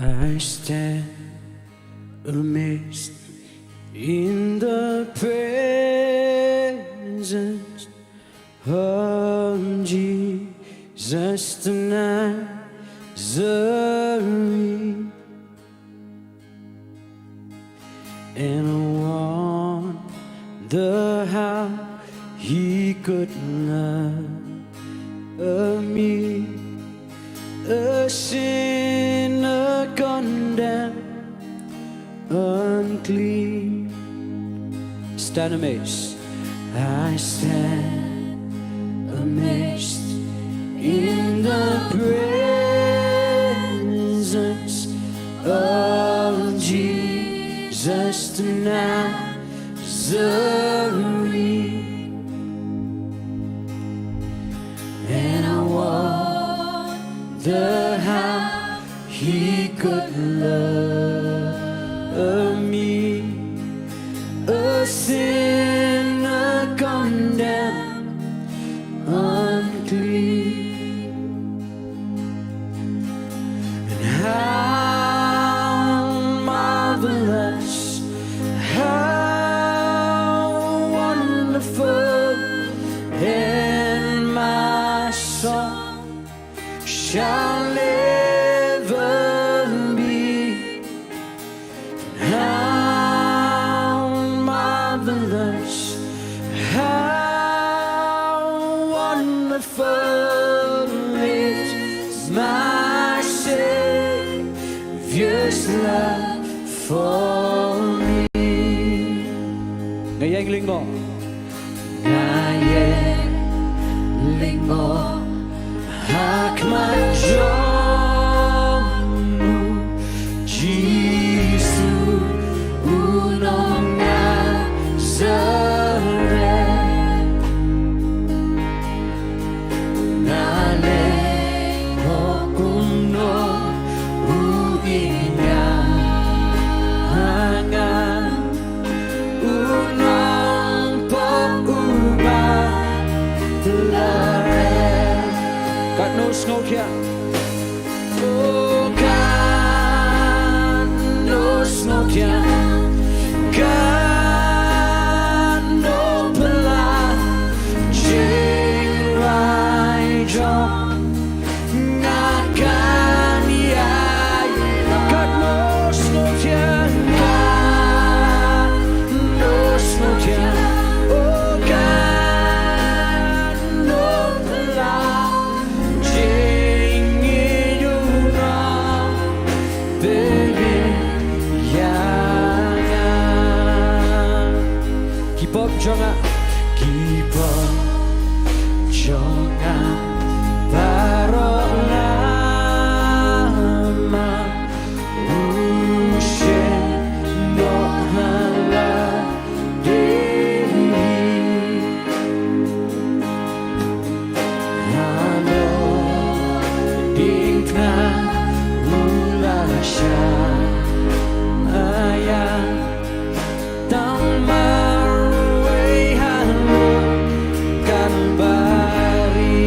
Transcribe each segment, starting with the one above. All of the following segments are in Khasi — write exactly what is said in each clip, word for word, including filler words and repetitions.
I stand amazed in the presence of Jesus the Nazarene. And I wonder how he could love me, a sinner condemned, unclean. Stand amazed. I stand amazed in the presence of Jesus the Nazarene. And I wonder how he could love me, a sinner condemned, unclean. And how marvelous, how wonderful, and my song shall ever be. How marvelous, how wonderful is my Savior's love for me. Nga ïeng lyngngoh. Nga ïeng lyngngoh ha khmat jong u Jisu u nong Nazaret. Nga lyngngoh kumno u ïeit ïa nga. U nongpop uba tla ren. Katno sngewthiang. Oh, katno sngewthiang. Katno phylla jingrwai jong nga. Kan ïai katno sngewthiang, katno sngewthiang. Oh, katno phylla jingïeit u nongpynim ïa nga. Ki pop jong nga, ki pop jong nga baroh namar u shim noh ha lade hi. Ha lade hi u la shah ïa nga. Tang marwei halor Kalbari.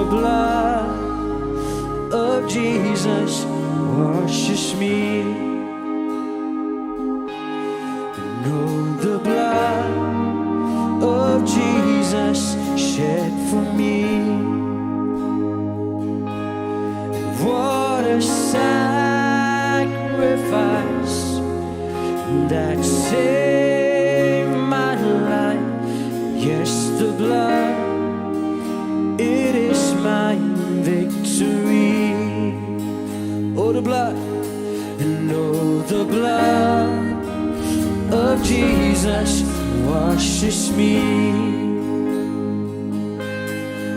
Blood of Jesus washes me. Know the blood of Jesus shed for me. What a sacrifice that saved my life. Yes, the blood, it is my victory. Oh, the blood, and oh, the blood of Jesus washes me.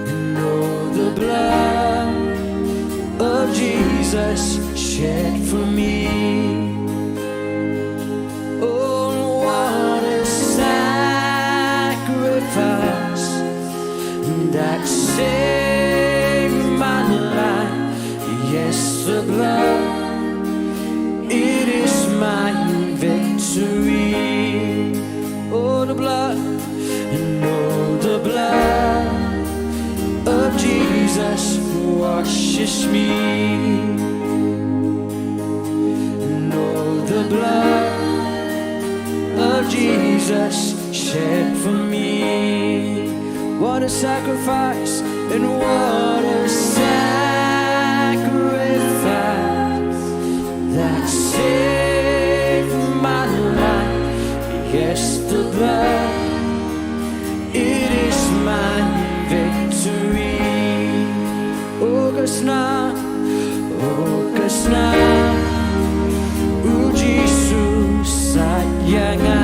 And oh, the blood of Jesus shed for me. Oh, what a sacrifice that saved my life. Yes, the blood, it is my victory. Oh, the blood, and oh, the blood of Jesus washes me. And oh, the blood of Jesus shed for me. What a sacrifice, and what a sacrifice that saved my life. Yes, the blood, it is my victory. Oh, ka snam, oh, ka snam, u Jisu sait ïa nga.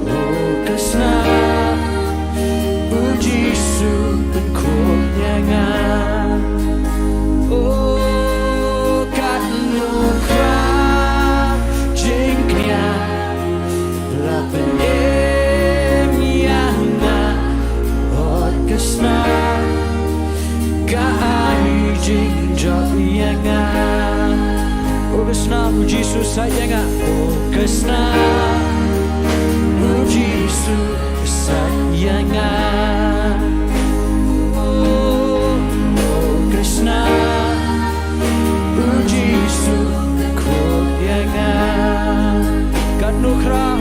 Oh, ka snam, u Jisu pynkhot ïa nga. Oh, katno khraw jingkñia la pynim ïa nga. Oh, ka snam, ka ai jingjop ïa nga. Oh, ka snam, u Jisu sait ïa nga. Oh, ka snam, u Jisu sait ïa nga. Oh, oh, ka snam, u Jisu khot ïa nga. Katno khraw,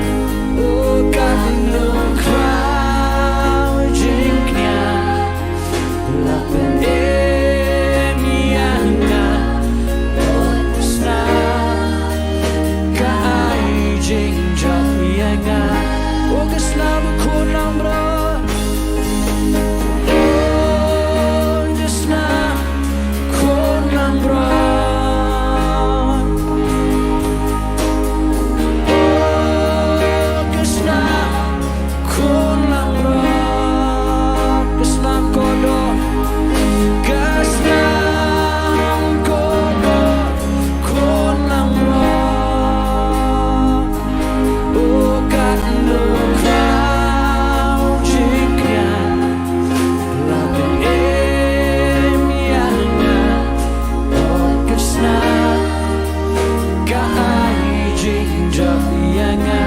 oh, katno khraw jingkñia la pynim ïa nga. Oh, ka snam, ka ai jingjop ïa nga. Oh, ka snam, khun langbrot. Oh, ka snam, khun langbrot. Oh, ka snam, khun langbrot. Ka snam kordor. Ka snam kordor, khun langbrot. Oh, katno khraw jingkñia la pynim ïa nga. Oh, ka snam, ka ai jingjop ïa nga.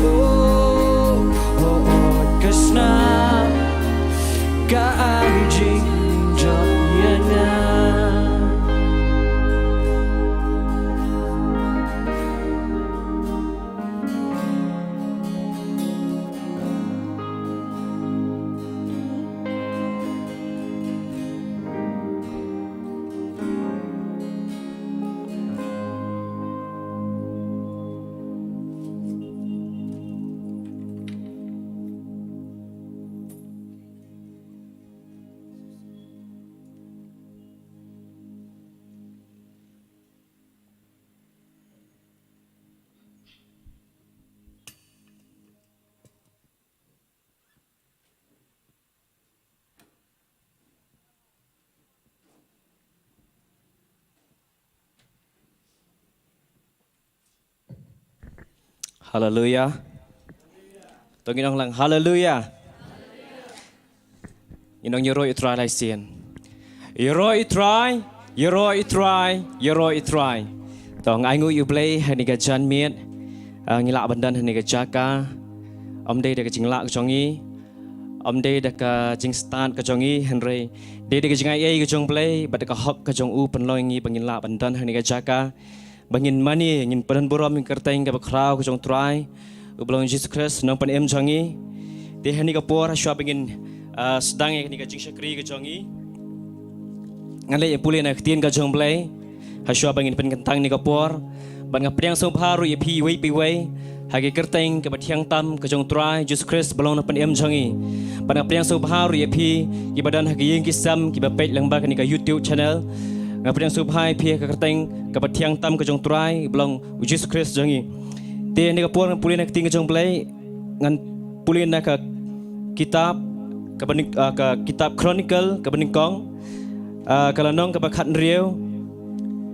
Oh, oh, oh, ka snam, ka ai jingjop ïa nga. Haleluya. To ngin ong lang haleluya. Ngin ong ïaroh ïa u Trai lai sien. Ïaroh ïa u Trai, ïaroh ïa u Trai, ïaroh ïa u Trai. To ngi ainguh ïa u Blei ha kane ka janmiet. Ah, ngi lah ban don ha kane ka jaka. Ym dei da ka jinglah ka jong ngi. Ym dei da ka jingstad ka jong ngi, hynrei dei da ka jingai ei ka jong U Blei bad da ka hok ka jong u pynlong ïa ngi ba ngin lah ban don ha kane ka jaka ba ngin mane, ngin pynburom ïa ka kyrteng kaba khraw ka jong U Trai uba long Jisu Khrist, Nongpynim jong ngi. Te ha kane ka por, hashwa ba ngin, ah, sdang ïa kane ka jingshakri ka jong ngi, ngan leit ïa pule na ka ktien ka jong U Blei hashwa ba ngin pynkyntang ïa kane ka por. Bad nga pdiang sngewbha ruh ïa phi iwei pa iwei ha ka kyrteng kaba thiang tam ka jong U Trai Jisu Khrist ba long Nongpynim jong ngi. Bad nga pdiang sngewbha ruh ïa phi kiba don ha ka ïing ki sem kiba peit lyngba kane ka YouTube channel. Nga pdiang sngewbha ïa phi ha ka kyrteng kaba thiang tam ka jong U Trai ba long U Jisu Khrist jong ngi. Te ha kane ka por ngan pule na ka ktien ka jong U Blei, ngan pule na ka kitab kaba nyng-, ah, ka kitab Chronicle kaba nyngkong, ah, ka lynnong kaba khathynriew,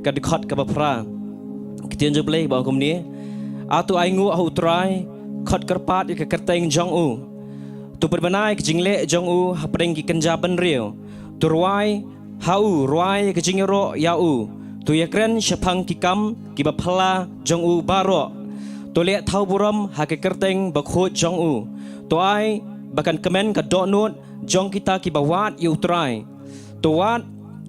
ka dkhot kaba phra. Ka ktien jong U Blei ba ong kumne: A to ainguh ha U Trai, khot kyrpad ïa ka kyrteng jong u. To pynbna ïa ka jingleh jong u hapdeng ki kynja bynriew. To rwai ha u, rwai ïa ka jingïaroh ïa u. To ïakren shaphang ki kam kiba phylla jong u baroh. To leh thaw burom ha ka kyrteng bakhuid jong u. To ai ba kan kmen ka dohnud jong kita kiba wad ïa U Trai. To wad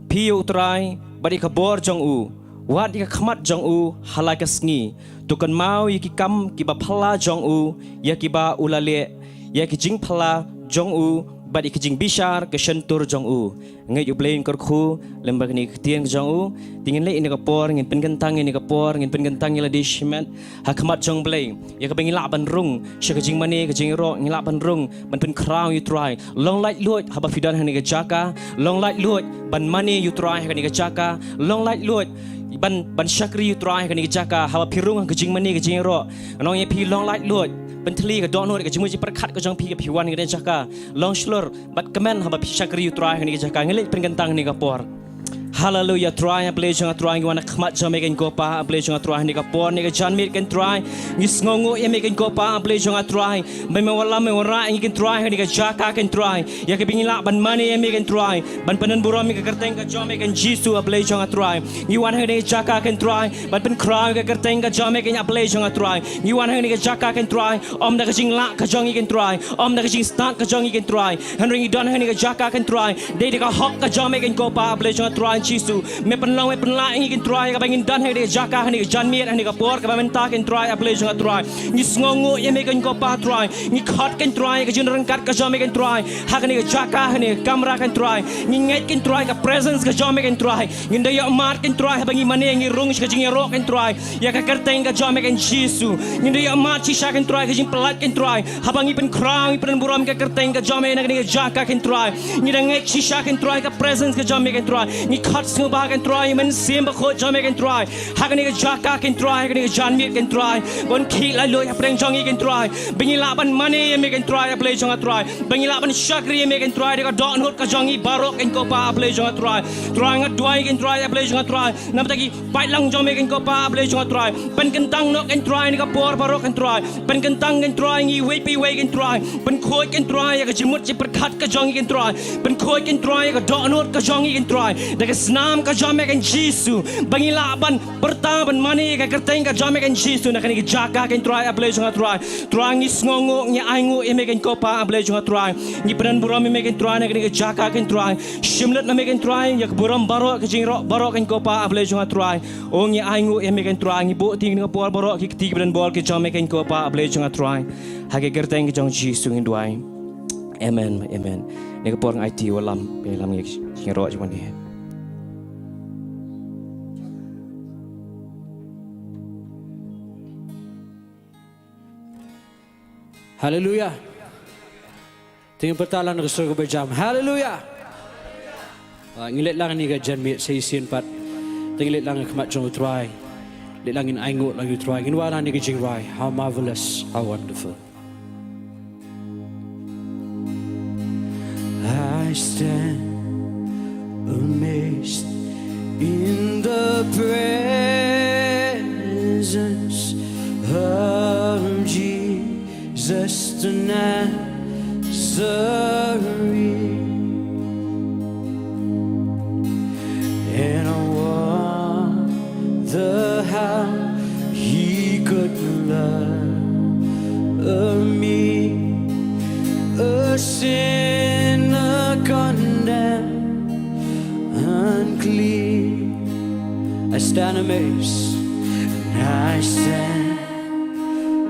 phi ïa U Trai bad ïa ka bor jong u. Wad ïa ka khmat jong u ha la ka sngi. To kynmaw ïa ki kam kiba phylla jong u, ïa kiba u la leh, ïa ki jingphylla jong u bad ïa ki jingbishar ka shyntur jong u. Ngeit U Blei un kyrkhu lyngba kane ka ktien ka jong u. Te ngin leit ïa kane ka por, ngin pynkyntang ïa kane ka por, ngin pynkyntang ïa lade shimet ha khmat jong U Blei, ïa kaba ngin lah ban rung sha ka jingmane ka jingïaroh, ngin lah ban rung ban pynkhraw ïa U Trai. Long laitluid haba phi don ha kane ka jaka. Long laitluid ban mane ïa U Trai ha kane ka jaka. Long laitluid ban, ban shakri ïa U Trai ha kane ka jaka haba phi rung ha ka jingmane ka jingïaroh. Ngan ong ïa phi, long laitluid, pynthylli ka dohnud, ka jingmut jingpyrkhat ka jong phi, ka phi wan ha kane ka jaka. Long shlur bad kmen haba phi shakri ïa U Trai ha kane ka jaka. Ngin leit pynkyntang ha kane ka por. Haleluia, Trai, A Blei jong nga Trai, ngi wan ha khmat jong me keiñ ko Pa, A Blei jong nga Trai, ha kane ka por, ha kane ka janmiet keiñ Trai. Ngi sngewnguh ïa me keiñ ko Pa, A Blei jong nga Trai, ba me wallam me wanrah ïa ngi keiñ Trai ha kane ka jaka keiñ Trai, ïa kaba ngin lah ban mane ïa me keiñ Trai, ban pynburom ïa ka kyrteng ka jong me keiñ Jisu, A Blei jong nga Trai. Ngi wan ha kane ka jaka keiñ Trai ban pynkhraw ïa ka kyrteng ka jong me keiñ, A Blei jong nga Trai. Ngi wan ha kane ka jaka keiñ Trai, ym da ka jinglah ka jong ngi keiñ Trai, ym da ka jingstad ka jong ngi keiñ Trai, hynrei ngi don ha kane ka jaka keiñ Trai dei da ka hok ka jong me keiñ ko Pa, A Blei jong nga Trai Jisu. Me pynlong, me pynlah ïa ngi keiñ Trai, kaba ngin don ha kane ka jaka, ha kane ka janmiet, ha kane ka por kaba mynta keiñ Trai, A Blei jong nga Trai. Ngi sngewnguh ïa me keiñ ko Pa Trai. Ngi khot keiñ Trai ïa ka jingryngkat ka jong me keiñ Trai ha kane ka jaka, ha kane ka kamra keiñ Trai. Ngi ngeit keiñ Trai ka presence ka jong me keiñ Trai. Ngin da ïohmad keiñ Trai haba ngi mane, ngi rung sha ka jingïaroh keiñ Trai ïa ka kyrteng ka jong me keiñ Jisu. Ngin da ïohmad shisha keiñ Trai ka jingpyllait keiñ Trai haba ngi pynkhraw, ngi pynburom ka kyrteng ka jong me na kane ka jaka keiñ Trai. Ngi da ngeit shisha keiñ Trai ka presence ka jong me keiñ Trai. Ngi khot sngewbha keiñ Trai ïa u Mynsiem Bakhuid jong me keiñ Trai ha kane ka jaka keiñ Trai, ha kane ka janmiet keiñ Trai, ban khih laitluid hapdeng jong ngi keiñ Trai, ba ngi lah ban mane ïa me keiñ Trai, A Blei jong nga Trai, ba ngi lah ban shakri ïa me keiñ Trai da ka dohnud ka jong ngi baroh keiñ ko Pa, A Blei jong nga Trai. Trai, nga duwai keiñ Trai, A Blei jong nga Trai, namar ki paidlang jong me keiñ ko Pa, A Blei jong nga Trai. Pynkyntang noh keiñ Trai ha kane ka por baroh keiñ Trai. Pynkyntang keiñ Trai ngi iwei pa iwei keiñ Trai. Pynkhuid keiñ Trai ïa ka jingmut jingpyrkhat ka jong ngi keiñ Trai. Pynkhuid keiñ Trai ïa ka dohnud ka jong ngi keiñ Trai da ka snam ka jong me keiñ Jisu, ba ngi lah ban pyrta ban mane ïa ka kyrteng ka jong me keiñ Jisu na kane ka jaka keiñ Trai, A Blei jong nga Trai. Trai, ngi sngewnguh, ngi ainguh ïa me keiñ ko Pa, A Blei jong nga Trai. Ngi pynburom ïa me keiñ Trai na kane ka jaka keiñ Trai. Shim lut na me keiñ Trai ïa ka burom baroh, ka jingïaroh baroh keiñ ko Pa, A Blei jong nga Trai. O, ngi ainguh ïa me keiñ Trai, ngi buh ïa kane ka por baroh ha ki kti kiba don bor ka jong me keiñ ko Pa, A Blei jong nga Trai. Ha ka kyrteng ka jong Jisu ngin duwai. Amen, amen. Ha kane ka por nga aiti ïa u wallam, pynlong ïa ka jingïaroh jong ngi. Haleluia. Te ngin pyrta lang na ka sur kaba jam. Haleluia. Ah, ngin leit lang ha kane ka janmiet sa shisien pat. Te ngin leit lang ha khmat jong u Trai. Leit lang ngin ainguh lang ïa u Trai. Ngin wan ha kane ka jingrwai, How marvelous, how wonderful. I stand amazed in the presence of Jesus the Nazarene. And I wonder how he could love me, a Sinner condemned, unclean. I stand amazed, and I stand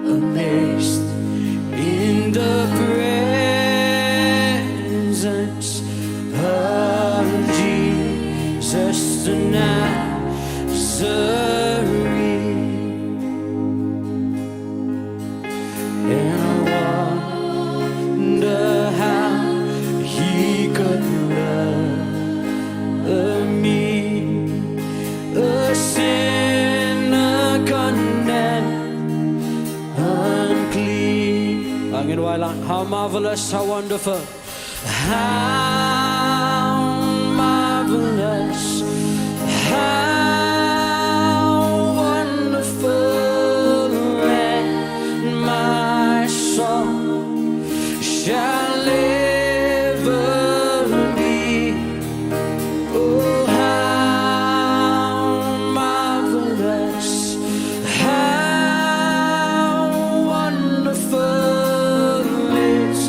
amazed in the presence of Jesus the Nazarene. And I wonder how he could love me, a sinner condemned, unclean. Ang in wai lang, how marvelous, how wonderful. How marvelous, how wonderful, and my song shall ever be. Oh, how marvelous, how wonderful is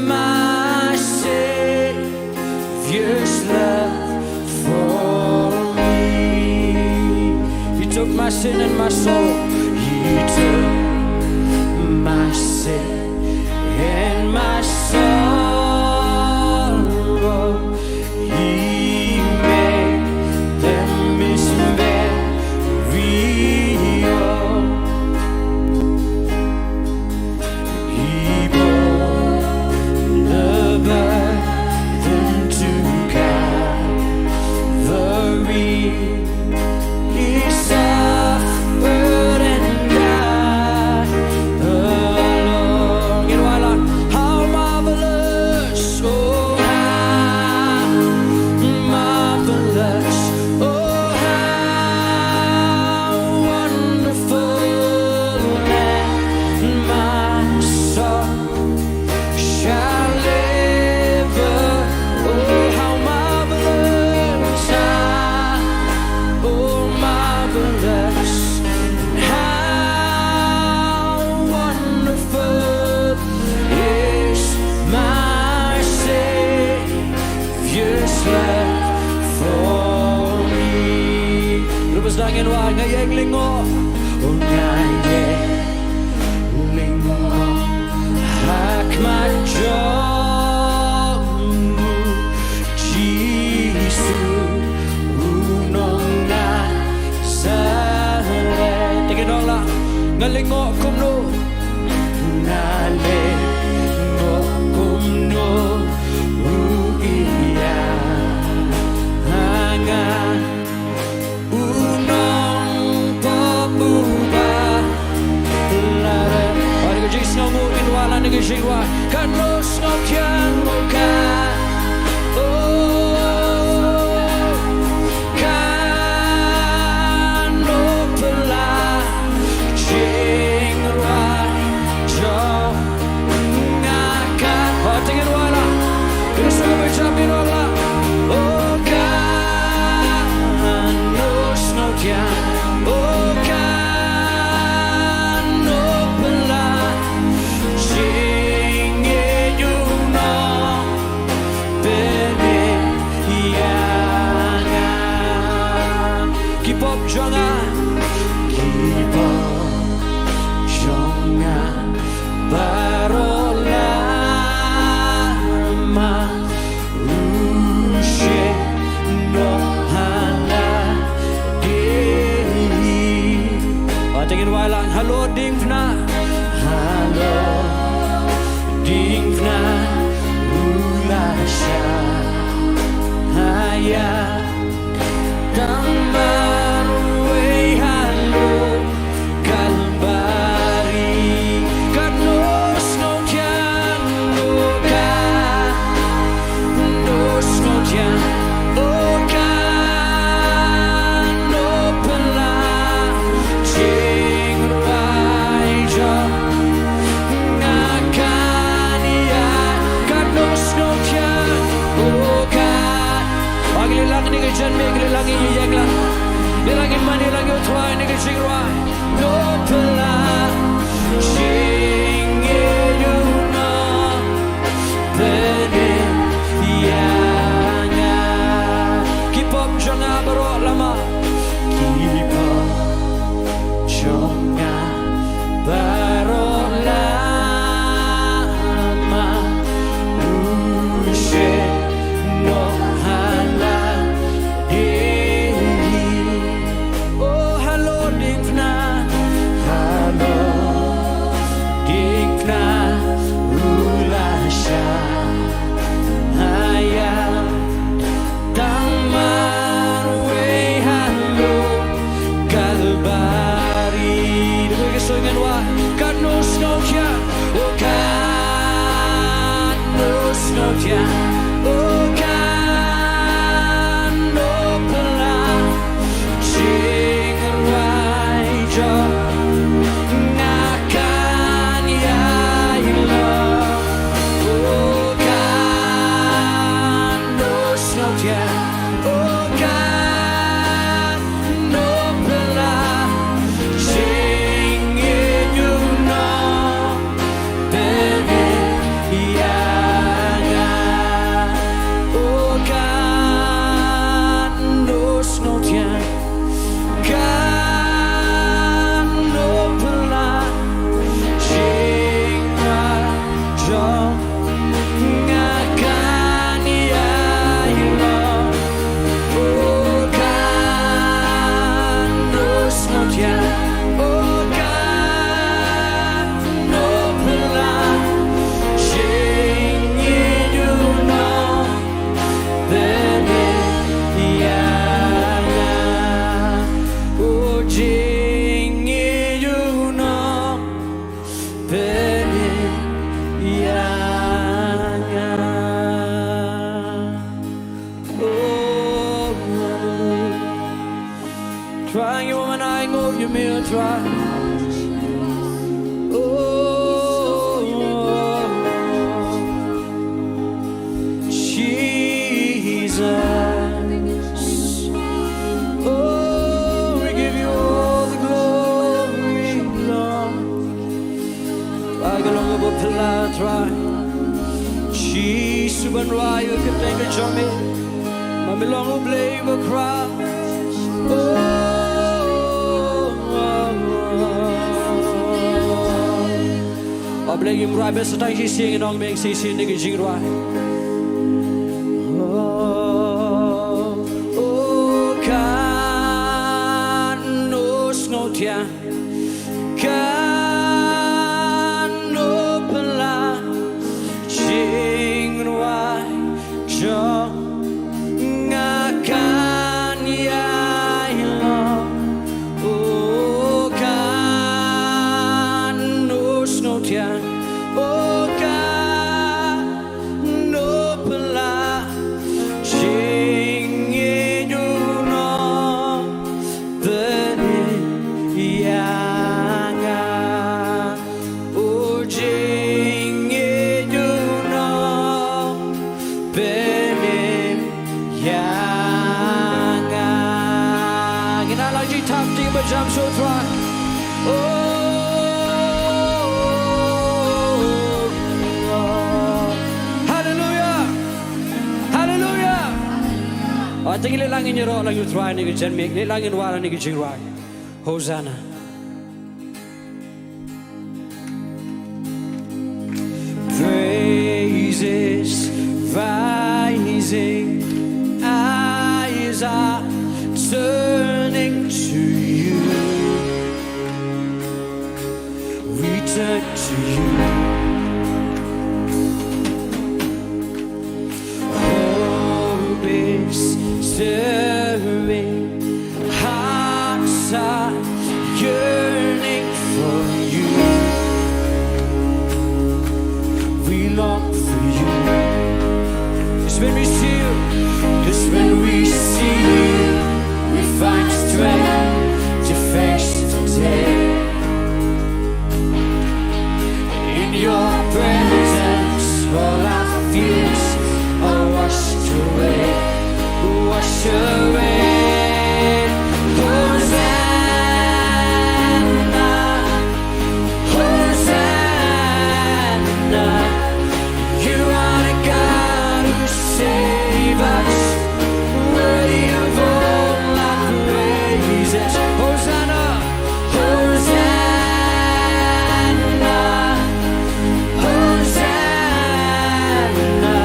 my Savior's love for me. He took my sin and my sorrow. He took my sin and my sorrow. He made them His very own. He bore the burden to Calvary. He suffered and died alone. You know, I love how marvelous, oh, how marvelous, oh, how wonderful, and my soul shall ever. Oh, how marvelous, ah, oh, marvelous, how wonderful is my Savior's love for me. Lepas dang in wa nga ïeng lyngngoh, oh, nga ïeng lyngngoh ha khmat jong u Jisu, u nong Nasaret. Te ki nong la, nga lyngngoh kumno? Nga lyngngoh kumno u ïa nga. U nongpop uba Try. Oh, Jesus. Oh, we give you all the glory, Lord. Ai ka long kaba phylla Trai. Jisu ban rwai ïa ka kyrteng ka jong me. Ma me long U Blei ba khraw. Oh, oh, oh. Ba Blei ngim rwai bad sa tang shisien ngin ong biang shisien ïa ka jingrwai. Oh, oh, kan us ngau tiang. Kan u pynlah jingrwai jong nga kan ïai long. O kan u sngewthiang, o kan u pynlah jingïeit u nongpynim ïa nga. U jingïeit u nongpynim ïa nga. Ngin ïa la jingthap jingpyrshang sha U Trai. Oh, haleluya. Haleluya. Wat ngi leh lang ngin ïaroh lang ïa U Trai ha kane ka janmiet, leh lang ngin wad ha kane ka jingrwai. Hosanna. Praises rising, eyes are turning to you. We turn to you. Hope is stirring, hearts are yearning for you. We long for you. 'Cause when we see you, 'cause when we see you, we find strength to face the day. In your presence, all our fears are washed away, washed away. Hosanna, Hosanna. You are the God who save us, worthy of all our praises. Hosanna, Hosanna, Hosanna.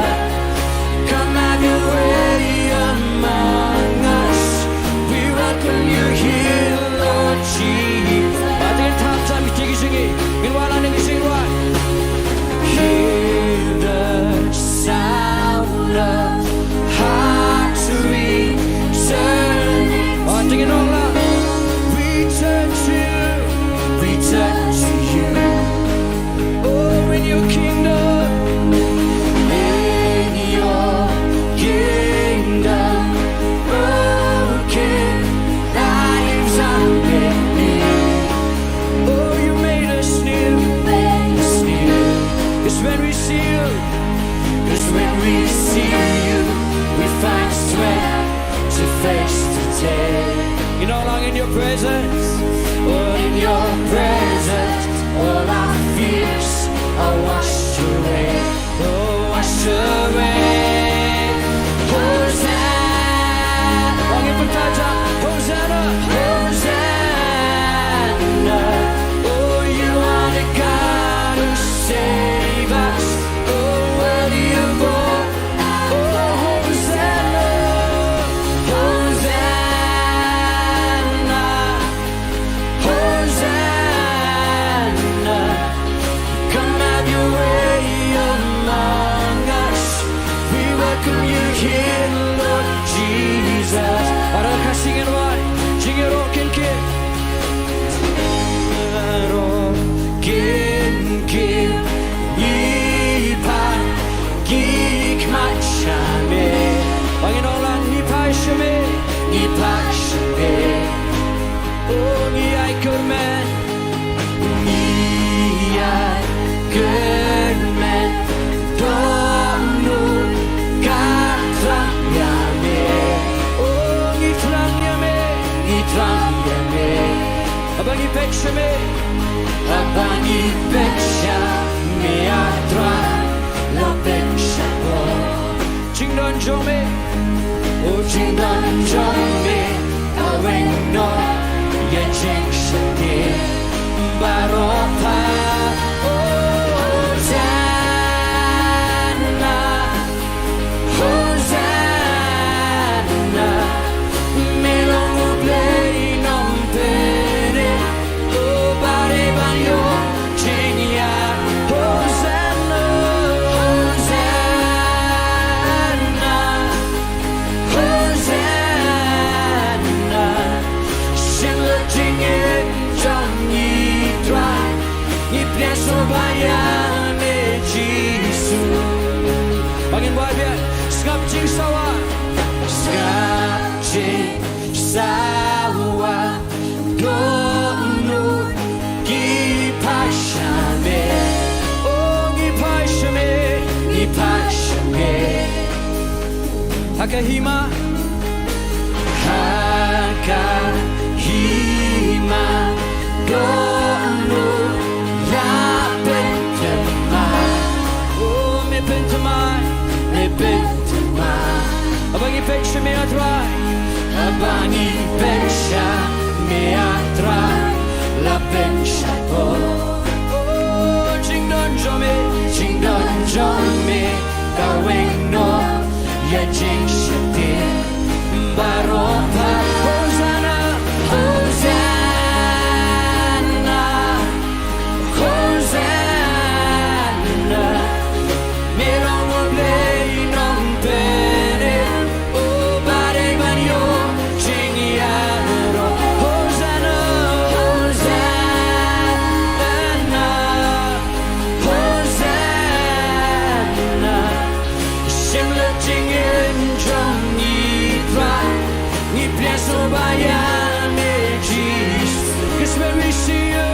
Come have your way among us. We welcome you here, Lord Jesus. Ba dei thap jam ki tiki jingi. Ngin wad ha kane ka jingrwai. Hear the sound of hearts returning. Ba dei nong la. We turn to you. We turn to you. Oh, in your kingdom. In your kingdom, broken lives are made new. Oh, you made us new. You made us new. 'Cause when we see you, 'cause when we see you, we find strength to face today. You know, long in your presence. Oh, in your presence, all our fears are washed away. Oh, washed away. Hosanna. Ong ïa phi, Hosanna. Hosanna. Oh, you are the God who save us. Oh, worthy of all. Oh, Hosanna. Hosanna. Hosanna. Come have your way among us. We welcome you here, Lord Jesus. Baroh ka sing and wai, jingïaroh kin kit. Baroh kin kit, ngi phai, ngi khmat sha me. Ba ngin ong lang, ngi phai sha me. Ngi phai sha me. Oh, ngi ai kyrmen Peit sha me. Haba ngi peit sha me, A Trai, la peit sha pop. Jingdon jong me, o jingdon jong me ka weng noh ïa jingshakri baroh pat. Hosanna, Hosanna, me long U Blei Nongpynim, u ba dei ban ïoh jingïaid. Hosanna, Hosanna, Hosanna, shim la jingim jong ngi Trai, ngi pdiang sngewbha ïa me Jisu. Ba ngin wad biang, sngap jingsawa. Sngap jingsawa, dohnud ngi phai sha me. O ngi phai sha me, ngi phai sha me. Ha ka hima, ha ka hima, dohnud la pynthymmai. O me pynthymmai, me pynthymmai. Haba ngi peit sha me, A Trai. Haba ngi peit sha me, A Trai, la peit sha pop. O jingdon jong me, jingdon jong me ka weng noh ïa jingsheptieng baroh pat. Hosanna, Hosanna, Hosanna, me long U Blei Nongpynim, u ba dei ban ïoh jingïaroh. Hosanna, Hosanna, Hosanna, shim la jingim jong ngi Trai, ngi pdiang sngewbha ïa me Jisu. 'Cause when we see you,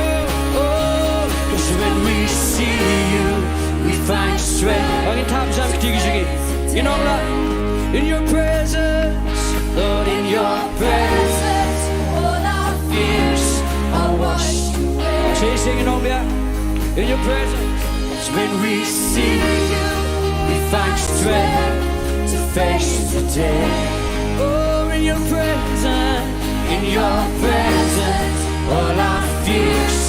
oh, 'cause when we see you, we find strength. Ba ngin thap jam kti ki jingim. Ngin ong la, in your presence, Lord, in your presence, all our fears are washed away. Say, sing, ngin ong biang. In your presence. When we see you, we find strength to face the day. Oh, in your presence, in your presence, all our fears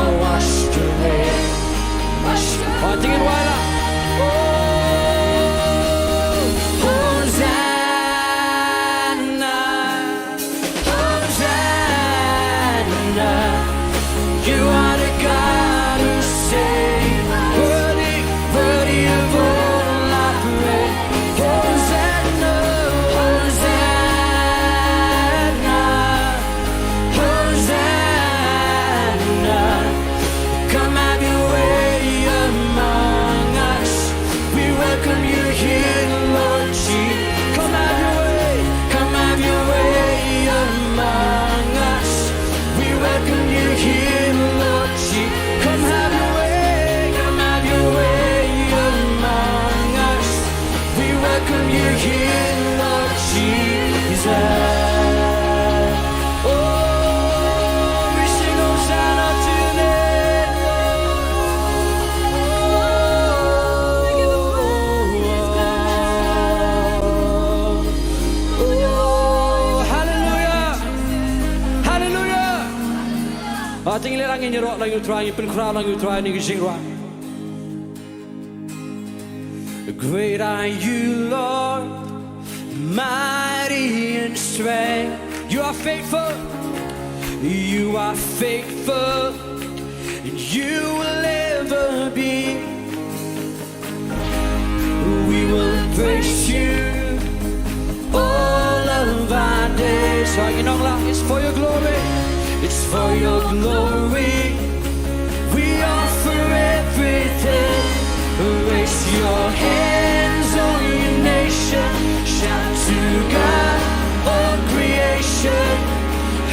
are washed away. Washed away. Oh, ding it wide up. Oh, Hosanna. Hosanna, you are the God who saves. Worthy, worthy of all our praise. Hosanna, Hosanna, Hosanna. Come have your way among us. We welcome you here, Lord Jesus. Come have your way, come have your way among us. We welcome you here, Lord Jesus. Come have your way, come have your way among us. We welcome you here, Lord Jesus. Oh, we sing Hosanna to your name, Lord. Oh, hallelujah. Hallelujah. Ah, te ngin leh lang, ngin ïaroh lang ïa u Trai, ngin pynkhraw lang ïa u Trai ha kane ka jingrwai. Great are you, Lord, mighty in strength. You are faithful, you are faithful, and you will ever be. We will praise you all of our days. Sa ngin ong la, it's for your glory. It's for your glory. We offer everything. Raise your hands, all you nations. Shout to God, all creation.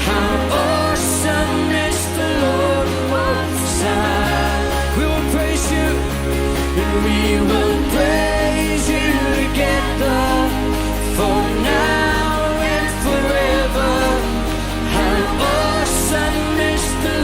How awesome is the Lord Most High. We will praise you, and we will praise you together, for now and forever. How awesome is the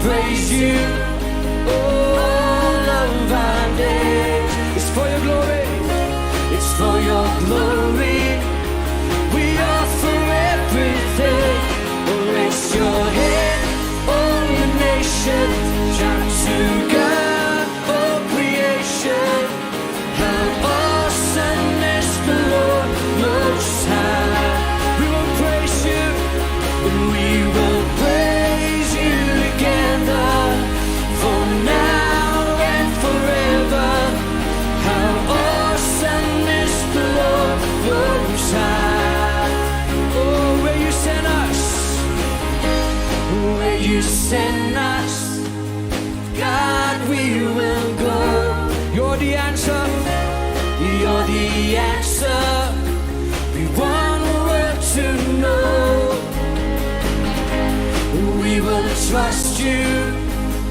Praise you all of our days. It's for your glory. It's for your glory. We offer everything. Raise your head, all your nation. Shout to God, all creation. How awesome is the Lord Most High. We will praise you, we will praise you together, for now and forever. How awesome is the Lord Most High. Oh, where you send us, where you send us, God, we will go. You're the answer. You're the answer. We want the world to know. We will trust you.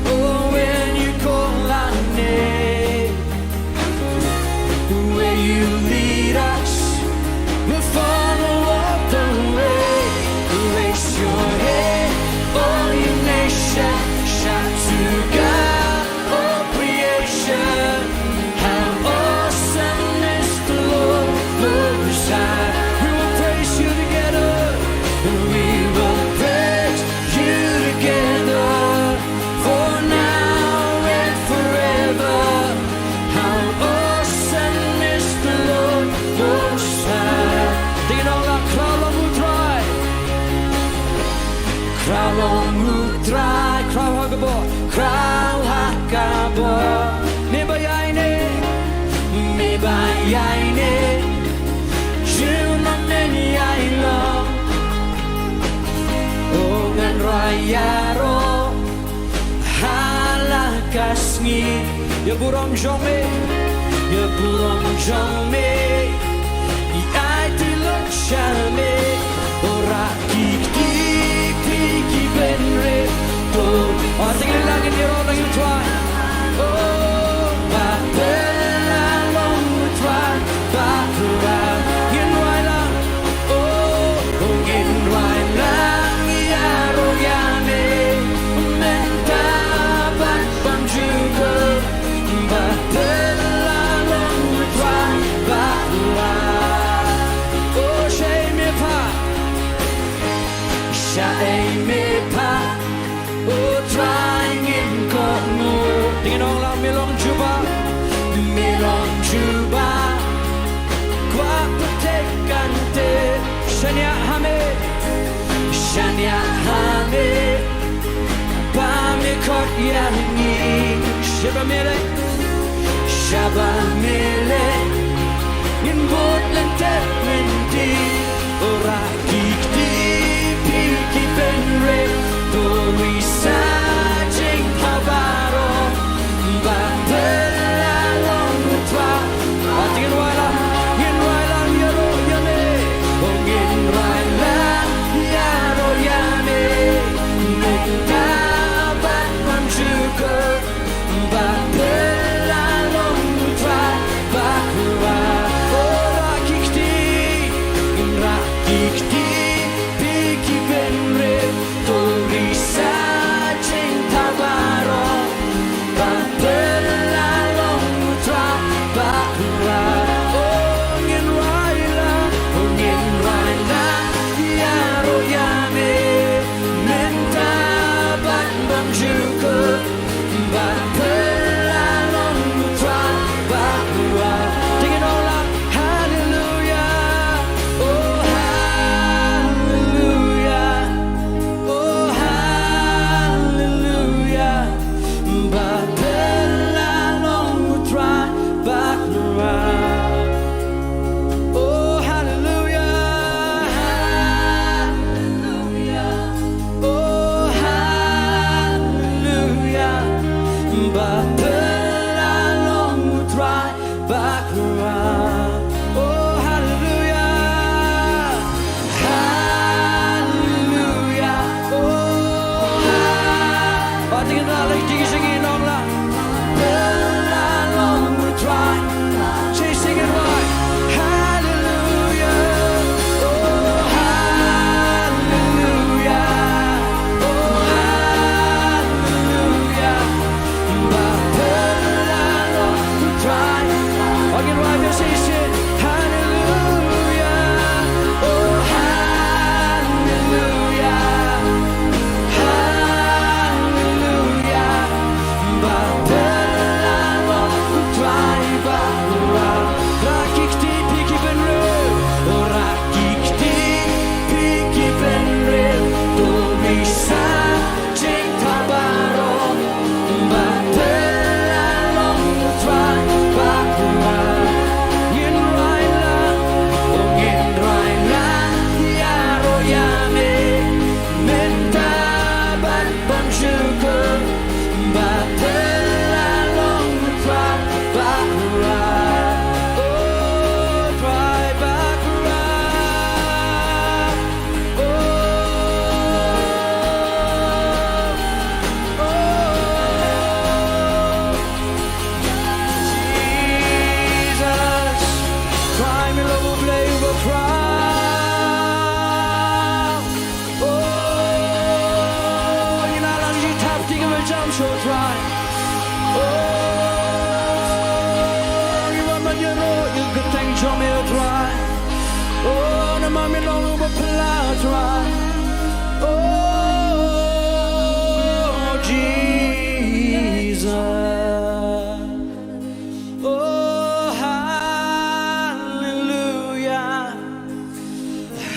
Oh, when you call our name. Where you lead us, we'll follow all the way. Raise your head, all you nation, shout to God, all creation. How awesome is the Lord Most High. We will praise you together, and we will praise you together, for now and forever. How awesome is the Lord Most High. Ding dong la, khraw long U Trai. Khraw long U Trai, khraw ha ka bor, khraw ha ka bor. Me ba ïaineh, me ba ïaineh. Jong ma men ïai long. Oh ngan rwai ïaroh ha la ka sngi. Ïa burom jong me, ïa burom jong me, i ai ti lok sha me. O ra ki kti phi ki ben re to. O sing lang in ïaroh lang ïa U Trai. Oh ba pela long U Trai. Ba pela ngin rwai lang. Oh, oh ngin rwai lang ïaroh ïa me. Mynta bad ban jukut. Ba pela long U Trai ba pela. Oh, shei me pa. Shei me pa. U Trai ngin kohnguh. Ding dong la, me long jubab, me long jubab. Kwah pyrthei kan tip. Shaniah ha me, shaniah ha me. Ba me khot ïa ngi. Shaba me leh, shaba me leh. Ngin bud lynter lynti. U ra ki kti phi ki ben re. To ri sa jingkha baroh. Ba pela long U Trai. Ngin rwai lang, ngin rwai lang ïaroh ïa me. Oh ngin rwai lang ïaroh ïa me. Mynta bad ban jukut. Ba pela long U Trai ba pela. Oh ra ki kti. Trai. Oh, ngi wan ban ïaroh ïa ka kyrteng jong me, oh Trai. Oh, namar me long uba phylla, Trai. Oh, Jesus. Oh, hallelujah.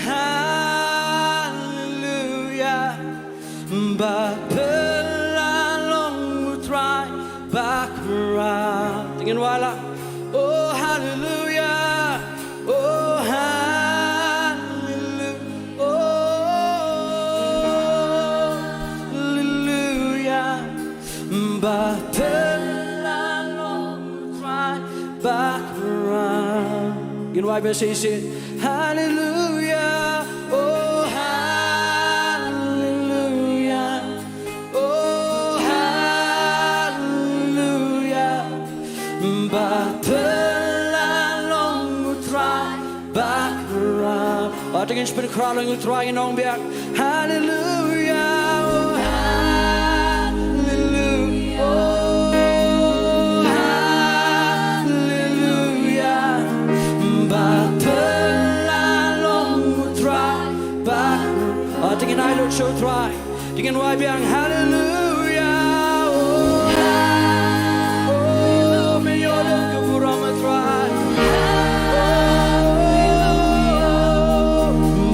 Hallelujah. Ba phylla long u Trai bakhraw. Te ngin wai la. Oh, hallelujah. Oh, hallelujah. Oh, hallelujah. Ba phylla long u Trai bakhraw. Ngin wai ba shisien. Hallelujah. Oh, hallelujah. Oh, hallelujah. Ba phylla long u Trai bakhraw. Oh, te ngin sa pynkhraw lang u Trai, ngin ong biang. Hallelujah, oh, hallelujah, oh, hallelujah. Ba phylla long u Trai bakhraw. Oh, te ngin ai lut sha u Trai. Te ngin wai biang, hallelujah. Oh, oh, me ïoh lut ka burom, oh Trai. Oh,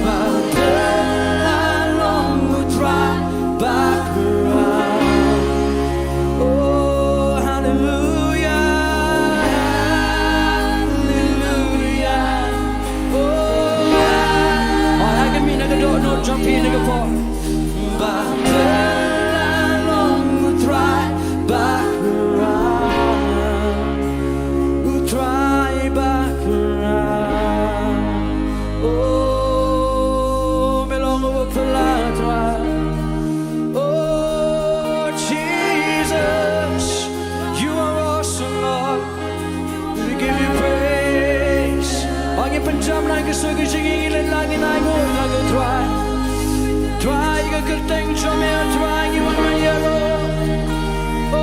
ba phylla long u Trai bakhraw. Oh, hallelujah. Hallelujah. Oh, oh, ha ka miet na ka dohnud jong phi na ka por. Ba phylla long u Trai bakhraw. U Trai bakhraw. Oh, me long uba phylla, Trai. Oh, Jesus, you are awesome, Lord. We give you praise. Ba ngi pynjam na ka sur ka jong ngi, ngi leit lang, ngi ainguh ïa u Trai. Trai, ka kyrteng jong me, Trai, ngi wan ban ïaroh. Oh,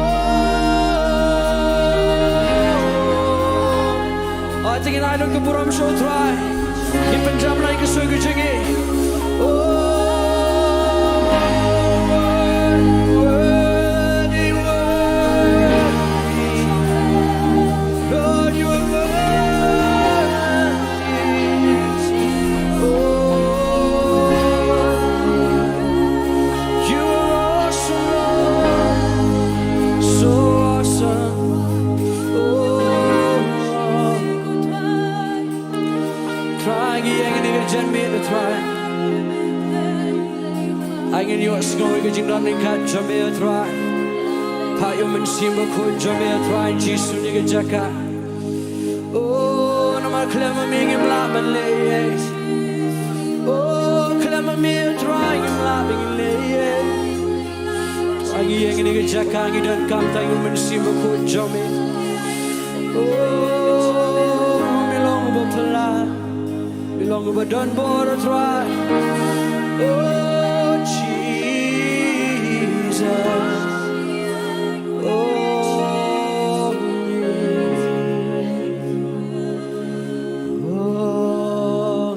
oh, te ngin ai lut ka burom sha u Trai. Ngi pynjam na ka sur ka jong ngi. Oh, worthy, worthy. Lord, you are worthy. Oh, you are awesome, Lord. So awesome. Oh, Trai, ngi ïeng ïa kane ka janmiet, Trai. Ai ngin ïohsngew ïa ka jingdon ryngkat jong me, Trai. Phah ïa u Mynsiem Bakhuid jong me, Trai, Jisu, ïa kane ka jaka. Oh, namar khlem ma me ngim lah ban leh ei ei. Oh, khlem ma me, Trai, ngim lah ban leh ei ei. Trai, ngi ïeng ïa kane ka jaka, ngi donkam tang ïa u Mynsiem Bakhuid jong me. Oh, me long uba phylla. Me long uba don bor, Trai. Oh, Jesus. Oh, oh.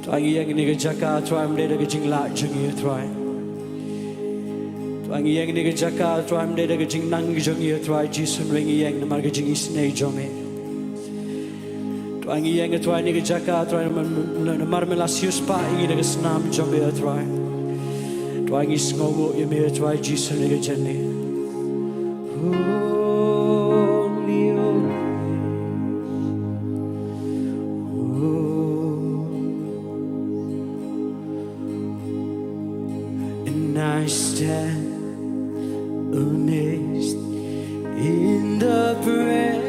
Trai, ngi ïeng ïa kane ka jaka, Trai, ym dei da ka jinglah jong ngi, Trai. Trai, ngi ïeng ïa kane ka jaka, Trai, ym dei da ka jingnang jong ngi, Trai Jisu, hynrei ngi ïeng namar ka jingisynei jong me. Trai, ngi ïeng, Trai, ïa kane ka jaka, Trai, namar, namar me la siewspah ïa ngi da ka snam jong me, Trai. Trai, ngi sngewnguh ïa me, Trai Jisu, ïa kane ka janmiet. Holy, holy. Oh. And I stand amazed in the presence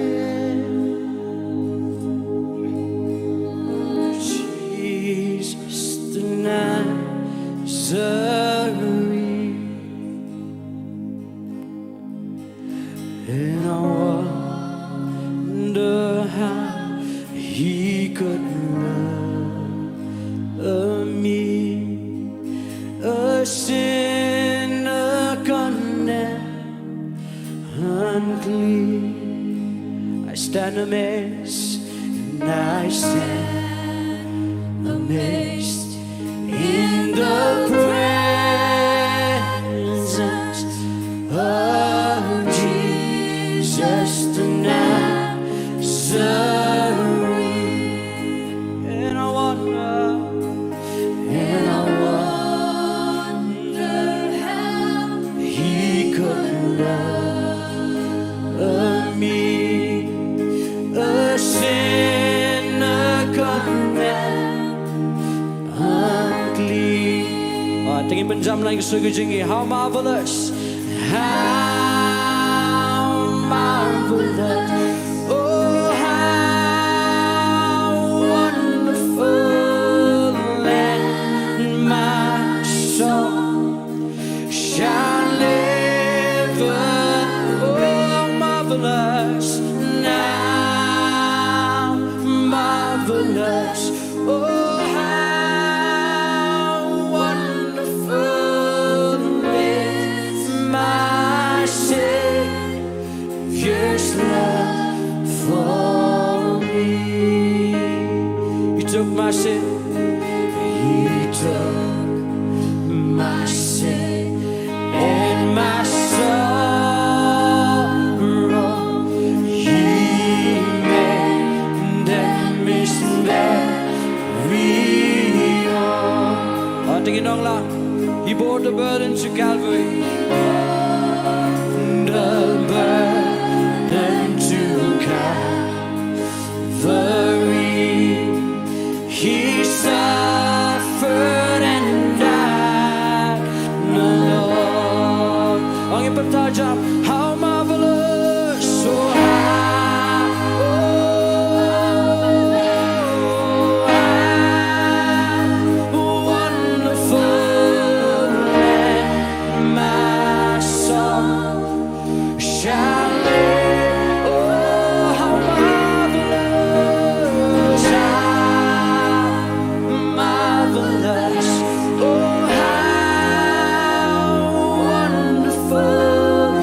of Jesus the Nazarene. And I wonder how he could love me, a Sinner condemned, unclean. I stand amazed and I stand amazed in the presence of Jesus the Nazarene. And I wonder, and I wonder how he could love me, a sinner condemned, unclean. Ah, te ngin pynjam lang shuh ka jingim. How marvelous, how marvelous, oh, how wonderful, and my soul shall ever, oh, marvelous, now marvelous, oh, how wonderful is my Savior's love for me. He took my sin. He took my sin and my sorrow. He made them his very own. Ah, te ngin ong lang. He bore the burden to Calvary. The burden to Calvary. He suffered and died, my Lord. Ang ipathaw jam, how marvelous, oh, how, oh, how wonderful, and my soul shall live. Oh, how marvelous, how marvelous, oh, how wonderful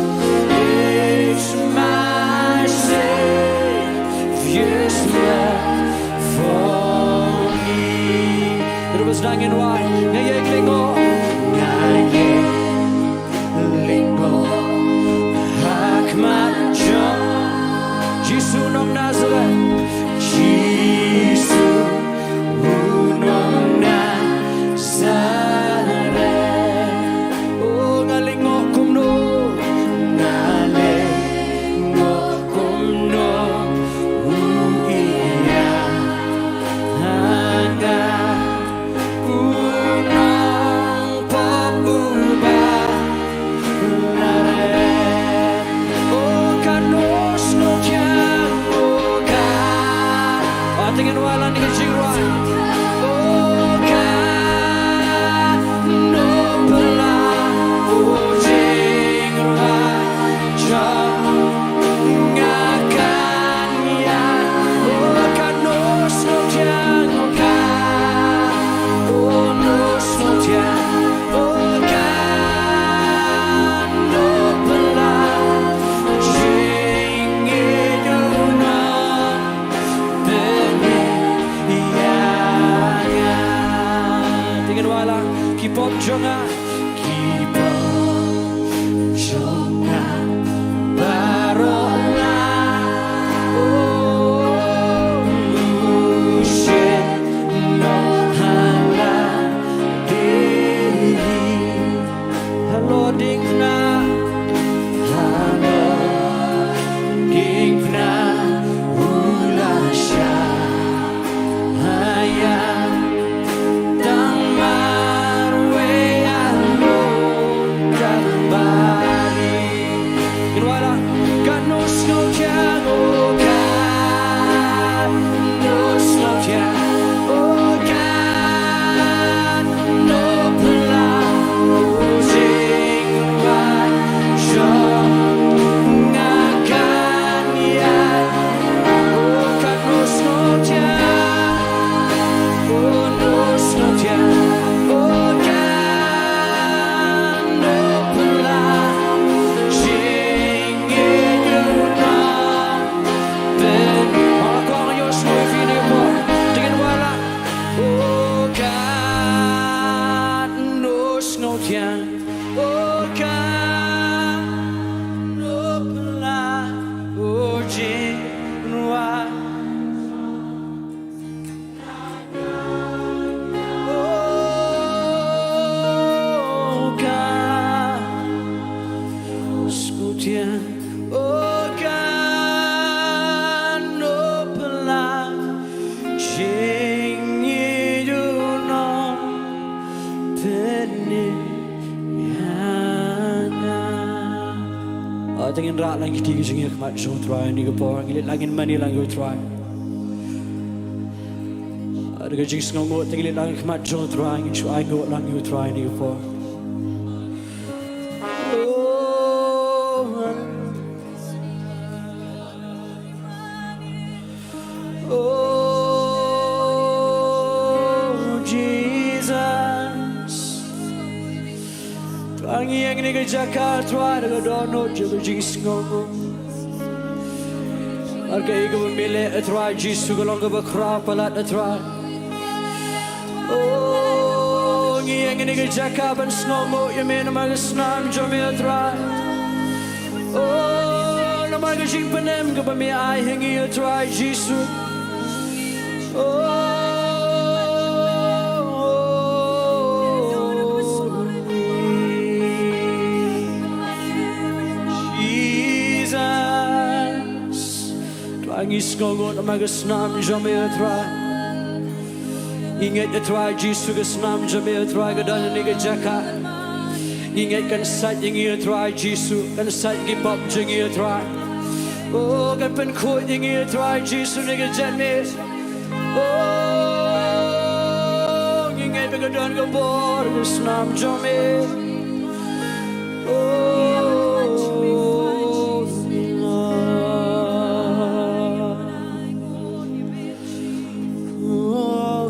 Sngew thiang, o ka nongpyllait, o Jingwan. O ka sngew thiang, o ka nongpyllait. Jingïeit u nongpynim ïa nga. Ah, te ngin rah lang kti ki jingïakhmat jong u Trai ha kane ka por, ngin leit lang ngin mane lang ïa u Trai. Ah, da ka jingsngewnguh te ngin leit lang ha khmat jong u Trai, ngin shu ainguh lang ïa u Trai ha kane ka por. Oh, oh, Jesus. Trai, ngi ïeng ha kane ka jaka, Trai, da ka dohnud jong ka jingsngewnguh. Bad kaei kaba me leh, Trai Jisu, ka long kaba khraw palat, Trai. Oh, ngi ïeng ha kane ka jaka ban sngewnguh ïa me namar ka snam jong me, Trai. Oh, namar ka jingpynim kaba me ai ha ngi, Trai Jisu. Oh, Jesus. Trai, ngi sngewnguh namar ka snam jong me, Trai. Ngi ngeit, Trai Jisu, ka snam jong me, Trai, ka don ha kane ka jaka. Ngi ngeit kan sait ïa ngi, Trai Jisu, kan sait ïa ki pop jong ngi, Trai. Oh, kan pynkhuid ïa ngi, Trai Jisu, na ka janmiet. Oh, ngi ngeit ba ka don ka bor ha ka snam jong me. Oh,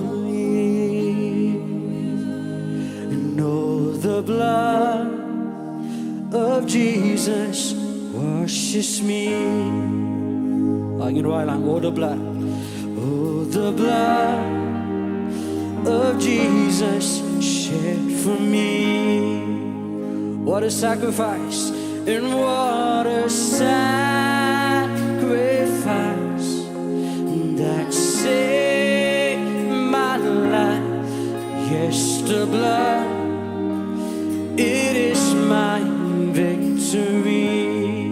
holy. And oh, the blood of Jesus washes me. Ah, ngin rwai lang, oh, the blood. Oh, the blood of Jesus shed for me. What a sacrifice, and what a sacrifice that saved my life. Yes, the blood, it is my victory.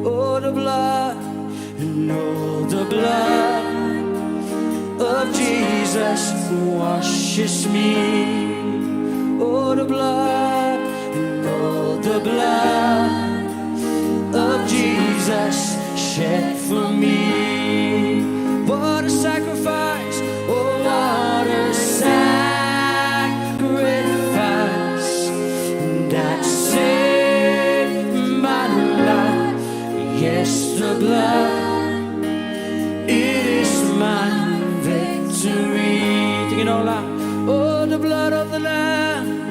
Oh, the blood, and oh, the blood of Jesus washes me. Oh, the blood, and oh, the blood of Jesus shed for me. What a sacrifice, oh, what a sacrifice that saved my life. Yes, the blood, it is my victory. Sing it all out. Oh, the blood of the Lamb.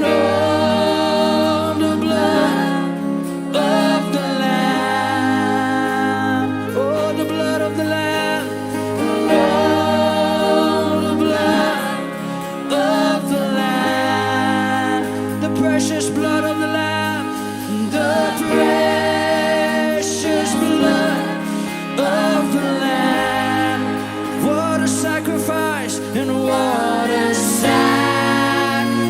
Oh, the blood of the Lamb. Oh, the blood of the Lamb. Oh, the blood of the Lamb, the precious blood of the Lamb, the precious blood of the Lamb. What a sacrifice, and what a sacrifice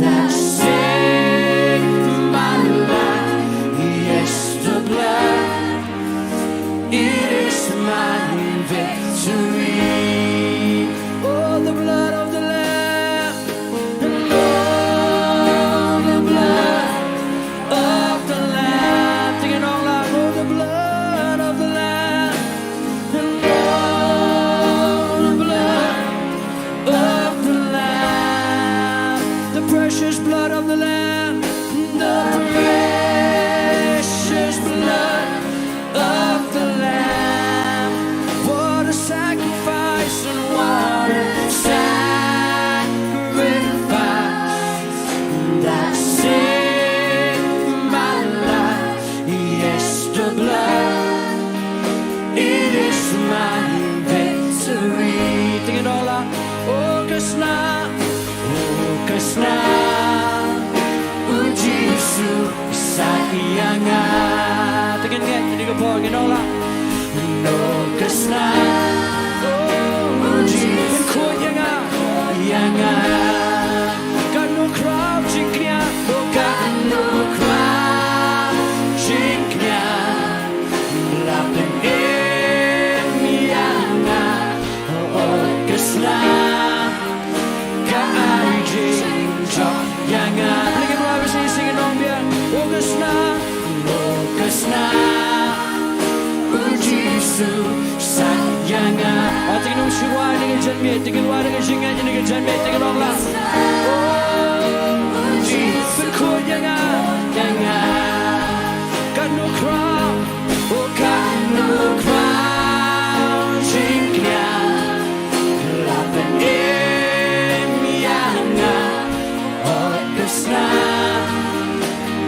that saved my life. Yes, the blood, it is my victory. Oh, the blood of the Lamb. Oh, Sait ïa nga. Te ngin ngeit ïa kane ka por, ngin ong lang. Nuksa. Oh, Jisu, pynkhuid ïa nga. Ïa nga. Katno khraw jingkñia. Oh, katno khraw jingkñia. La pynim ïa nga. Oh, ka snam. Ka ai jingjop ïa nga. Pynlong ïa nga ba shisha, ngin ong biang. Oh, ka snam. Oh, ka snam. Oh, Jisu, sait ïa nga. Oh, te ngin ong shuwa ïa kane ka janmiet, te ngin wad ïa ka jingngeit ïa kane ka janmiet, te ngin ong lang. Oh, Jisu, pynkhuid ïa nga, ïa nga. Katno khraw, oh, katno khraw jingkñia. La pynim ïa nga, oh, ka snam.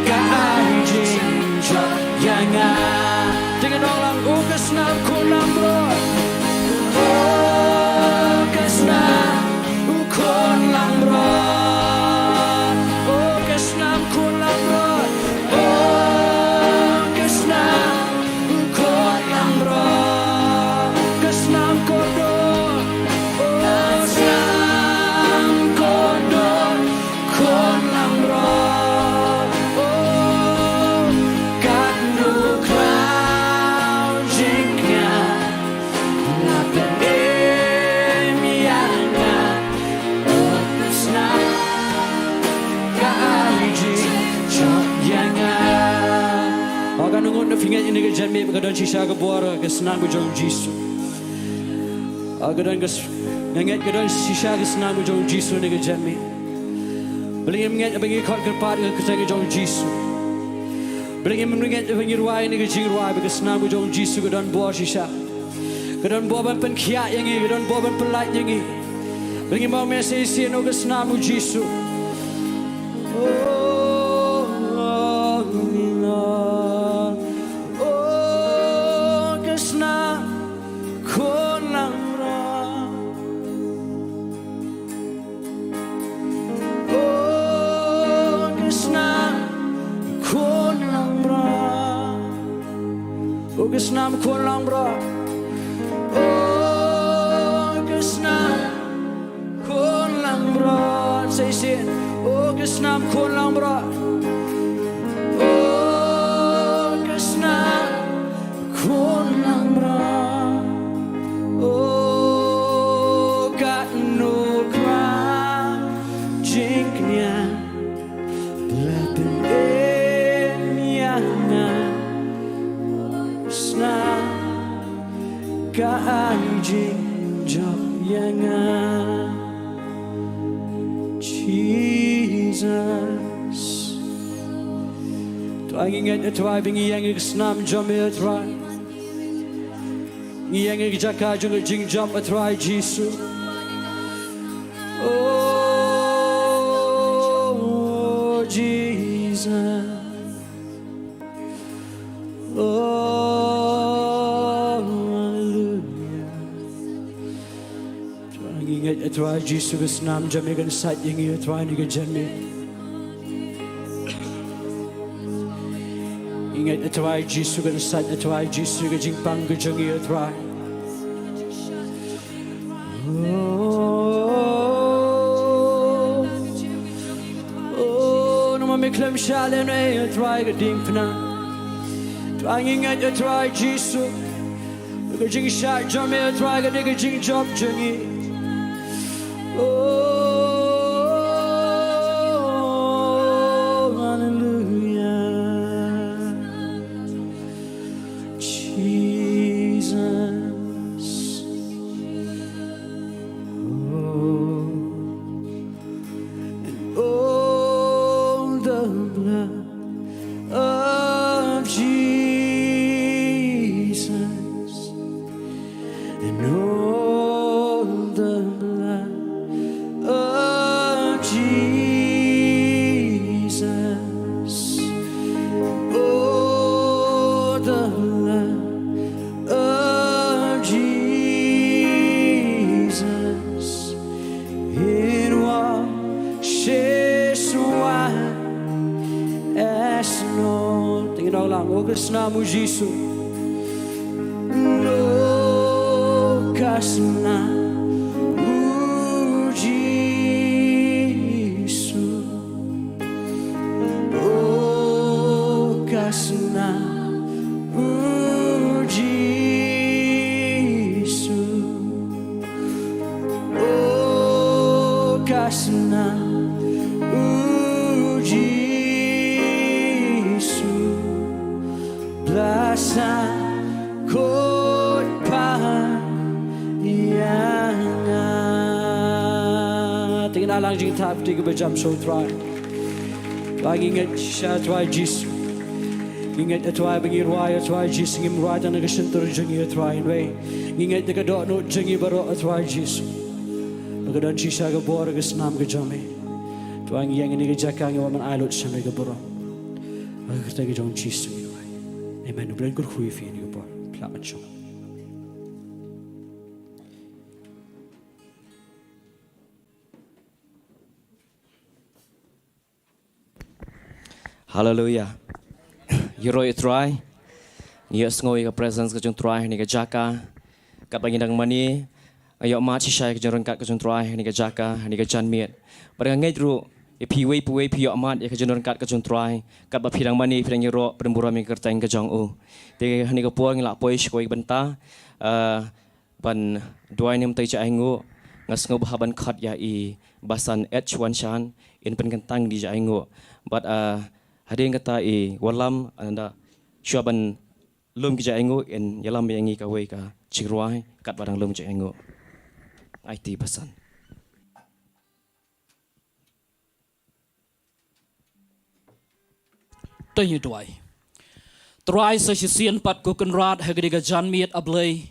Ka ai jingjop ïa nga. Te ngin ong lang, oh, ka snam khun langbrot. Oh, ka snam khun langbrot. Oh, ka snam khun langbrot. Oh, ka snam khun langbrot. Ka snam kordor. Oh, snam kordor. Khun langbrot, oh, katno khraw jingkñia, la pynim ïa nga, oh, ka snam, ka ai jingjop ïa nga. Oh, katno ngut na phi ngeit ïa kane ka janmiet ba ka don shisha ka bor ka snam ka jong u Jisu. Ah, ka don ka s-, nga ngeit ka don shisha ka snam ka jong u Jisu ha kane ka janmiet. Balei ngim ngeit ba ngi khot kyrpad ïa ka kyrteng ka jong u Jisu? Balei ngim ngeit ba ngi rwai ïa kane ka jingrwai ba ka snam ka jong u Jisu ka don bor shisha? Ka don bor ban pynkhiah ïa ngi, ka don bor ban pyllait ïa ngi. Balei ngim ong shisien, oh, ka snam u Jisu. Oh, oh, oh, oh, ka snam khun langbrot. Oh, ka snam khun langbrot. Oh, ka snam khun langbrot. Oh, ka snam khun langbrot. Sa shisien. Oh, ka snam khun langbrot. Oh, ka snam khun langbrot. Oh, katno khraw jingkñia, la pynim ïa nga, snam ka ai jingjop ïa nga. Jesus. Trai, ngi ngeit, Trai, ba ngi ïeng ha ka snam jong me, Trai. Ngi ïeng ha ka jaka jong ka jingjop, Trai Jisu. Oh, Jesus. Oh, hallelujah. Trai, ngi ngeit, Trai Jisu, ka snam jong me kan sait ïa ngi, Trai, ha kane ka janmiet. Ngi ngeit, Trai Jisu, kan sait, Trai Jisu, ka jingpang ka jong ngi, Trai. Oh, oh, namar me khlem shah lehnoh, Trai, ka diengphna. Trai, ngi ngeit, Trai Jisu, ka jingshah jong me, Trai, ka dei ka jingjop jong ngi. Oh, hallelujah. Jesus. Oh, and all the blood of Jesus, and all the blood of Jesus, oh, the blood of Jesus, it washes white as snow. Nong lang, o ka snam u Jisu. O ka snam u Jisu. O ka snam u Jisu. O ka snam u Jisu. Blasa kut pan ïa nga. Te ngin ïa lang jingthaw kti kaba jam sha u Trai. Ba ngi ngeit sha u Trai Jisu. Ngi ngeit u Trai ba ngi rwai u Trai Jisu, ngim rwai tang na ka shyntur jong ngi u Trai, hynrei ngi ngeit da ka dohnud jong ngi baroh u Trai Jisu. Ba ka don shisha ka bor ka snam ka jong me. Trai ngi ïeng ha kane ka jaka ngi wan ban ai lut sha me ka burom. Ha ka kyrteng ka jong u Jisu ngi duwai. Amen. U Blei un kyrkhu ïa phi ha kane ka por. Phi lah ban shong. Haleluia. Ïaroh ïa u Trai. Ngi ïohsngew ïa ka presence ka jong u Trai ha kane ka jaka. Katba ngi dang mane, nga ïohmad shisha ïa ka jingryngkat ka jong u Trai ha kane ka jaka, ha kane ka janmiet. Bad nga ngeit ruh ïa phi uwei pa uwei phi ïohmad ïa ka jingryngkat ka jong u Trai. Katba phi dang mane, phi dang ïaroh, pynburom ïa ka kyrteng ka jong u. Te ha kane ka por ngi la poi sha kawei ka bynta, eh, ban duwai ne em tei jingaiñguh. Nga sngewbha ban khot ïa i Basan H Wanshan, in pynkyntang ïa ki jingaiñguh. Bad, eh, hadien kata i Wallam, ynda shuwa ban lum ki jingaiñguh, in ïalam ïa ngi kawei ka jingrwai katba dang lum jingaiñguh. Aiti Basan. To ngin duwai. Trai, sa shisien pat ko Kynrad ha kane ka janmiet, A Blei,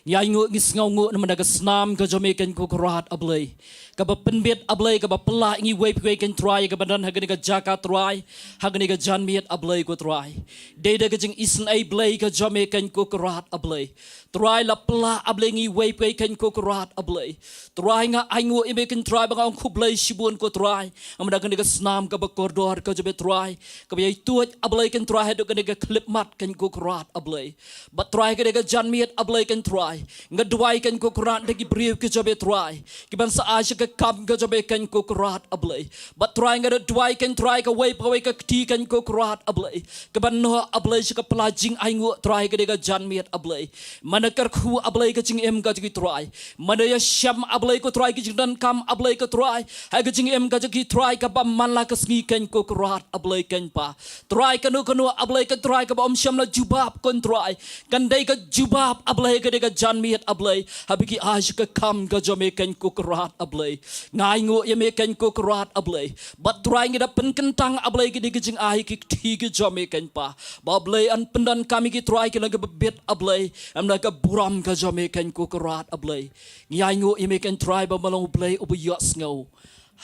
ngi ainguh, ngi sngewnguh namar ka snam ka jong me, Kynrad, A Blei, kaba pynbit, A Blei, kaba pynlah ïa ngi uwei pa uwei, Kynrad, kaba don ha kane ka jaka, Trai, ha kane ka janmiet, A Blei ko Trai. Dei da ka jingisynei, Blei, ka jong me, Kynrad, A Blei. Trai, la pynlah, A Blei, ïa ngi uwei pa uwei, Kynrad, A Blei. Trai, nga ainguh ïa me, Kynrad, ba nga ong khublei shibun ko Trai namar kane ka snam kaba kordor ka jong me, Trai, kaba ïai tuid, A Blei, Kynrad, haduh kane ka khyllipmat, Kynrad, A Blei. Bad Trai, kane ka janmiet, A Blei, Kynrad, nga duwai, Kynrad, da ki briew ki jong me, Trai, kiban sa ai sha ka kam ka jong me, Kynrad, A Blei. Bad Trai, nga da duwai, Kynrad, kawei pa kawei ka kti, Kynrad, A Blei, kaban noh, A Blei, sha ka pla jingainguh, Trai, kane ka janmiet, A Blei. Mano kyrkhu, A Blei, ka jingim ka jong ki, Trai. Mano ïashem, A Blei ko Trai, ki jingdonkam, A Blei ko Trai, ha ka jingim ka jong ki, Trai, kaba man la ka sngi, Kynrad, A Blei, Kynrad. Trai, kano kano, A Blei, Kynrad, kaba ym shym la jubab, Kynrad, kan dei ka jubab, A Blei, kane ka janmiet, A Blei, haba ki ai sha ka kam ka jong me, Kynrad, A Blei. Nga ainguh ïa me, Kynrad, A Blei. Bad Trai, ngi da pynkyntang, A Blei, kine ki jingai ki kti ki jong me, Kynrad. Ba, A Blei, yn pyndonkam ïa ki, Trai, ki long kaba bit, A Blei, namar ka burom ka jong me, Kynrad, A Blei. Ngi ainguh ïa me, Kynrad, ba me long U Blei uba ïohsngew.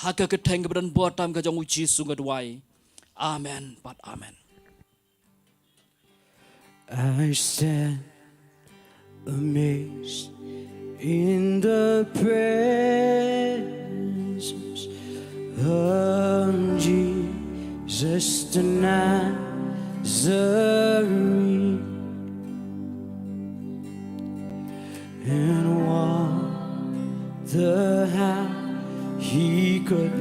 Ha ka kyrteng kaba donbor tam ka jong u Jisu nga duwai. Amen bad amen. I stand amazed in the presence of Jesus the Nazarene, and wonder how he could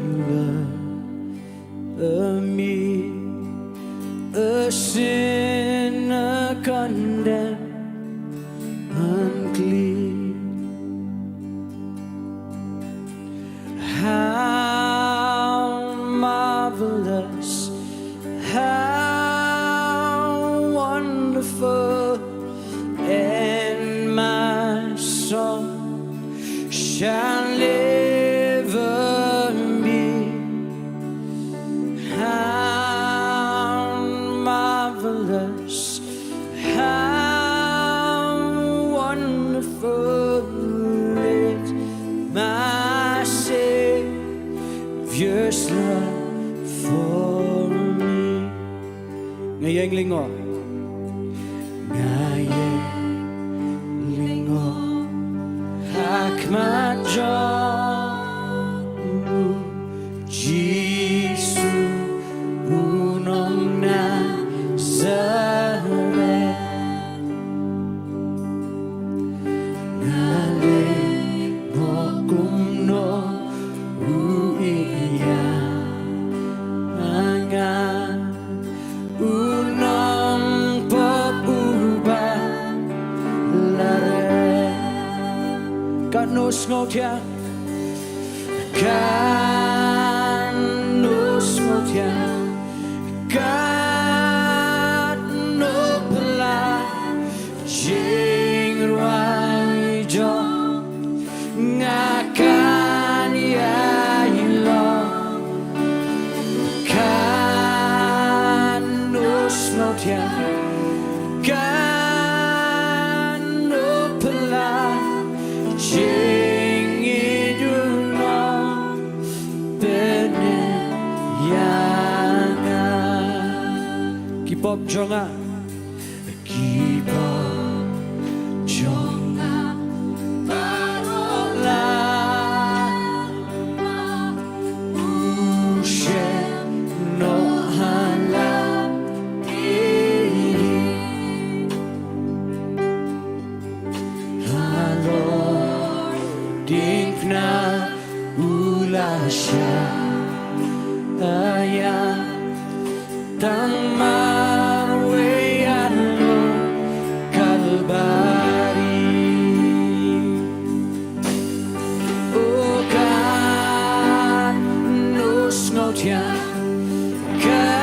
love me, a sinner condemned, unclean. How marvelous, how wonderful, and my song shall ever be. How marvelous, how wonderful is my Savior's love for me. Nga ïeng lyngngoh. Nga ïeng lyngngoh ha khmat jong u Jisu, u nongnasareth. Kan u pynlait jingïeit u Nongpynim ïa nga. Ki pop jong nga. Ki pop jong nga baroh la u shim noh halor ïing. Halor diengphna u la shah ïa tang marwei halor Kalbari. O kan u sngewthiang, kan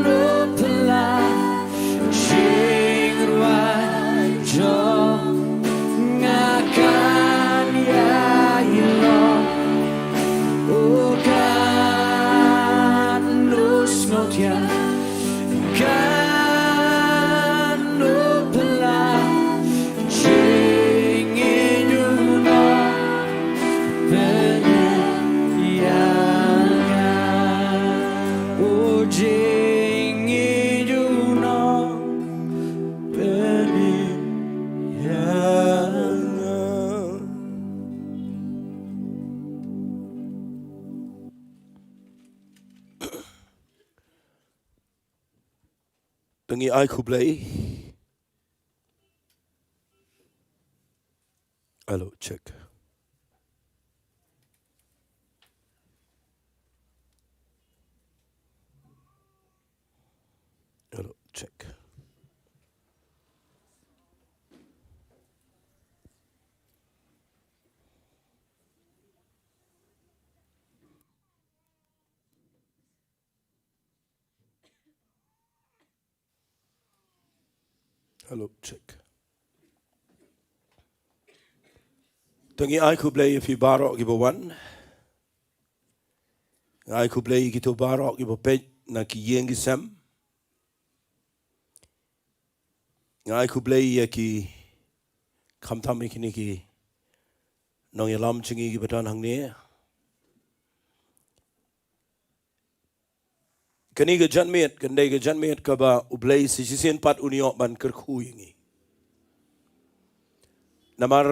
u pynlait jingrwai jong nga, kan ïai long. O kan u sngewthiang, kan u pynlait jingïeit u Nongpynim ïa nga. O jingïeit u Nongpynim ïa nga. Te ngi ai khublei. Hello, check. Hello, check. Hello, check. Te ngi ai khublei ïa phi baroh kiba wan. Ngi ai khublei ïa kito baroh kiba peit na ki ïing ki sem. Ngi ai khublei ïa ki, khamtam ïa kine ki nongïalam jong ngi kiba don hangne. Kane ka janmiet kan dei ka janmiet kaba U Blei sa shisien pat un ïoh ban kyrkhu ïa ngi. Namar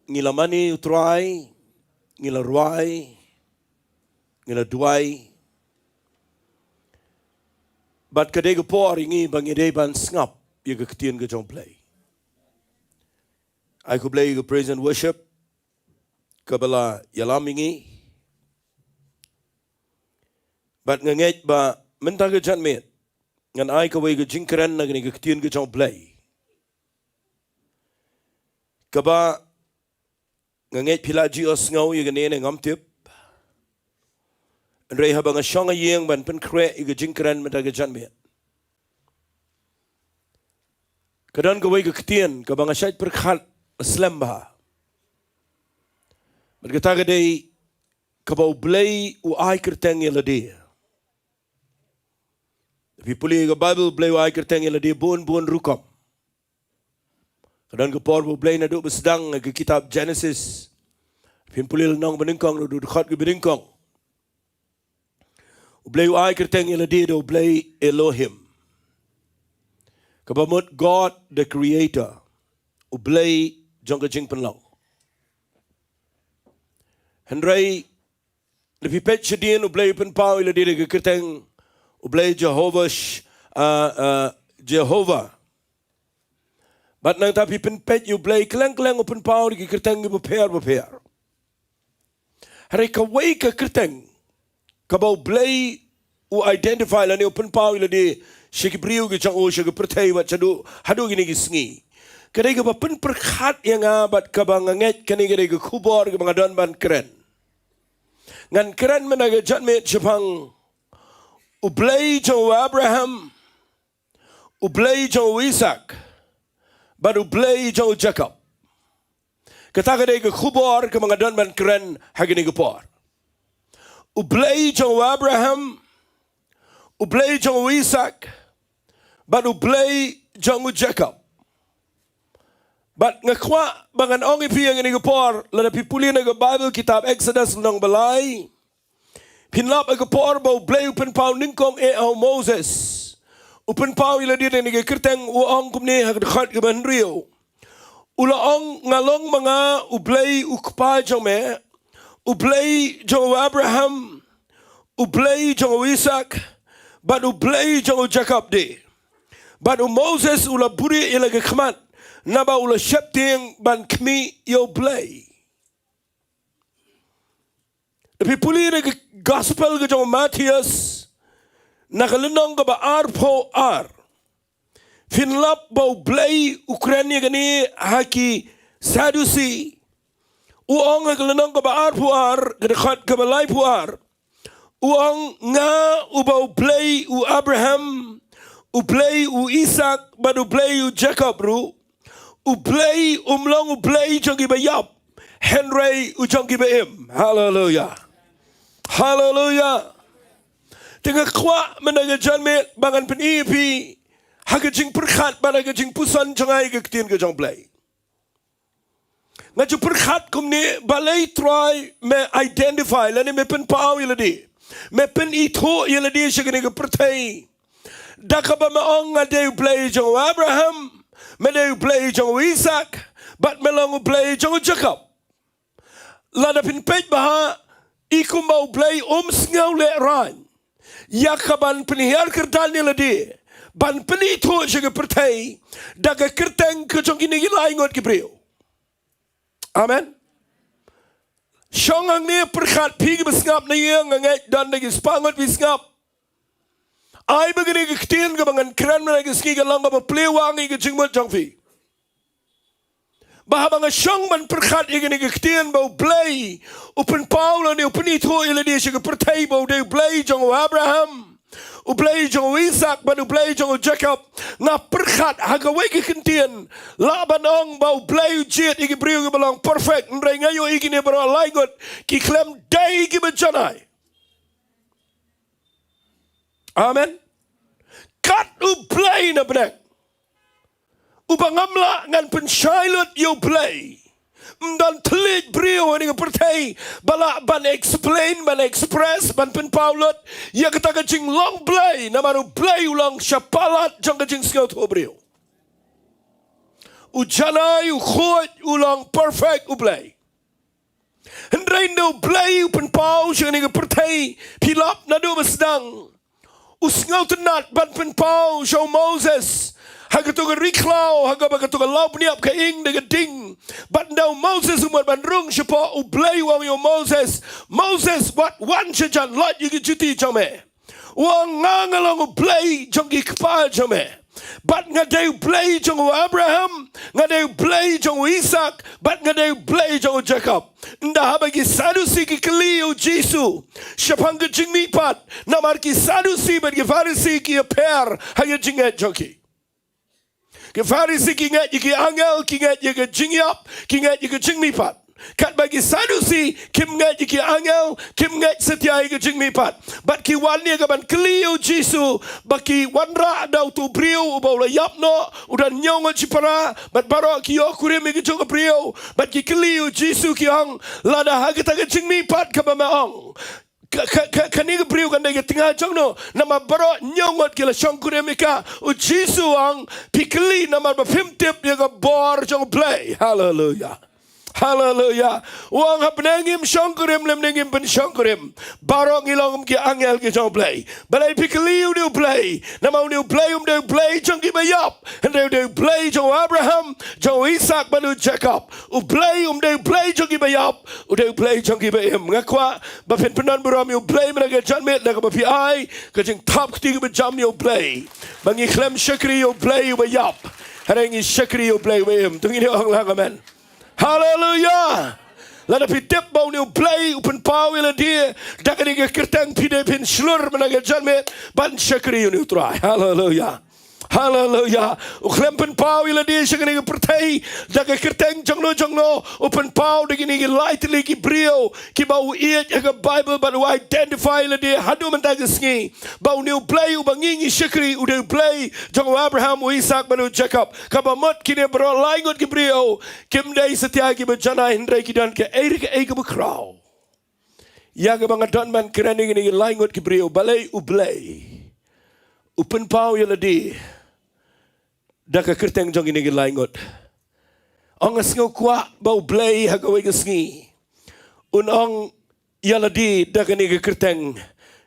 ngi la mane U Trai, ngi la rwai, ngi la duwai. Bad ka dei ka por ïa ngi ba ngi dei ban sngap ïa ka ktien ka jong U Blei. Ai khublei ïa ka praise and worship kaba la ïalam ïa ngi. Bad nga ngeit ba mynta ka janmiet ngan ai kawei ka jingkren na kane ka ktien ka jong U Blei. Kaba nga ngeit phi la ju ïohsngew ïa kane ne ngam tip. Hynrei haba nga shong ha ïing ban pynkhreh ïa ka jingkren mynta ka janmiet, ka don kawei ka ktien kaba nga shait pyrkhat slem bha. Bad kata ka dei kaba U Blei u ai kyrteng ïa lade. Phi pule ïa ka Baibl, U Blei u ai kyrteng ïa lade bun bun rukom. Ka don ka por ba U Blei naduh ba sdang ka kitab Genesis, phin pule lynnong banyngkong, naduh dkhot kaba nyngkong, U Blei u ai kyrteng ïa lade da U Blei Elohim, kaba mut God the Creator, U Blei jong ka jingpynlong. Hynrei lada phi peit shadien, U Blei u pynpaw ïa lade da ka kyrteng U Blei Jehovah, sh-, ah, ah, Jehovah. Bad nangta phi pynpeit ïa U Blei kylleng kylleng u pynpaw da ki kyrteng kiba pher ba pher. Hynrei kawei ka kyrteng kaba U Blei u identify lane u pynpaw ïa lade sha ki briew ki jong u, sha ka pyrthei bad shaduh haduh kine ki sngi, ka dei kaba pynpyrkhat ïa nga bad kaba nga ngeit kane ka dei ka khubor kaba nga don ban kren. Ngan kren mynta ka janmiet shaphang U Blei jong u Abraham, U Blei jong u Isaak, bad U Blei jong u Jakob. Kata ka dei ka khubor kaba nga don ban kren ha kane ka por. U Blei jong u Abraham, U Blei jong u Isaak, bad U Blei jong u Jakob. Bad nga kwah ba ngan ong ïa phi ha kane ka por, lada phi pule na ka Baibl kitab Exodus lynnong ba lai, phin lap ha ka por ba U Blei u pynpaw nyngkong eh ha u Moses. U pynpaw ïa lade da kane ka kyrteng, u ong kumne ha ka dkhot kaba hynriew. U la ong, nga long ma nga U Blei u kpa jong me, U Blei jong u Abraham, U Blei jong u Isaak, bad U Blei jong u Jakob de. Bad u Moses u la buhrieh ïa la ka khmat, naba u la sheptieng ban khmih ïa U Blei. Da phi pule na ka gospel ka jong u Mathaios, na ka lynnong kaba arphew ar, phin lap ba U Blei u kren ïa kane ha ki Sadusi. U ong ha ka lynnong kaba arphew ar, ka dkhot kaba laiphew ar. U ong, nga uba U Blei u Abraham, U Blei u Isaak, bad U Blei u Jakob ruh. U Blei um long U Blei jong kiba ïap, hynrei u jong kiba im. Haleluya. Haleluya. Te nga kwah mynta ka janmiet ba ngan pyni ïa phi ha ka jingpyrkhat bad ha ka jingpuson jong nga ïa ka ktien ka jong U Blei. Nga ju pyrkhat kumne, balei Trai me identify lane me pynpaw ïa lade, me pynithuh ïa lade sha kane ka pyrthei, da kaba me ong nga dei U Blei jong u Abraham, me dei U Blei jong u Isaak, bad me long U Blei jong u Jakob. Lada phin peit bha, i kumba U Blei um sngewlehraiñ ïa kaban pynhiar kyrdan ïa lade ban pynithuh sha ka pyrthei da ka kyrteng ka jong kine ki lai ngut ki briew. Amen. Shong hangne, pyrkhat, phi kiba sngap na ïing, nga ngeit don da ki spah ngut phi sngap. Ai ba kane ka ktien kaba ngan kren mynta ka sngi kan long kaba plie wang ïa ka jingmut jong phi. Ba haba nga shong ban pyrkhat ïa kane ka ktien ba U Blei u pynpaw lane u pynithuh ïa lade sha ka pyrthei ba u dei U Blei jong u Abraham, U Blei jong u Isaak, bad U Blei jong u Jakob, nga pyrkhat ha kawei ka kyntien, lah ban ong ba U Blei u jied ïa ki briew kiba long perfect, hynrei nga ïohi kine baroh lai ngut ki khlem dei kiba janai. Amen. Kat U Blei na bneng, uba ngam lah ngan pynshai lut ïa U Blei. Ym don thylliej briew ha kane ka pyrthei ba lah ban explain, ban express, ban pynpaw lut ïa kata ka jinglong Blei, namar U Blei u long shapalat jong ka jingsngewthuh briew. U janai, u khuid, u long perfect U Blei. Hynrei ynda U Blei u pynpaw sha kane ka pyrthei, phi lap naduh ba sdang, u sngewtynnat ban pynpaw sha u Moses ha kato ka ri khlaw, ha kaba kato ka lawbniap ka ing da ka ding. Bad ynda u Moses u mut ban rung shapoh, U Blei u ong ïa u Moses, Moses, wat wan shajan, law ïa ki juti jong me. U ong, nga nga long U Blei jong ki kpa jong me, bad nga dei U Blei jong u Abraham, nga dei U Blei jong u Isaak, bad nga dei U Blei jong u Jakob. Ynda haba ki Sadusi ki kylli ïa u Jisu shaphang ka jingmihpat, namar ki Sadusi bad ki Pharisi ki ïapher ha ka jingngeit jong ki. Ki Pharisi ki ngeit ïa ki angel, ki ngeit ïa ka jingïap, ki ngeit ïa ka jingmihpat. Katba ki Sadusi kim ngeit ïa ki angel, kim ngeit satia ïa ka jingmihpat. Bad ki wan ïa ka ban kylli ïa u Jisu, ba ki wanrah da uto u briew uba u la ïap noh, u don hynñiew ngut shipara, bad baroh ki ïoh kurim ïa ka jong ka briew, bad ki kylli ïa u Jisu ki ong, lada ha kata ka jingmihpat kaba me ong, ka, ka, ka, kane ka briew kan dei ka tnga jong no, namar baroh hynñiew ngut ki la shongkurim ïa ka. U Jisu u ong, phi kylli namar ba phim tip ïa ka bor jong U Blei. Haleluya. Haleluya. U ong, hapdeng ngim shongkurim lymne ngim pynshongkurim, baroh ngi long kum ki angel ki jong U Blei. Balei phi kylli ïa une U Blei? Namar une U Blei um dei U Blei jong kiba ïap, hynrei u dei U Blei jong u Abraham, jong u Isaak bad u Jakob. U Blei um dei U Blei jong kiba ïap, u dei U Blei jong kiba im. Nga kwah ba phin pyndonburom ïa U Blei mynta ka janmiet da kaba phi ai ka jingthap kti kaba jam ïa U Blei, ba ngi khlem shakri ïa U Blei uba ïap, hynrei ngi shakri ïa U Blei uba im. To ngin ong lang amen. Haleluya. Lada phi tip ba une U Blei u pynpaw ïa lade da kane ka kyrteng, phi dei phin shlur mynta ka janmiet ban shakri ïa une U Trai. Haleluya. Haleluya. U khlem pynpaw ïa lade sha kane ka pyrthei da ka kyrteng jong no jong no. U pynpaw da kine ki lai tylli ki briew kiba u ïeit ha ka Baibl bad u identify ïa lade haduh mynta ka sngi ba une u Blei uba ngi ngi shakri u dei u Blei jong u Abraham, u Isaak bad u Jakob. Kaba mut kine baroh lai ngut ki briew kim dei satia kiba janai hynrei ki don kaei re kaei kaba khraw. Ïa kaba nga don ban kren ïa kine ki lai ngut ki briew, balei u Blei u pynpaw ïa lade da ka kyrteng jong kine ki lai ngut? Ong nga sngew kwah ba u Blei ha kawei ka sngi un ong ïa lade da kane ka kyrteng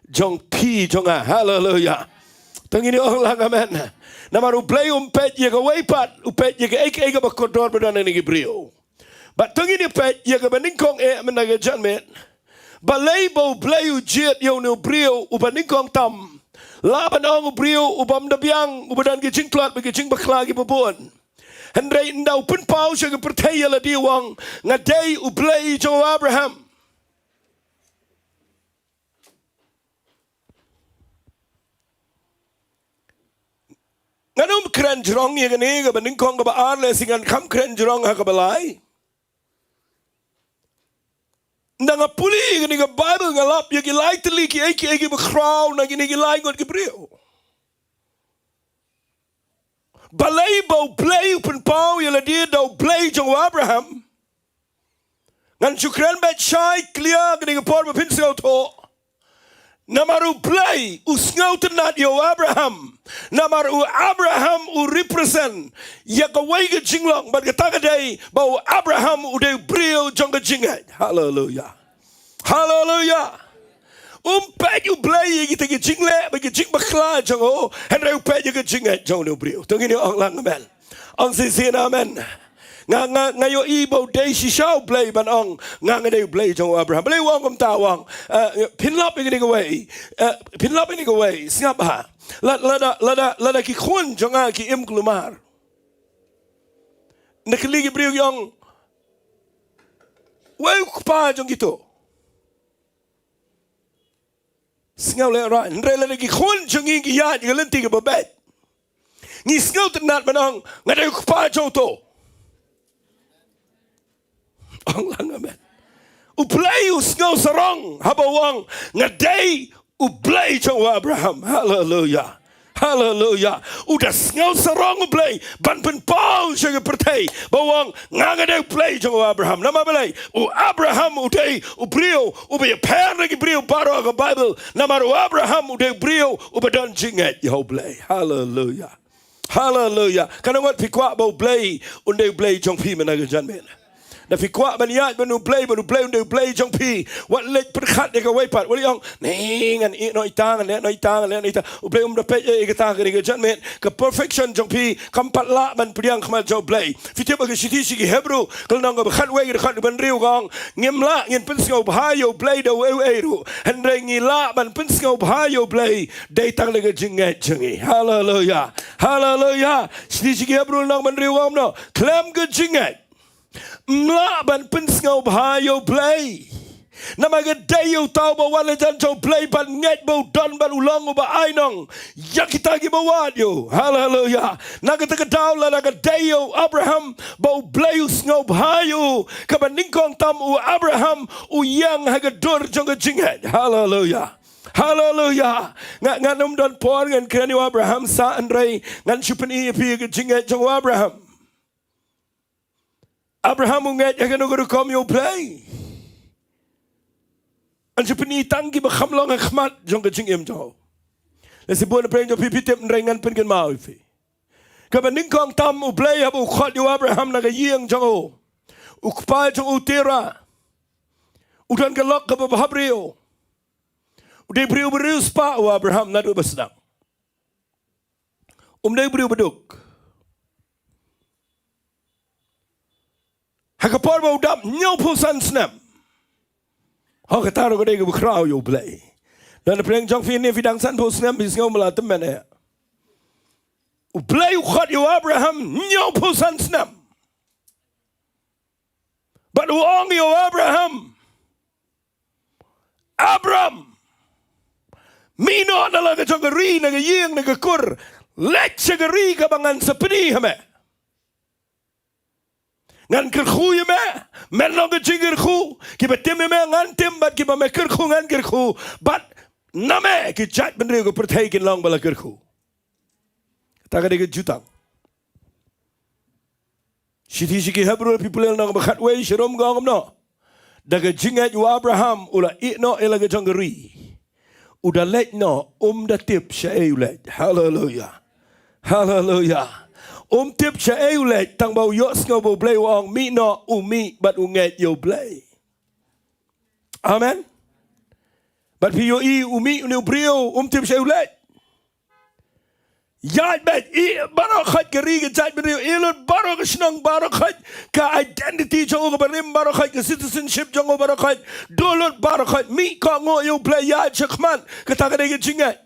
jong phi jong nga. Haleluya. To ngin ong lang amen. Namar u Blei um peit ïa kawei pat, u peit ïa kaei kaei kaba kordor ba don ha kine ki briew. Bad to ngin ïa peit ïa kaba nyngkong eh mynta ka janmiet. Balei ba u Blei u jied ïa une u briew uba nyngkong tam? Lah ban ong u briew ubym da biang, uba don ki jingtlot bad ki jingbakla kiba bun. Hynrei ynda u pynpaw sha ka pyrthei ïa lade u ong, nga dei u Blei jong u Abraham. Ngan ym kren jrong ïa kane kaba nyngkong kaba ar lehse ngan kham kren jrong ha kaba lai. Ynda nga pule ïa kane ka Baibl nga lap ïa ki lai tylli kiei kiei kiba khraw na kine ki lai ngut ki briew. Balei ba u Blei u pynpaw ïa lade da u Blei jong u Abraham? Ngan shu kren beit shai clear kane ka por ba phin sngewthuh. Namar u Blei u sngewtynnat ïa u Abraham. Namar u Abraham u represent ïa kawei ka jinglong bad kata ka dei ba u Abraham u dei u briew jong ka jingngeit. Haleluya. Haleluya. Um peit u Blei ïa kita ki jingleh bad ki jingbakla jong u, hynrei u peit ïa ka jingngeit jong u briew. To ngin ong lang amen. Ong shisien amen. Nga nga nga ïohi ba u dei shisha u Blei ban ong nga nga dei u Blei jong u Abraham. Balei u ong kumta u ong? Eh, phin lap ïa kane kawei. Eh, phin lap ïa kane kawei. Sngap ha. Lada lada lada lada ki khun jong nga ki im kulmar. Nga kylli ki briew ki ong, wei u kpa jong kito? Sngap lehrain, hynrei lada ki khun jong ngi ki ïaid ïa ka lynti kaba beit, ngi sngewtynnat ban ong nga dei u kpa jong uto. Ong lang amen. U Blei u sngewsarong haba u ong nga dei u Blei jong u Abraham. Haleluya. Haleluya. U da sngewsarong u Blei ban pynpaw sha ka pyrthei ba u ong nga nga dei u Blei jong u Abraham. Namar balei? U Abraham u dei u briew uba ïapher na ki briew baroh ha ka Baibl. Namar u Abraham u dei u briew uba don jingngeit ïa u Blei. Haleluya. Haleluya. Katno ngut phi kwah ba u Blei un dei u Blei jong phi mynta ka janmiet? Da phi kwah ban ïaid bad u Blei, bad u Blei un dei u Blei jong phi, wat leit pyrkhat ïa kawei pat. Wat leit ong, ne ngan ïeh noh ita, ngan leh noh ita, ngan leh noh ita. U Blei um da peit ïa kata. Kane ka janmiet ka perfection jong phi kam pat lah ban pdiang khmat jong u Blei. Phi tip ha ka shithi sha ki Hebru ka lynnong kaba khatwei ka dkhot kaba hynriew ka ong, ngim lah ngin pynsngewbha ïa u Blei da uei uei ruh, hynrei ngi lah ban pynsngewbha ïa u Blei dei tang da ka jingngeit jong ngi. Haleluya. Haleluya. Shithi sha ki Hebru lynnong kaba hynriew ka ong kumno? Khlem ka jingngeit ym lah ban pynsngewbha ïa u Blei. Namar ka dei ïa uta uba wan la jan jong u Blei ban ngeit ba u don bad u long uba ainong ïa kita kiba wad ïa u. Haleluya. Na kata ka daw lada ka dei ïa u Abraham ba u Blei u sngewbha ïa u, kaba nyngkong tam u Abraham u ïeng ha ka dur jong ka jingngeit. Haleluya. Haleluya. Nga, ngan ym don por ngan kren ïa u Abraham sah, hynrei ngan shu pyni ïa phi ïa ka jingngeit jong u Abraham. Abraham u ngeit ha kano ka rukom ïa u Blei? Ngan shu pyni tang kiba kham long ha khmat jong ka jingim jong u. Lehse bun na pdeng jong phi phi tip, hynrei ngan pynkynmaw ïa phi. Kaba nyngkong tam u Blei haba u khot ïa u Abraham na ka ïing jong u, u kpa jong u Terah u don ka lok kaba bhabriew. U dei briew ba riewspah u Abraham naduh ba sdang. Um dei briew ba duk. Ha ka por ba u dap hynñiewphew san snem. Ho, kata ruh ka dei kaba khraw ïa u Blei. Don na pdeng jong phi ne phi dang sanphew snem phi sngew ba la tymmen eh. U Blei u khot ïa u Abraham hynñiewphew san snem. Bad u ong ïa u Abraham, Abram, mih noh na la ka jong ka ri, na ka ïing, na ka kur, Leit sha ka ri kaba ngan sa pyni ha me. Ngan kyrkhu ïa me, men long ka jingkyrkhu. Kiba tim ïa me ngan tim, bad kiba me kyrkhu ngan kyrkhu. Bad na me ki jaitbynriew ka pyrthei kin long ba la kyrkhu. Kata ka dei ka jutang. Shithi sha ki Hebru, phi pule lynnong ba khatwei, sharum ka ong kumno? Da ka jingngeit u Abraham u la ïeh noh ïa la ka jong ka ri. U da leit noh, um da tip shaei u leit. Haleluya. Haleluya. Um tip shaei u leit, tang ba u ïohsngew ba U Blei u ong mih noh, u mih bad u ngeit ïa U Blei. Amen. Bad phi ïohi u mih une u briew, um tip shaei u leit. Ïaid beit, ïeh baroh khoit ka ri ka jaitbynriew, ïeh lut baroh ka shnong, baroh khoit ka identity jong u kaba rim, baroh khoit ka citizenship jong u, baroh khoit, duh lut baroh khoit, mih kohnguh ïa U Blei, ïaid shakhmat. Kata ka dei ka jingngeit.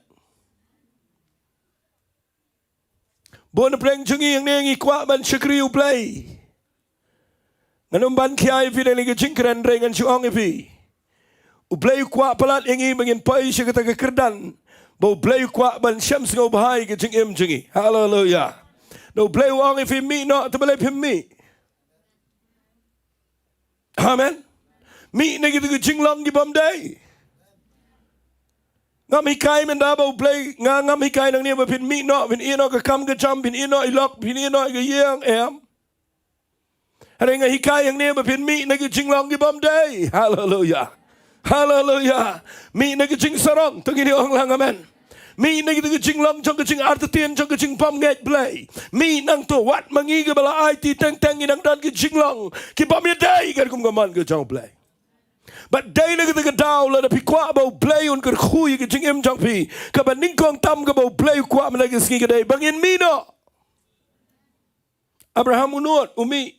Bun na pdeng jong ngi hangne ngi kwah ban shakri U Blei. Ngan ym ban khia ïa phi da kane ka jingkren, hynrei ngan shu ong ïa phi, U Blei u kwah palat ïa ngi ba ngin poi sha kata ka kyrdan ba U Blei u kwah ban shem sngewbha ïa ka jingim jong ngi. Haleluya. Da U Blei u ong ïa phi mih noh, te balei phim mih? Amen. Mih na kita ki jinglong ki bym dei. Ngam hikai mynta ba U Blei, nga ngam hikai nangne ba phin mih noh, phin ïeh noh ka kam ka jam, phin ïeh noh i lok, phin ïeh noh i ka ïing, em. Hynrei nga hikai hangne ba phin mih na ki jinglong ki bym dei. Haleluya. Haleluya. Mih na ki jingsarong, to ngin ong lang amen. Mih na ki, ki jinglong jong ka jingartatien, jong ka jingbymngeit Blei. Mih nangto, wat ma ngi kiba la aiti teng teng ngi dang don ki jinglong ki bym ïadei katkum ka mon ka jong U Blei. Bad dei na kata ka daw, lada phi kwah ba U Blei un kyrkhu ïa ka jingim jong phi, kaba nyngkong tam kaba U Blei u kwah mynta ka sngi ka dei ba ngin mih noh. Abraham u nud, u mih.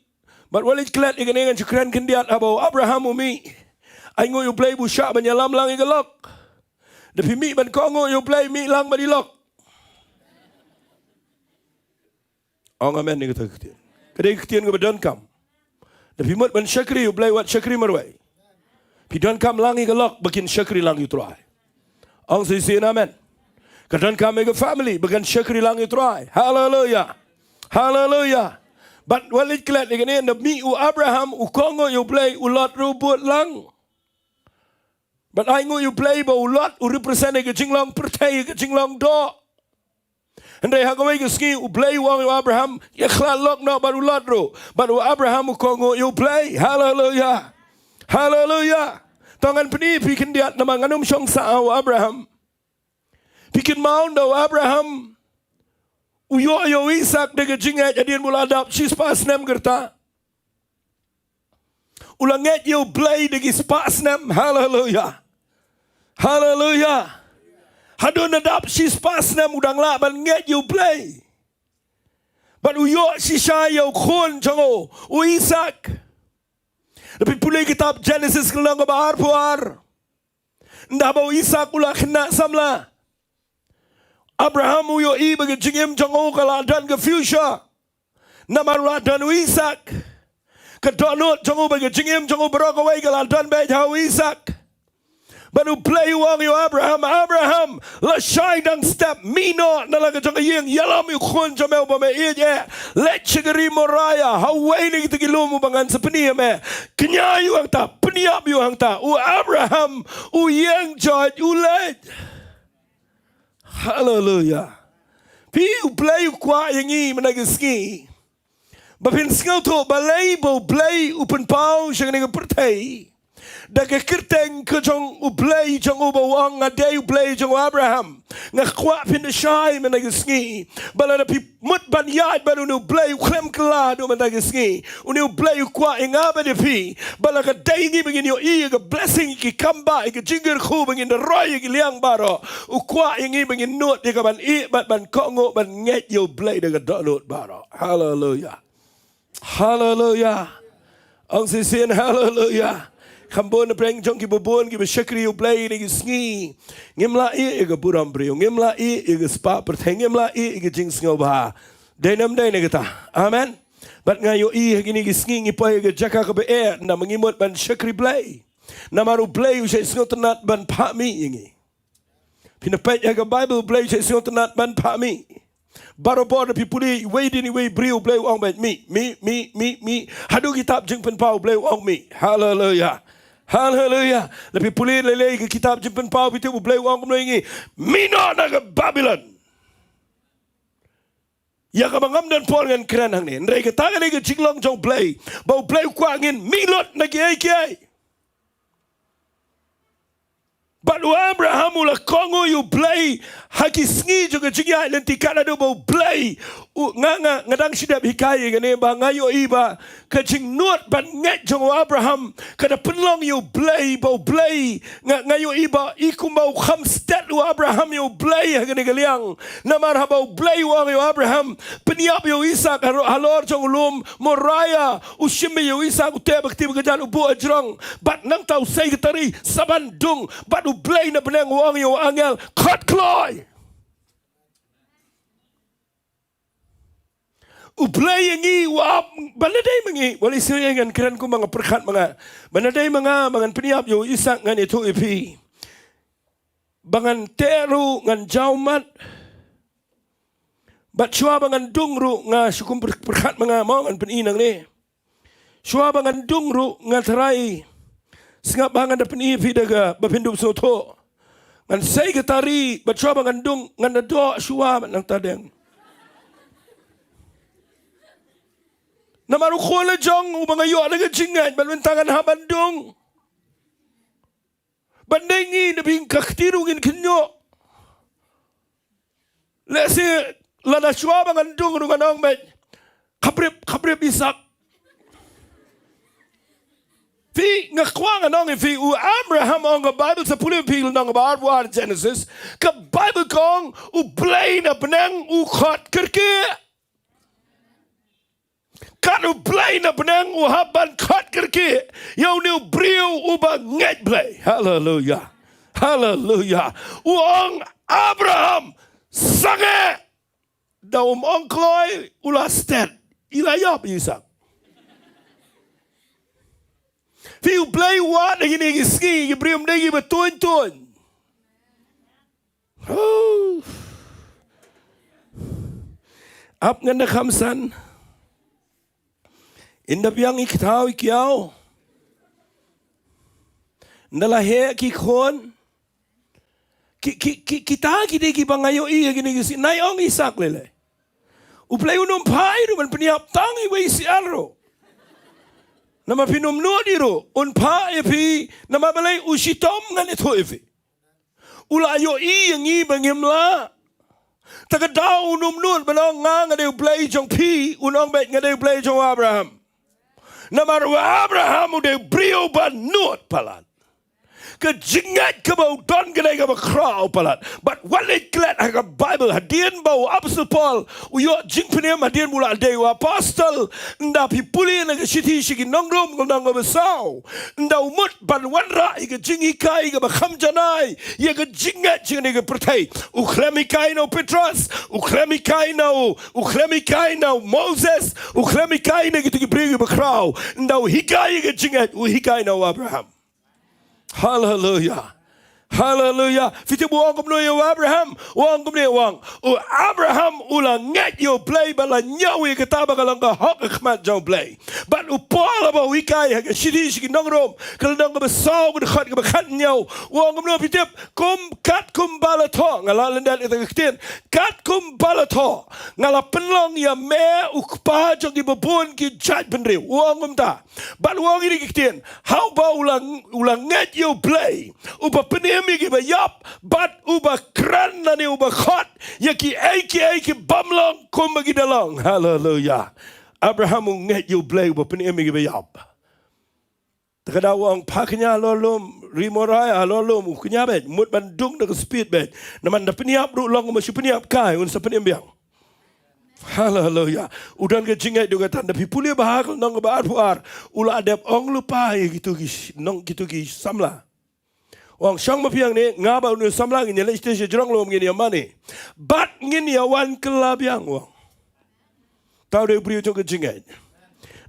Bad wat leit klet ïa kane, ngan shu kren khyndiat, haba u Abraham u mih, ainguh ïa U Blei ba u shah ban ïalam lang ïa ka lok. Da phi mih ban kohnguh ïa U Blei, mih lang bad i lok. Ong amen ïa kata ka ktien. Ka dei ka ktien kaba donkam. Da phi mut ban shakri ïa U Blei, wat shakri marwei. Phi donkam lang ïa ka lok ba kin shakri lang ïa U Trai. Ong shisien amen. Ka donkam ïa ka family ba kan shakri lang ïa U Trai. Haleluya. Haleluya. Bad wat leit klet ïa kane, da mih u Abraham u kohnguh ïa U Blei, u Lot ruh u bud lang. Bad ainguh ïa U Blei ba u Lot u represent ïa ka jinglong pyrthei, ïa ka jinglong doh. Hynrei ha kawei ka sngi U Blei u ong ïa u Abraham, ïakhlad lok noh bad u Lot ruh. Bad u Abraham u kohnguh ïa U Blei. Haleluya. Haleluya. To ngan pyni ïa phi khyndiat namar ngan ym shong sah ha u Abraham. Phi kynmaw ynda u Abraham u ïoh ïa u Isak da ka jingngeit hadien ba u la dap shispah snem ka rta. U la ngeit ïa U Blei da ki spah snem. Haleluya. Haleluya. Haduh ba dap shispah snem u dang lah ban ngeit ïa U Blei. Bad u ïoh shisha ïa u khun jong u, u Isak. Lada phi pule kitab Genesis ka lynnong kaba arphew ar. Ynda ba u Isak u la khynnah samla, Abraham u ïohi ba ka jingim jong u ka la don ka future. Namar u la don u Isak. Ka dohnud jong u bad ka jingim jong u baroh kawei ka la don beit ha u Isak. Bad U Blei u ong ïa u Abraham, Abraham, lashai dang step, mih noh na la ka jong ka ïing, ïalam ïa u khun jong me uba me ïeit eh. Leit sha ka ri Moria, ha uwei na kita ki lum uba ngan sa pyni ïa me. Kñia ïa u hangta, pynïap ïa u hangta. U Abraham u ïeng joit, u leit. Haleluya. Phi, U Blei u kwah ïa ngi mynta ka sngi ba phin sngewthuh balei ba U Blei u pynpaw sha kane ka pyrthei. Da ka kyrteng ka jong U Blei jong u ba u ong, nga dei U Blei jong u Abraham. Nga kwah phin da shai mynta ka sngi ba lada phi mut ban ïaid bad une U Blei u khlem kylla haduh mynta ka sngi, une U Blei u kwah ïa nga bad ïa phi ba la ka dei ngi ba ngin ïohi ïa ka blessing, ïa ki kam bah, ïa ka jingkyrkhu, ba ngin da roi ïa ki liang baroh. U kwah ïa ngi ba ngin nud ïa ka ban ïeh bad ban kohnguh, ban ngeit ïa U Blei da ka dohnud baroh. Haleluya. Haleluya. Ong shisien haleluya. Kham bun na pdeng jong kiba bun kiba shakri ïa U Blei kine ki sngi. Ngim lah ïeh ïa ka burom briew, ngim lah ïeh ïa ka spah pyrthei, ngim lah ïeh ïa ka jingsngewbha. Dei ne ym dei ne kata? Amen. Bad nga ïohi ha kine ki sngi ngi poi ha ka jaka kaba eh, namar ngi mut ban shakri Blei. Namar U Blei u shait sngewtynnat ban phah mih ïa ngi. Phin da peit ha ka Baibl, U Blei u shait sngewtynnat ban phah mih. Barabor da phi pule iwei din iwei briew, Blei u ong beit mih, mih, mih, mih, mih. Haduh kitab Jingpynpaw Blei u ong mih. Haleluya. Haleluya. Da phi pule lei ka kitab Jingpynpaw phi tip u Blei u ong kumno ïa ngi. Mih noh na ka Babilon. Ïa kaba ngam don por ngan kren hangne. Hynrei kata ka dei ka jinglong jong u Blei. Ba u Blei u kwah ngin mih lut na kiei kiei. Bad u Abraham u la kohnguh ïa u Blei ha ki sngi jong ka jingïaid lynti, kat haduh ba u Blei u, nga, nga, nga dang shu dep hikai ïa kane ba nga ïohi ba ka jingnud ban ngeit jong u Abraham ka da pynlong ïa u Blei, ba u Blei, nga, nga ïohi ba i kumba u kham stet u Abraham ïa u Blei ha kane ka liang. Namar haba u Blei u ong ïa u Abraham, pynïap ïa u Isaak halor, halor jong u lum Moriah, u shim ïa u Isaak, u teh bad ka kti bad ka jan, u buh hajrong. Bad nangta u sei ka tari, sa ban dung. Bad u Blei na bneng u ong ïa u angel, khot kloi. U Blei ïa ngi u ap, ba la dei ma ngi, wat la shu ïa ngan kren kumba nga pyrkhat ma nga. Ba la dei ma nga, ba ngan pynïap ïa u Isaak ngan ïathuh ïa phi. Ba ngan teh ruh, ngan jaw mat. Bad shuwa ba ngan dung ruh nga shu kum pyr-, pyrkhat ma nga, mo, ngan pyni nangne. Shuwa ba ngan dung ruh nga tharai. Sngap ba ngan da pyni phi da kaba phin dup sngewthuh. Ngan sei ka tari, bad shuwa ba ngan dung, ngan da doh shuwa bad nangta deng. Namar u khun la jong uba nga ïoh da ka jingngeit, bad mynta ngan hap ban dung. Ban dei ngi na bynta ka kti ruh ngin kynnoh. Lehse lada shuwa ba ngan dung ruh ngan ong beit, khaprip, khaprip Isaak. Phi, nga kwah ngan ong ïa phi, u Abraham, ong ka Baibl, sa pule phi lynnong ba arphew ar Genesis, ka Baibl ka ong u Blei na bneng u khot kyrkieh. Kat u Blei na bneng u hap ban khot kyrkieh ïa une u briew uba ngeit Blei. Haleluya. Haleluya. U ong, Abraham, sangeh. Da um ong kloi, u la stet. I la ïap Isaak. Phi, u Blei u wad ha kine ki sngi, ki briew ym dei kiba tuiñ tuiñ. Huh. Ap ngan da kham san. Ynda biang i kthaw i kiaw. Ynda la heh ki khun. Ki, ki, ki, kita ki dei kiba nga ïohi ha kine ki sngi. Nai ong Isaak lei lei. U Blei un ym phah ruh ban pynïap tang iwei i syiar ruh. Namar phin ym nud ruh. Un phah ïa phi. Namar balei, u shitom ngan ïathuh ïa phi. U la ïohi ïa ngi ba ngim lah. Te ka daw un ym nud ban ong nga, nga dei u Blei jong phi, un ong beit nga dei u Blei jong u Abraham. Namar u Abraham u dei u briew ba nud palat. Ka jingngeit kaba u don ka dei kaba khraw palat. Bad wat leit klet ha ka Baibl, hadien ba u Apostol Paul u ïoh jingpynim, hadien ba u la dei u apostol, ynda phi pule na ka shithi sha ki nong Rom, ka lynnong kaba saw. Ynda u mut ban wanrah ïa ka jinghikai kaba kham janai ïa ka jingngeit jong kane ka pyrthei, u khlem hikai na u Petros, u khlem hikai na u, u khlem hikai na u Moses, u khlem hikai na kito ki briew kiba khraw. Ynda u hikai ïa ka jingngeit, u hikai na u Abraham. Haleluya. Haleluya. Phi tip u ong kumno ïa u Abraham? U ong kumne, u ong, u Abraham u la ngeit ïa u Blei bad la ñiew ïa kata ba ka long ka hok ha khmat jong u Blei. Bad u Paul haba u hikai ha ka shithi sha ki nong Rom, ka lynnong kaba saw, ka dkhot kaba khathynñiew, u ong kumno phi tip? Kum, katkum ba la thoh, nga la lyndet ïa kata ka ktien, katkum ba la thoh, nga la pynlong ïa me u kpa jong kiba bun ki jaitbynriew. U ong kumta. Bad u ong ïa kine ki ktien, ha uba u la, u la ngeit ïa u Blei uba pynim ïa kiba ïap, bad uba kren lane uba khot ïa kiei kiei ki bym long kumba ki da long. Haleluya. Abraham u ngeit ïa u Blei uba pynim ïa kiba ïap. Te ka daw u ong, pha kñia halor lum, ri Moriah halor lum, u kñia beit, mut ban dung da ka speed beit. Namar da pynïap ruh long, ma shu pynïap kai, un sa pynim biang. Haleluya. U don ka jingngeit, u kata, da phi pule bha ha ka lynnong kaba arphew ar, u la dep ong lypa ïa kito ki sh-, nong, kito ki samla. U ong, shong ma phi hangne, nga bad une u samla ngin ïaleit shatei sha jrong lum, ngin ïamane. Bad ngin ïawan kylla biang, u ong. Te u dei u briew jong ka jingngeit.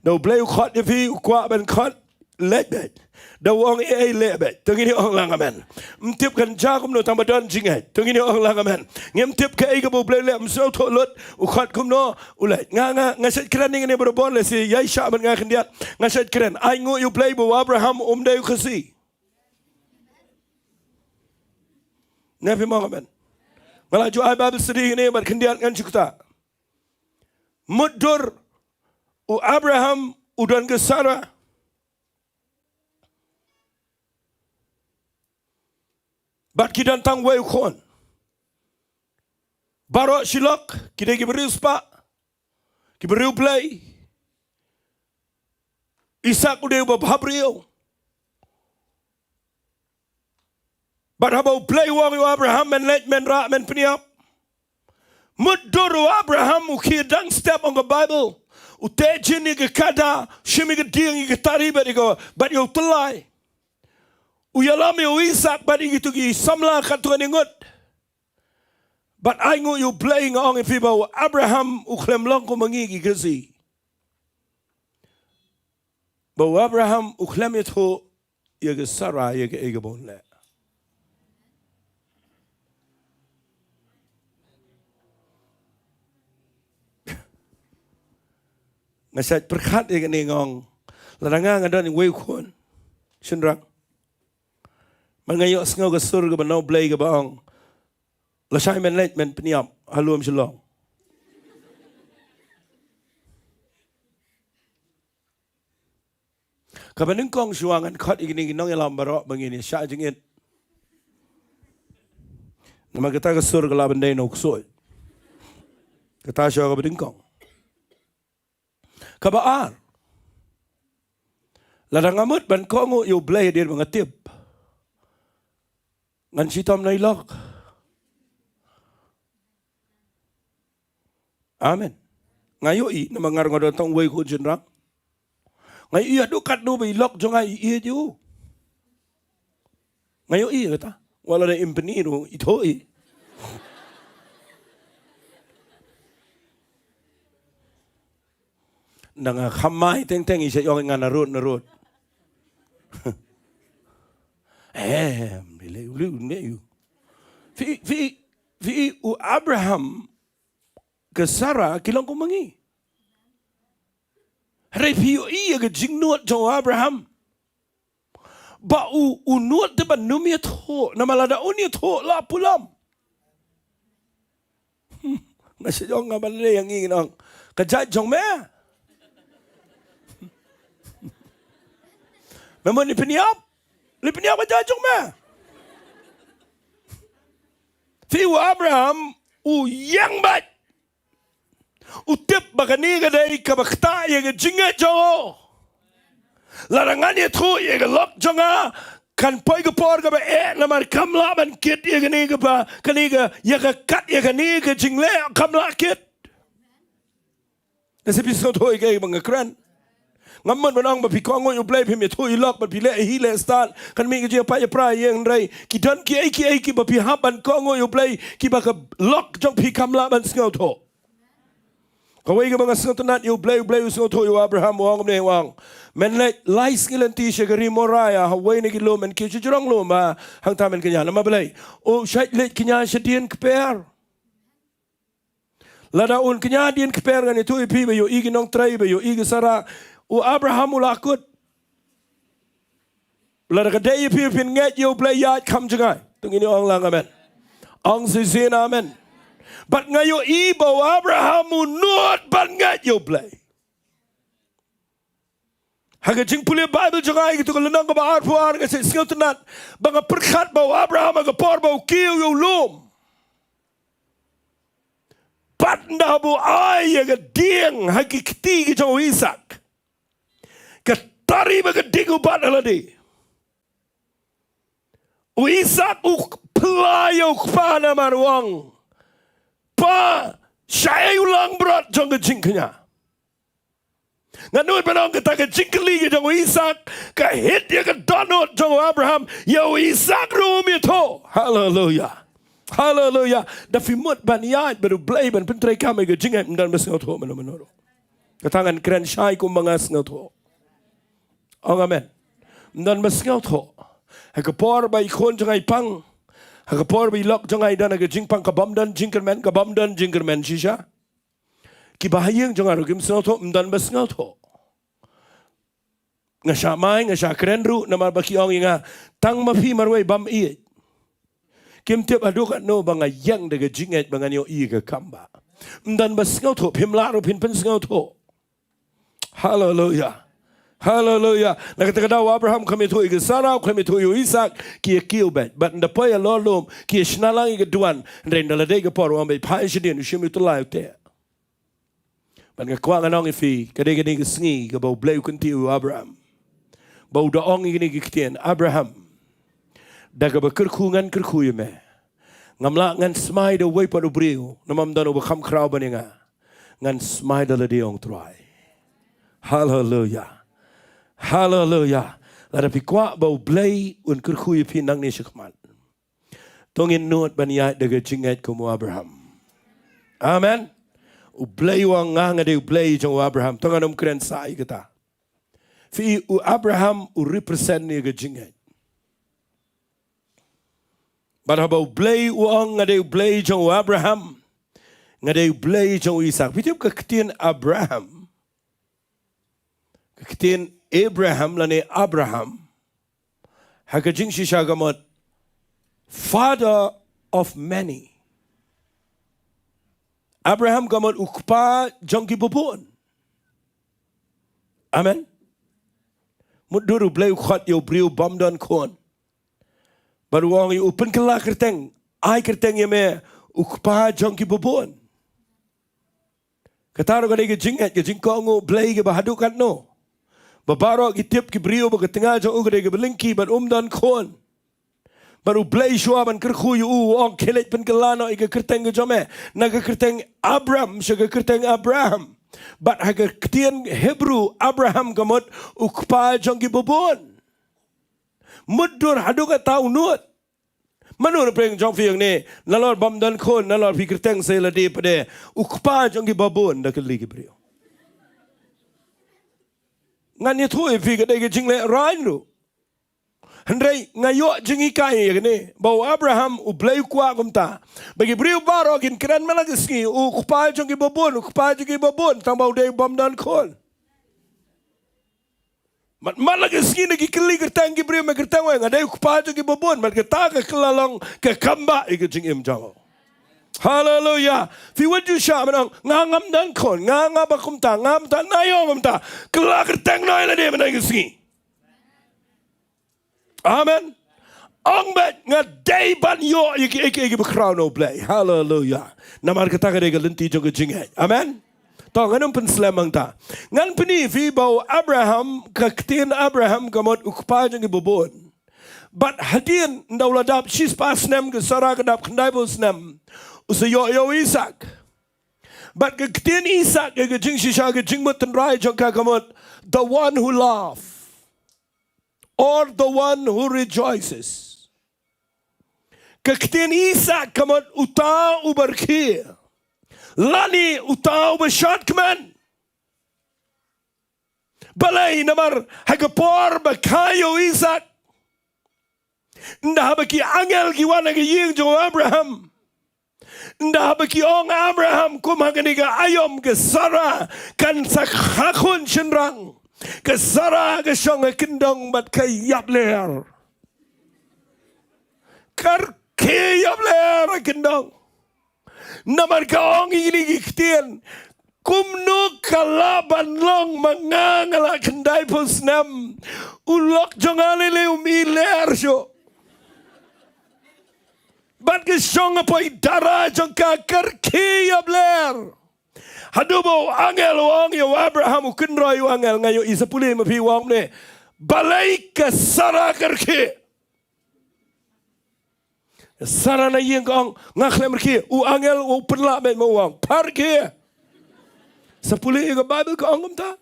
Da u Blei u khot ïa phi, u kwah ban khot. leit beit. Da u ong ei ei leh beit. To ngin ïa ong lang amen. Ym tip kan jia kumno tang ba don jingngeit. To ngin ïa ong lang amen. Ngim tip kaei kaba U Blei u leh, ym sngewthuh lut. U khot kumno u leit. Nga nga nga shait kren ïa kane barabor lehse ïaishah bad nga khyndiat. Nga shait kren. Ai nguh ïa U Blei ba u Abraham um dei u Khasi. Ne phim ong amen. Nga la ju ai Bible study ïa kane bad khyndiat ngan shu kta. Mutdur u Abraham u don ka Sara. Bad ki don tang wei u khun. Baroh shi lok ki dei kiba riewspah, kiba riewblei. Isak u dei uba bhabriew. Bad haba U Blei u ong ïa u Abraham, men leit, men rah, men pynïap. Mutdur u Abraham u khie dang step, ong ka Bible. U teh jin ïa ka kada, shim ïa ka dieng, ïa ka tari bad ïa ka, bad ïa u tyllai. U ïalam ïa u Isak bad ïa kito ki samla katto katne ngut. Bad ai nguh ïa U Blei, nga ong ïa phi ba u Abraham u khlem long kum ma ngi ki Khasi. Ba u Abraham u khlem ïathuh ïa ka Sara ïa kaei kaba un leh. Nga shait pyrkhat ïa kane, nga ong, lada nga nga don wei u khun shynrang, man nga ïohsngew ka sur kaba na U Blei kaba ong, lashai men leit men pynïap ha lum Shillong. Kaba nyngkong shuwa ngan khot ïa kine ki nongïalam baroh ba ngin ïa shah jingit. Namar kata ka sur ka lah ban dei na u ksuid. Kata shuwa kaba nyngkong. Kaba ar, lada nga mut ban kohnguh ïa U Blei hadien ba nga tip, ngan shitom na i lok. Amen. Nga ïohi namar nga ruh nga don tang wei khun shynrang. Nga ïohi haduh katno ba i lok jong nga i ïeit ïa u. Nga ïohi kata. Wat la da im pyni ruh i thoh i. Nda nga kham mai teng teng i sa ïong nga narud narud. Em, bile u liu ne yu. Phi phi phi u Abraham ka Sara ki long kum ma ngi. Hynrei phi ïohi ïa ka jingnud jong u Abraham. Ba u, u nud te ban ym ïathuh, namar lada un ïathuh la pulom. Nga shu ong nga ban leh ïa ngi ngi ong, ka jait jong me. Me mon i pynïap, i pynïap ka jait jong me. Phi u Abraham u ïeng bad u tip ba kane ka dei kaba ktah ïa ka jingngeit jong u. Lada ngan ïathuh ïa ka lok jong nga, kan poi ka por kaba eh namar kam lah ban kit ïa kane kaba, kane ka, ïa ka kat ïa kane ka jingleh kam lah kit. Nasi phi sngewthuh ïa kaei ba nga kren. Ngam mut ban ong ba phi kohnguh ïa u Blei phim ïathuh ïa lok bad phi leh hi leh stad. Kan mih ka jingïapait ïapra ïa hynrei ki don kiei kiei kiba phi hap ban kohnguh ïa u Blei kiba ka lok jong phi kam lah ban sngewthuh. Kawei kaba nga sngewtynnat ïa u Blei, u Blei u sngewthuh ïa u Abraham, u ong kumne, u ong, men leit lai sngi lynti sha ka ri Moria, ha wei na ki lum, men kiew sha jrong lum, ha, hangta men kynja. Namar balei? U shait leit kynja shadien kper. Lada un kynja dien kper ngan ïathuh ïa phi ba ïohi ki nongtrei, ba ïohi ki Sara, u Abraham u la kut. Lada ka dei ïa phi phin ngeit ïa u Blei ïaid kham jngai. To ngin ong lang amen. Ong shisien amen. Bad nga ïohi ba u Abraham u nud ban ngeit ïa u Blei. Ha ka jingpule Baibl jong nga ïa kito ka lynnong kaba arphew ar nga sngewtynnat ba nga pyrkhat ba u Abraham ha ka por ba u kiew ïa u lum. Bad ynda ba u ai ïa ka dieng ha ki kti ki jong u Isaak. Ka tari ba ka dieng u bat ha lade. U Isaak u pla ïa u kpa namar u ong, Pa, shaei u langbrot jong ka jingkñia. Nga nud ban ong kata ka jingkylli ka jong u Isaak ka hit ïa ka dohnud jong u Abraham, ïa u Isaak ruh um ïathuh. Haleluya. Haleluya. Da phi mut ban ïaid bad u Blei ban pyntreikam ïa ka jingngeit, ym don ba sngewthuh mano mano ruh. Kata ngan kren shai kumba nga sngewthuh. Ong amen. Ym don ba sngewthuh. Ha ka por ba i khun jong nga i pang, ha ka por ba i lok jong nga i don ha ka jingpang, ka bym don jingkyrmen, ka bym don jingkyrmen shisha. Kiba ha ïing jong nga ruh kim sngewthuh, ym don ba sngewthuh. Nga shah mai, nga shah kren ruh, namar ba ki ong ïa nga, tang ma phi marwei bym ïeit. Kim tip haduh katno ba nga ïeng da ka jingngeit ba ngan ïohi ïa ka kam ba. Ym don ba sngewthuh, phim lah ruh phin pynsngewthuh. Haleluya. Haleluya. Na kata ka daw u Abraham u khlem ïathuh ïa ka Sara, u khlem ïathuh ïa u Isak, ki ïa kiew beit. Bad ynda poi halor lum, ki ïa shna lang ïa ka duwan, hynrei ynda la dei ka por u ong beit, phai shadien, u shim ïa u tyllai u teh. Bad nga kwah ngan ong ïa phi, ka dei kane ka sngi kaba U Blei u kyntiew ïa u Abraham, ba u da ong ïa kane ka ktien, Abraham, da kaba kyrkhu ngan kyrkhu ïa me. Ngam lah ngan smai da uwei pat u briew, namar ym don uba kham khraw ban ïa nga. Ngan smai da lade, ong Trai. Haleluya. Haleluya. Lada phi kwah ba U Blei un kyrkhu ïa phi nangne shakhmat, to ngin nud ban ïaid da ka jingngeit kum u Abraham. Amen. U Blei u ong, nga nga dei U Blei jong u Abraham. To ngan ym kren sa ïa kata. Phi, u Abraham u represent ïa ka jingngeit. Bad haba U Blei u ong nga dei U Blei jong u Abraham, nga dei U Blei jong u Isak. Phi tip ka ktien Abraham, ka ktien Abraham lane Abraham, ha ka jingshisha ka mut father of many. Abraham ka mut u kpa jong kiba bun. Amen. Mutdur U Blei u khot ïa u briew bym don khun, bad u ong ïa u, pynkylla kyrteng, ai kyrteng ïa me u kpa jong kiba bun. Kata ruh ka dei ka jingngeit, ka jingkohnguh Blei kaba haduh katno, ba baroh ki tip ki briew ba ka tnga jong u ka dei kaba lyngkhi bad um don khun. Bad U Blei shuwa ban kyrkhu ïa u, u ong, khie leit pynkylla noh ïa ka kyrteng ka jong me na ka kyrteng Abram sha ka kyrteng Abraham. Bad ha ka ktien Hebru, Abraham ka mut u kpa jong kiba bun. Mutdur haduh katta u nud. Mano na pdeng jong phi hangne, nalor bym don khun, nalor phi kyrteng sa ïa lade pat de u kpa jong kiba bun, da kylli ki briew. Ngan ïathuh ïa phi, ka dei ka jinglehrain ruh. Hynrei nga ïoh jinghikai ïa kane, ba u Abraham U Blei u kwah kumta, ba ki briew baroh kin kren man la ka sngi, u kpa jong kiba bun, u kpa jong kiba bun, tang ba u dei u bym don khun. Bad man la ka sngi, lada ki kylli kyrteng ki briew, me kyrteng, wei, nga dei u kpa jong kiba bun. Bad kata ka kylla long ka kambah ïa ka jingim jong u. Haleluya. Phi wat ju shah ban ong, nga ngam don khun, nga nga ba kumta, nga kumta, nga ïoh kumta. Kylla kyrteng noh ïa lade man la ka sngi. Amen. Ong beit, nga dei ban ïoh ïa kiei kiei kiba khraw na U Blei. Haleluya. Namar kata ka dei ka lynti jong ka jingngeit. Amen. To ngan ym pynslem hangta. Ngan pyni ïa phi ba u Abraham, ka ktien Abraham ka mut u kpa jong kiba bun. Bad hadien, ynda u la dap shispah snem, ka Sara ka dap khyndaiphew snem, u sa ïoh ïa u Isak. Bad ka ktien Isak, ka jingshisha ka jingmut tynrai jong ka ka mut the one who love, or the one who rejoices. Ka ktien Isak ka mut uta uba rkhie, lane uta uba shad kmen. Balei? Namar ha ka por ba kha ïa u Isak, ynda haba ki angel ki wan ha ka ïing jong u Abraham, ynda haba ki ong, Abraham, kum ha kane ka aïom ka Sara kan sa kha khun shynrang, ka Sara ka shong ha kyndong bad ka ïap lyer. Ka rkhie ïap lyer ha kyndong. Namar ka ong ïa kine ki ktien, kumno ka lah ban long ma nga nga la khyndaiphew snem, u lok jong nga lei lei um i lyer shuh. Bad ka shong hapoh i dara jong ka, ka rkhie ïap lyer. Haduh ba u angel u ong ïa u Abraham, u kynroi u angel, nga ïohi, sa pule ma phi, u ong ne, balei ka Sara ka rkhie? Sara na ïing ka ong, nga khlem rkhie. U angel u pynlah beit ma u, u ong, pha rkhie. Sa pule ïa ka Baibl, ka ong kumta.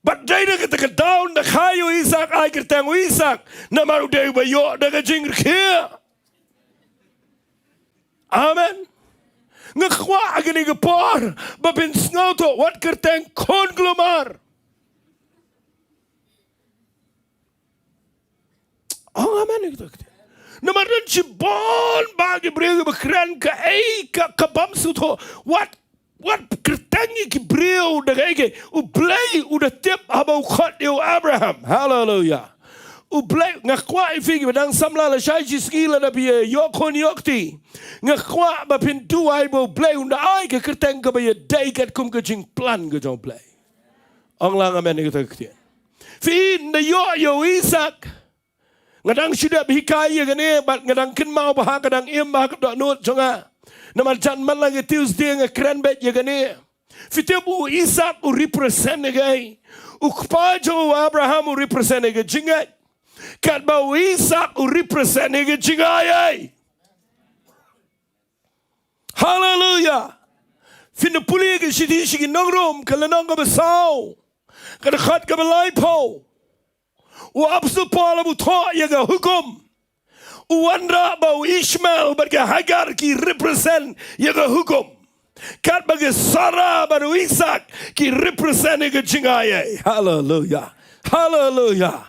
Bad dei na kata ka daw ynda kha ïa u Isak, ai kyrteng u Isak, namar u dei uba ïoh da ka jingrkhie. Amen. Nga kwah ha kane ka por ba phin sngewthuh, wat kyrteng khun kulmar. Ong amen ïa kata ka ktien. Namar don shibun bah ki briew kiba kren kaei ka, ka bym sngewthuh. Wat, wat kyrteng ïa ki briew da kaei kaei. U Blei u da tip haba u khot ïa u Abraham. Haleluya. U Blei, nga kwah ïa phi kiba dang samla lashai shisngi lada phi ïoh khun ïoh kti. Nga kwah ba phin duwai ba u Blei un da ai ka kyrteng kaba ïadei katkum ka jingplan ka jong u Blei. Ong lang amen ïa kata ka ktien. Phi, ynda ïoh ïa u Isak. Nga dang shu dep hikai ïa kane, bad nga dang kynmaw ba ha ka dang im ba ha ka dohnud jong nga. Namar jan man la ka Tuesday nga kren beit ïa kane. Phi tip u Isak u represent ïa kaei? U kpa jong u Abraham u represent ïa ka jingngeit. Katba u Isak u represent ïa ka jingai ei. Haleluya. Phin da pule ka shithi sha ki nong Rom ka lynnong kaba saw, ka dkhot kaba laiphew. U Apostol Paul u thoh ïa ka hukum. U wanrah ba u Ishmael bad ka Hagar ki represent ïa ka hukum. Katba ka Sarah bad u Isak ki represent ïa ka jingai ei. Haleluya. Haleluya.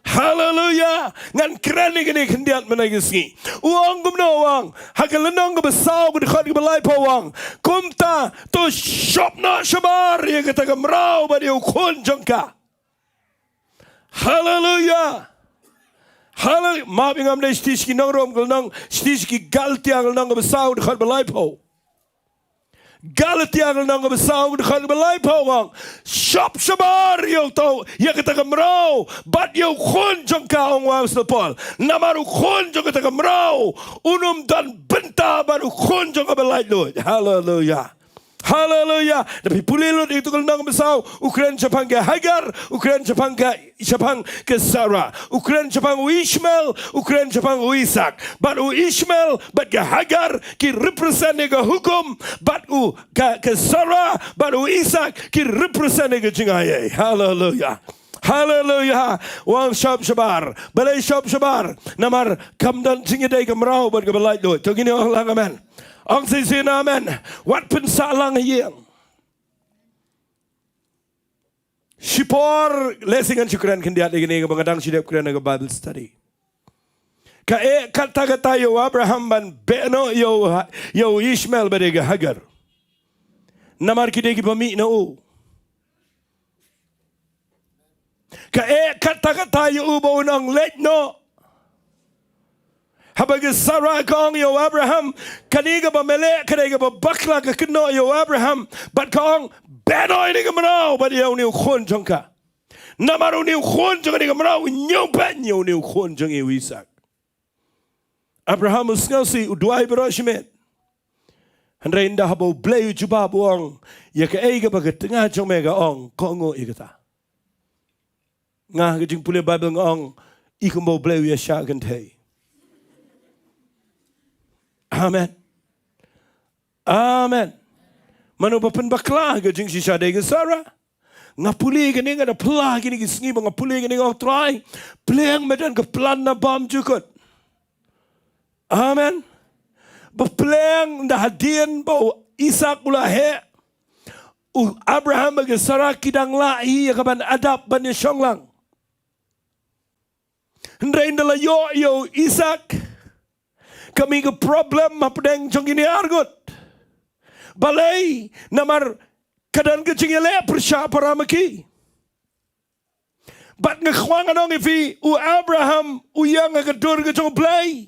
Haleluya. Ngan kren ïa kane khyndiat mynta ka sngi. U ong kumno u ong? Ha ka lynnong kaba saw ka dkhot kaba laiphew u ong, kumta to shop noh shabar ïa kata ka mraw bad ïa u khun jong ka. Haleluya. Haleluya. Map ïa nga, ym dei shithi sha ki nong Rom ka lynnong, shithi sha ki Galatia ka lynnong kaba saw ka dkhot ba laiphew. Galatia ka lynnong kaba saw ka dkhot kaba laiphew u ong, shop shabar ïa uto, ïa kata ka mraw bad ïa u khun jong ka, ong u Apostol Paul. Namar u khun jong kata ka mraw un ym don bynta bad u khun jong kaba laitluid. Haleluya. Haleluya. Da phi pule lut ïa kata ka lynnong kaba saw, u kren shaphang ka Hagar, u kren shaphang ka, shaphang ka Sarah, u kren shaphang u Ishmael, u kren shaphang u Isak. Bad u Ishmael bad ka Hagar ki represent ïa ka hukum, bad u ka, ka Sarah bad u Isak ki represent ïa ka jingai ei. Haleluya. Haleluya. U ong shop shabar. Balei shop shabar? Namar kam don jingïadei ka mraw bad kaba laitluid. To kine ong lang amen. Ong shisien amen. Wat pynsah lang ha ïing. Shipor lehse ngan shu kren khyndiat ïa kane kaba nga dang shu dep kren ha ka Bible study. Ka eh katta katta ïa u Abraham ban beh noh ïa u Ha-, ïa u Ishmael bad ïa ka Hagar. Namar ki dei kiba mih na u. Ka eh katta katta ïa u ba un ong leit noh. Haba ka Sarah ka ong ïa u Abraham, kane kaba me leh ka dei kaba bakla, ka kynnoh ïa u Abraham, bad ka ong, beh noh ïa kane ka mraw bad ïa une u khun jong ka. Namar une u khun jong kane ka mraw u ñiewbeiñ ïa une u khun jong i u Isak. Abraham u sngewsih, u duwai baroh shimet. Hynrei ynda haba u Blei u jubab u ong, ïa kaei kaba ka tnga jong me ka ong, kohnguh ïa kata. Nga ha ka jingpule Bible nga ong, i kumba u Blei u ïa shah kynthei. Amen. Amen. Mano ba pynbakla ha ka jingshisha, dei ka Sarah? Nga pule kane, nga da pla kine ki sngi ba nga pule kane, nga ong Trai, pleng me don ka plan na bymjukut. Amen. Ba pleng da hadien ba u Isak u la heh, u Abraham bad ka Sarah ki dang lah hi ïa ka ban adapt ban ïa shong lang. Hynrei ynda la ïoh ïa u Isak, ka mih ka problem hapdeng jong kine arngut. Balei? Namar ka don ka jingïaleh pyrshah para ma ki. Bad nga kwah ngan ong ïa phi, u Abraham u ïeng ha ka dur ka jong u Blei.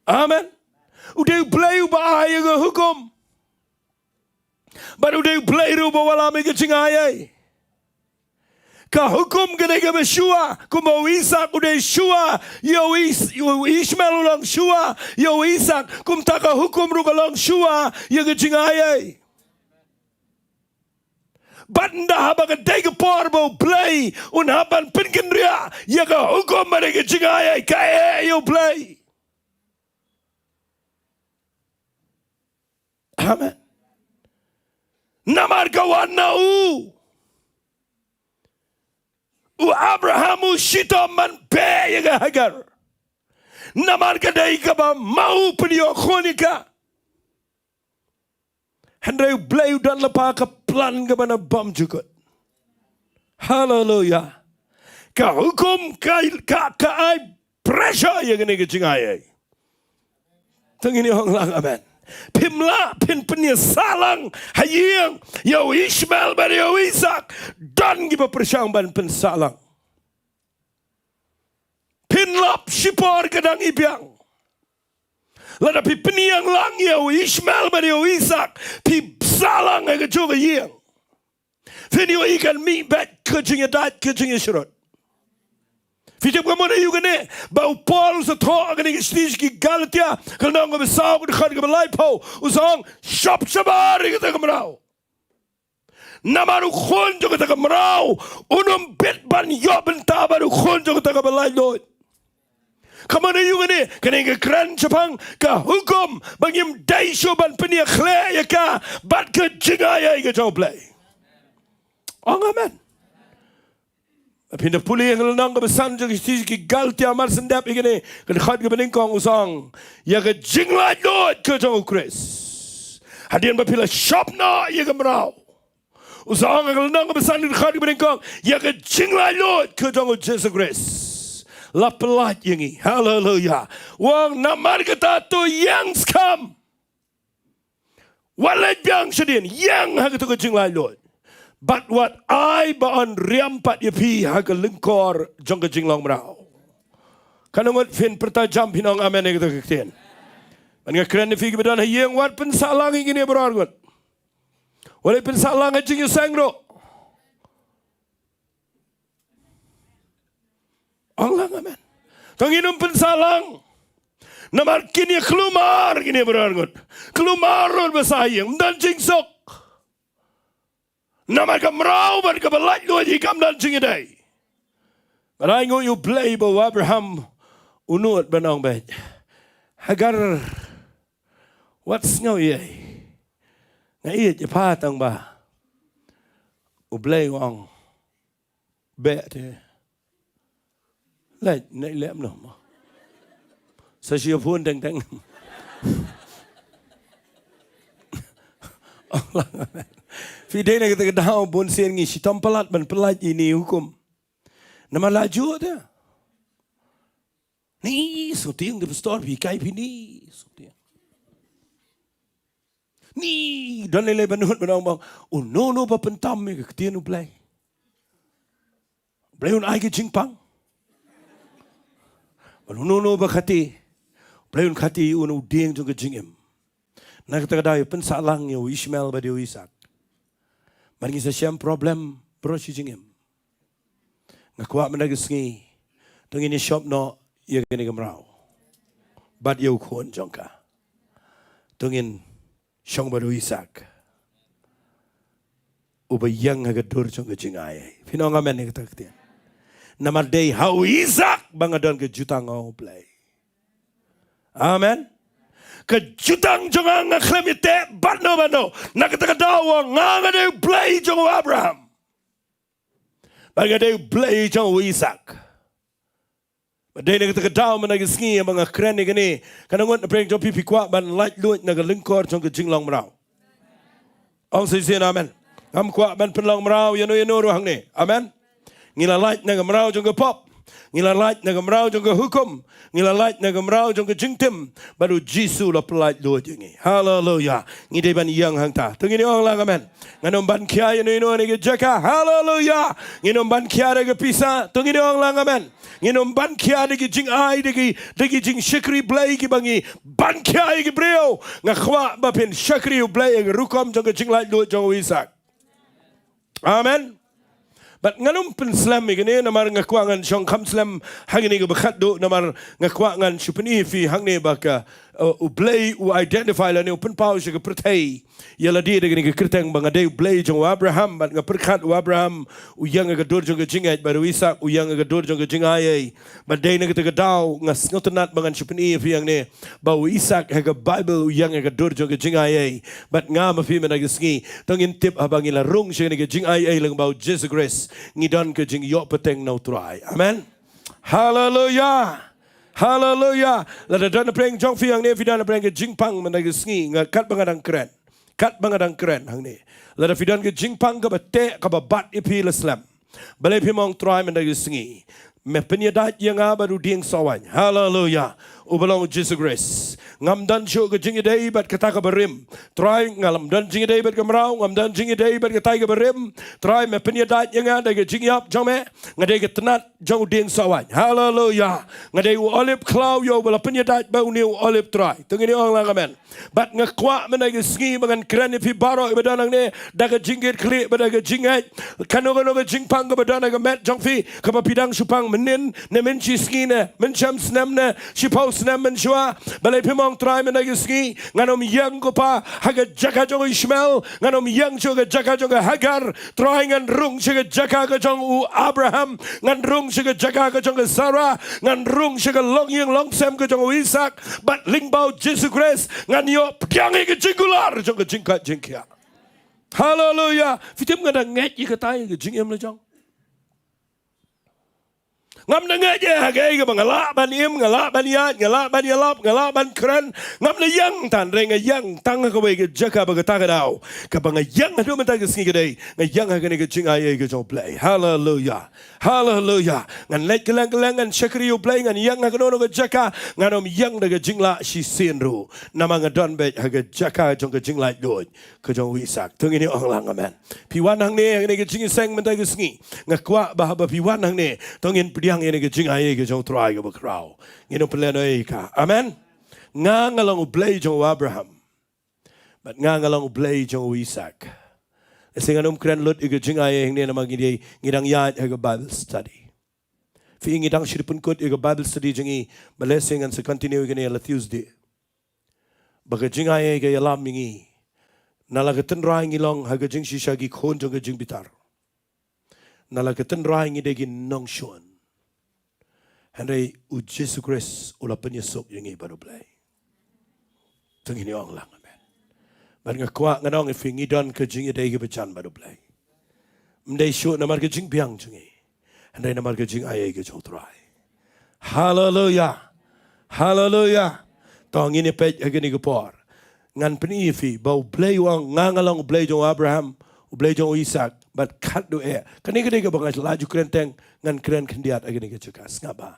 Amen. U dei u Blei uba ai ïa ka hukum. Bad u dei u Blei ruh uba wallam ïa ka jingai ei. Ka hukum ka dei kaba shuwa, kumba u Isak u dei shuwa ïa u Is-, u Ishmael u long shuwa ïa u Isak, kumta ka hukum ruh ka long shuwa ïa ka jingai ei. Bad ynda haba ka dei ka por ba u Blei un hap ban pynkynriah ïa ka hukum bad ïa ka jingai ei, ka eh ïa u Blei. Amen. Namar ka wan na u. U Abraham u shitom ban beh ïa ka Hagar. Namar ka dei kaba ma u pynïoh khun ïa ka. Hynrei u Blei u don lypa ka plan kaba na bymjukut. Haleluya. ka hukum ka, ka, ka ai pressure ïa kane ka jingai ei. To ngin ong lang amen. Phim lah phin pynïasah lang ha ïing ïa u Ishmael bad ïa u Isak. Don kiba pyrshang ban pynsah lang. Phin lap shipor ka dang i biang. Lada phi pynïeng lang ïa u Ishmael bad ïa u Isak, phi sah lang ha kajuh ka ïing. Phin ïohi kan mih beit ka jingïadait ka jingïasyrut. Phi tip kumno ïa kane ba u Paul u sa thoh ha kane ka shithi sha ki Galatia, ka lynnong kaba saw, ka dkhot kaba laiphew, u sa ong, shop shabar ïa kata ka mraw. Namar u khun jong kata ka mraw un ym bit ban ïoh bynta bad u khun jong kata kaba laitluid. Kumno ïa kane, kane ka kren shaphang ka hukum ba ngim dei shuh ban pynïakhleh ïa ka bad ka jingai ei ka jong U Blei. Ong amen. Phin da pule ïa ka lynnong kaba san jong ka shithi ki Galatia mar shen dep ïa kane, ka dkhot kaba nyngkong u sa ong, ïa ka jinglaitluid ka jong U Khrist. Hadien ba phi la shop noh ïa ka mraw. U sa ong ha ka lynnong kaba san ka dkhot kaba nyngkong, ïa ka jinglaitluid ka jong U Jisu Khrist la pyllait ïa ngi. Haleluia. U ong namar kata to ïeng skhem. Wat leit biang shadien, ïeng ha kato ka jinglaitluid. Bad wat ai ba yn riam pat ïa phi ha ka lyngkor jong ka jinglong mraw. Katno ngut phin pyrta jam phin ong amen ïa kato ka ktien. Bad nga kren ïa phi kiba don ha ïing, wat pynsah lang ïa kine baroh arngut. Wat leit pynsah lang ha jingïaseng ruh. Ong lang amen. To ngin ym pynsah lang. Namar kin ïa khlumar kine baroh arngut. Khlumar ruh ba sah ïing, ym don jingsuk. Namar ka mraw bad kaba laitluid hi kam don jingïadei. Bad ai nguh ïa U Blei ba u Abraham u nud ban ong beit, Hagar, wat sngew ei. Nga ïeit ïa pha tang ba U Blei u ong beh te. Leit, ne lem noh mo. Sa shi phone teng teng. Phi dei na kata ka daw bun sien ngi shitom palat ban pyllait ïa ine i hukum. Namar la juh te. Ni sngewtieng te pastor, phi kai phi ni sngewtieng. Ni don lei lei ba nud ban ong ba uno uno ba pyntam ïa ka ktien U Blei, U Blei un ai ka jingpang. Bad uno uno ba khati, U Blei un khati ïa u na u dieng jong ka jingim. Na kata ka daw ïa pynsah lang ïa u Ishmael bad ïa u Isak. Bad ngi sa shem problem baroh shi jingim. Nga kwah mynta ka sngi to ngin ïa shop noh ïa kane ka mraw bad ïa u khun jong ka. To ngin shong bad u Isak uba ïeng ha ka dur jong ka jingai ei. Phin ong amen ïa kata ka ktien. Namar dei ha u Isak ba nga don ka jutang, O Blei. Amen. Ka jutang jong nga nga khlem ïa teh bad no bad no. Na kata ka daw nga, nga dei U Blei jong u Abraham. Bad nga dei U Blei jong u Isak. Bad dei na kata ka daw mynta ka sngi ba nga kren ïa kane. Katno ngut na pdeng jong phi phi kwah ban laitluid na ka lyngkor jong ka jinglong mraw? Ong sa shisien amen. Ngam kwah ban pynlong mraw ïano ïano ruh hangne. Amen. Ngi la lait na ka mraw jong ka pop. Ngi la lait na ka mraw jong ka hukum. Ngi la lait na ka mraw jong ka jingtim. Bad u Jisu la pyllait luid ïa ngi. Haleluia. Ngi dei ban ïeng hangta. To ngin ong lang amen. Ngan ym ban khia ïano ïano na ka jaka. Haleluia. Ngin ym ban khia da ka pisa. To ngin ong lang amen. Ngin ym ban khia da ki jingai, da ki, da ki jingshakri Blei kiba ngi ban khia ïa ki briew. Nga kwah ba phin shakri U Blei ha ka rukom jong ka jinglait luid jong u Isak. Amen. Bad ngan ym pynslem ïa kane namar nga kwah ngan shong kham slem ha kane kaba khatduh namar nga kwah ngan shu pyni ïa phi hangne ba ka, uh, U Blei u identify lane u pynpaw sha ka pyrthei ïa lade da kane ka kyrteng ba nga dei U Blei jong u Abraham, bad nga pyrkhat u Abraham u ïeng ha ka dur jong ka jingngeit, bad u Isak u ïeng ha ka dur jong ka jingaiei. Bad dei na kata ka daw nga sngewtynnat ba ngan shu pyni ïa phi hangne ba u Isak ha ka Baibl u ïeng ha ka dur jong ka jingaiei. Bad nga ma phi mynta ka sngi to ngin tip haba ngi la rung sha kane ka jingaiei lyngba u Jisu Khrist ngi don ka jingïoh pateng na u Trai. Amen. Haleluia. Haleluia. Lada don na pdeng jong phi hangne, phi don na pdeng ka jingpang mynta ka sngi, nga, katba nga dang kren, katba nga dang kren hangne, lada phi don ka jingpang kaba teh kaba bat ïa phi la slem, Balei phim ong Trai mynta ka sngi? Me pynïadait ïa nga bad u dieng sawaiñ. Haleluya. Uba long u Jisu Khrist. Ngam don shuh ka jingïadei bad kata kaba rim. Trai, ngam don jingïadei bad ka mraw, ngam don jingïadei bad katai kaba rim. Trai, me pynïadait ïa nga da ka jingïap jong me. Nga dei ka tnat jong u dieng sawaiñ. Haleluya. Nga dei u olib khlaw ïa uba la pynïadait bad une u olib, Trai. To ngin ong lang amen. Bad nga kwah mynta ka sngi ba ngan kren ïa phi baroh iba don hangne, da ka jingkitkhlieh bad da ka jingngeit. Kano kano ka jingpang kaba don ha ka met jong phi, kaba phi dang shu pang mynnin ne mynshisngi ne mynshem snem ne shiphew snem mynshuwa. Balei phim ong Trai mynta ka sngi? Ngan ym ïeng, ko Pa, ha ka jaka jong u Ishmael, ngan ym ïeng sha ka jaka jong ka Hagar. Trai, ngan rung sha ka jaka ka jong u Abraham, ngan rung sha ka jaka ka jong ka Sarah, ngan rung sha ka longïing longsem ka jong u Isak, bad lyngba u Jisu Khrist ngan ïoh pdiang ïa ka jingkular jong ka jingkoit jingkhiah. Haleluya. Phi tip, nga dang ngeit ïa katai ka jingim la jong. Ngam da ngeit ïa ha kaei kaba nga lah ban im, nga lah ban ïaid, nga lah ban ïalap, nga lah ban kren. Ngam da ïeng tang, hynrei nga ïeng tang ha kawei ka jaka ba kata ka daw kaba nga ïeng haduh mynta ka sngi ka dei, nga ïeng ha kane ka jingai ei ka jong U Blei. Haleluya. Haleluya. Ngan leit kylleng kylleng, ngan shakri U Blei, ngan ïeng ha kano kano ka jaka, ngan ym ïeng da ka jinglah shisien ruh. Namar nga don beit ha ka jaka jong ka jinglaitluid ka jong u Isak. To ngin ong lang amen. Phi wan hangne ha kane ka jingïaseng mynta ka sngi, nga kwah ba haba phi wan hangne, to ngin pdiang ïa kane ka jingai ei ka jong U Trai kaba khraw. Ngin ym pynlehnoh ïa ka. Amen. Nga, nga long U Blei jong u Abraham. Bad nga, nga long U Blei jong u Isak. Lehse ngan ym kren lut ïa ka jingai ei hangne namar ngi dei, ngi dang ïaid ha ka Bible study. Phi, ngi dang shu pynkut ïa ka Bible study jong ngi, bad lehse ngan sa continue ïa kane ha la Tuesday. Ba ka jingai ei ka ïalam ïa ngi, na la ka tynrai ngi long ha ka jingshisha ki khun jong ka jingbitar. Na la ka tynrai ngi dei ki nongshun. Hynrei u Jisu Khrist u la pynïasuk ïa ngi bad U Blei. To ngin ong lang amen. Bad nga kwah ngan ong ïa phi, ngi don ka jingïadei kaba jan bad U Blei. Ym dei shuh namar ka jingbiang jong ngi, hynrei namar ka jingai ei ka jong U Trai. Haleluya. Haleluya. To ngin ïa peit ha kane ka por. Ngan pyni ïa phi ba U Blei u ong, nga, nga long U Blei jong u Abraham, U Blei jong u Isak, bad khadduh eh. Kane ka dei kaba nga la ju kren teng, ngan kren khyndiat ha kane ka jaka. Sngap bha.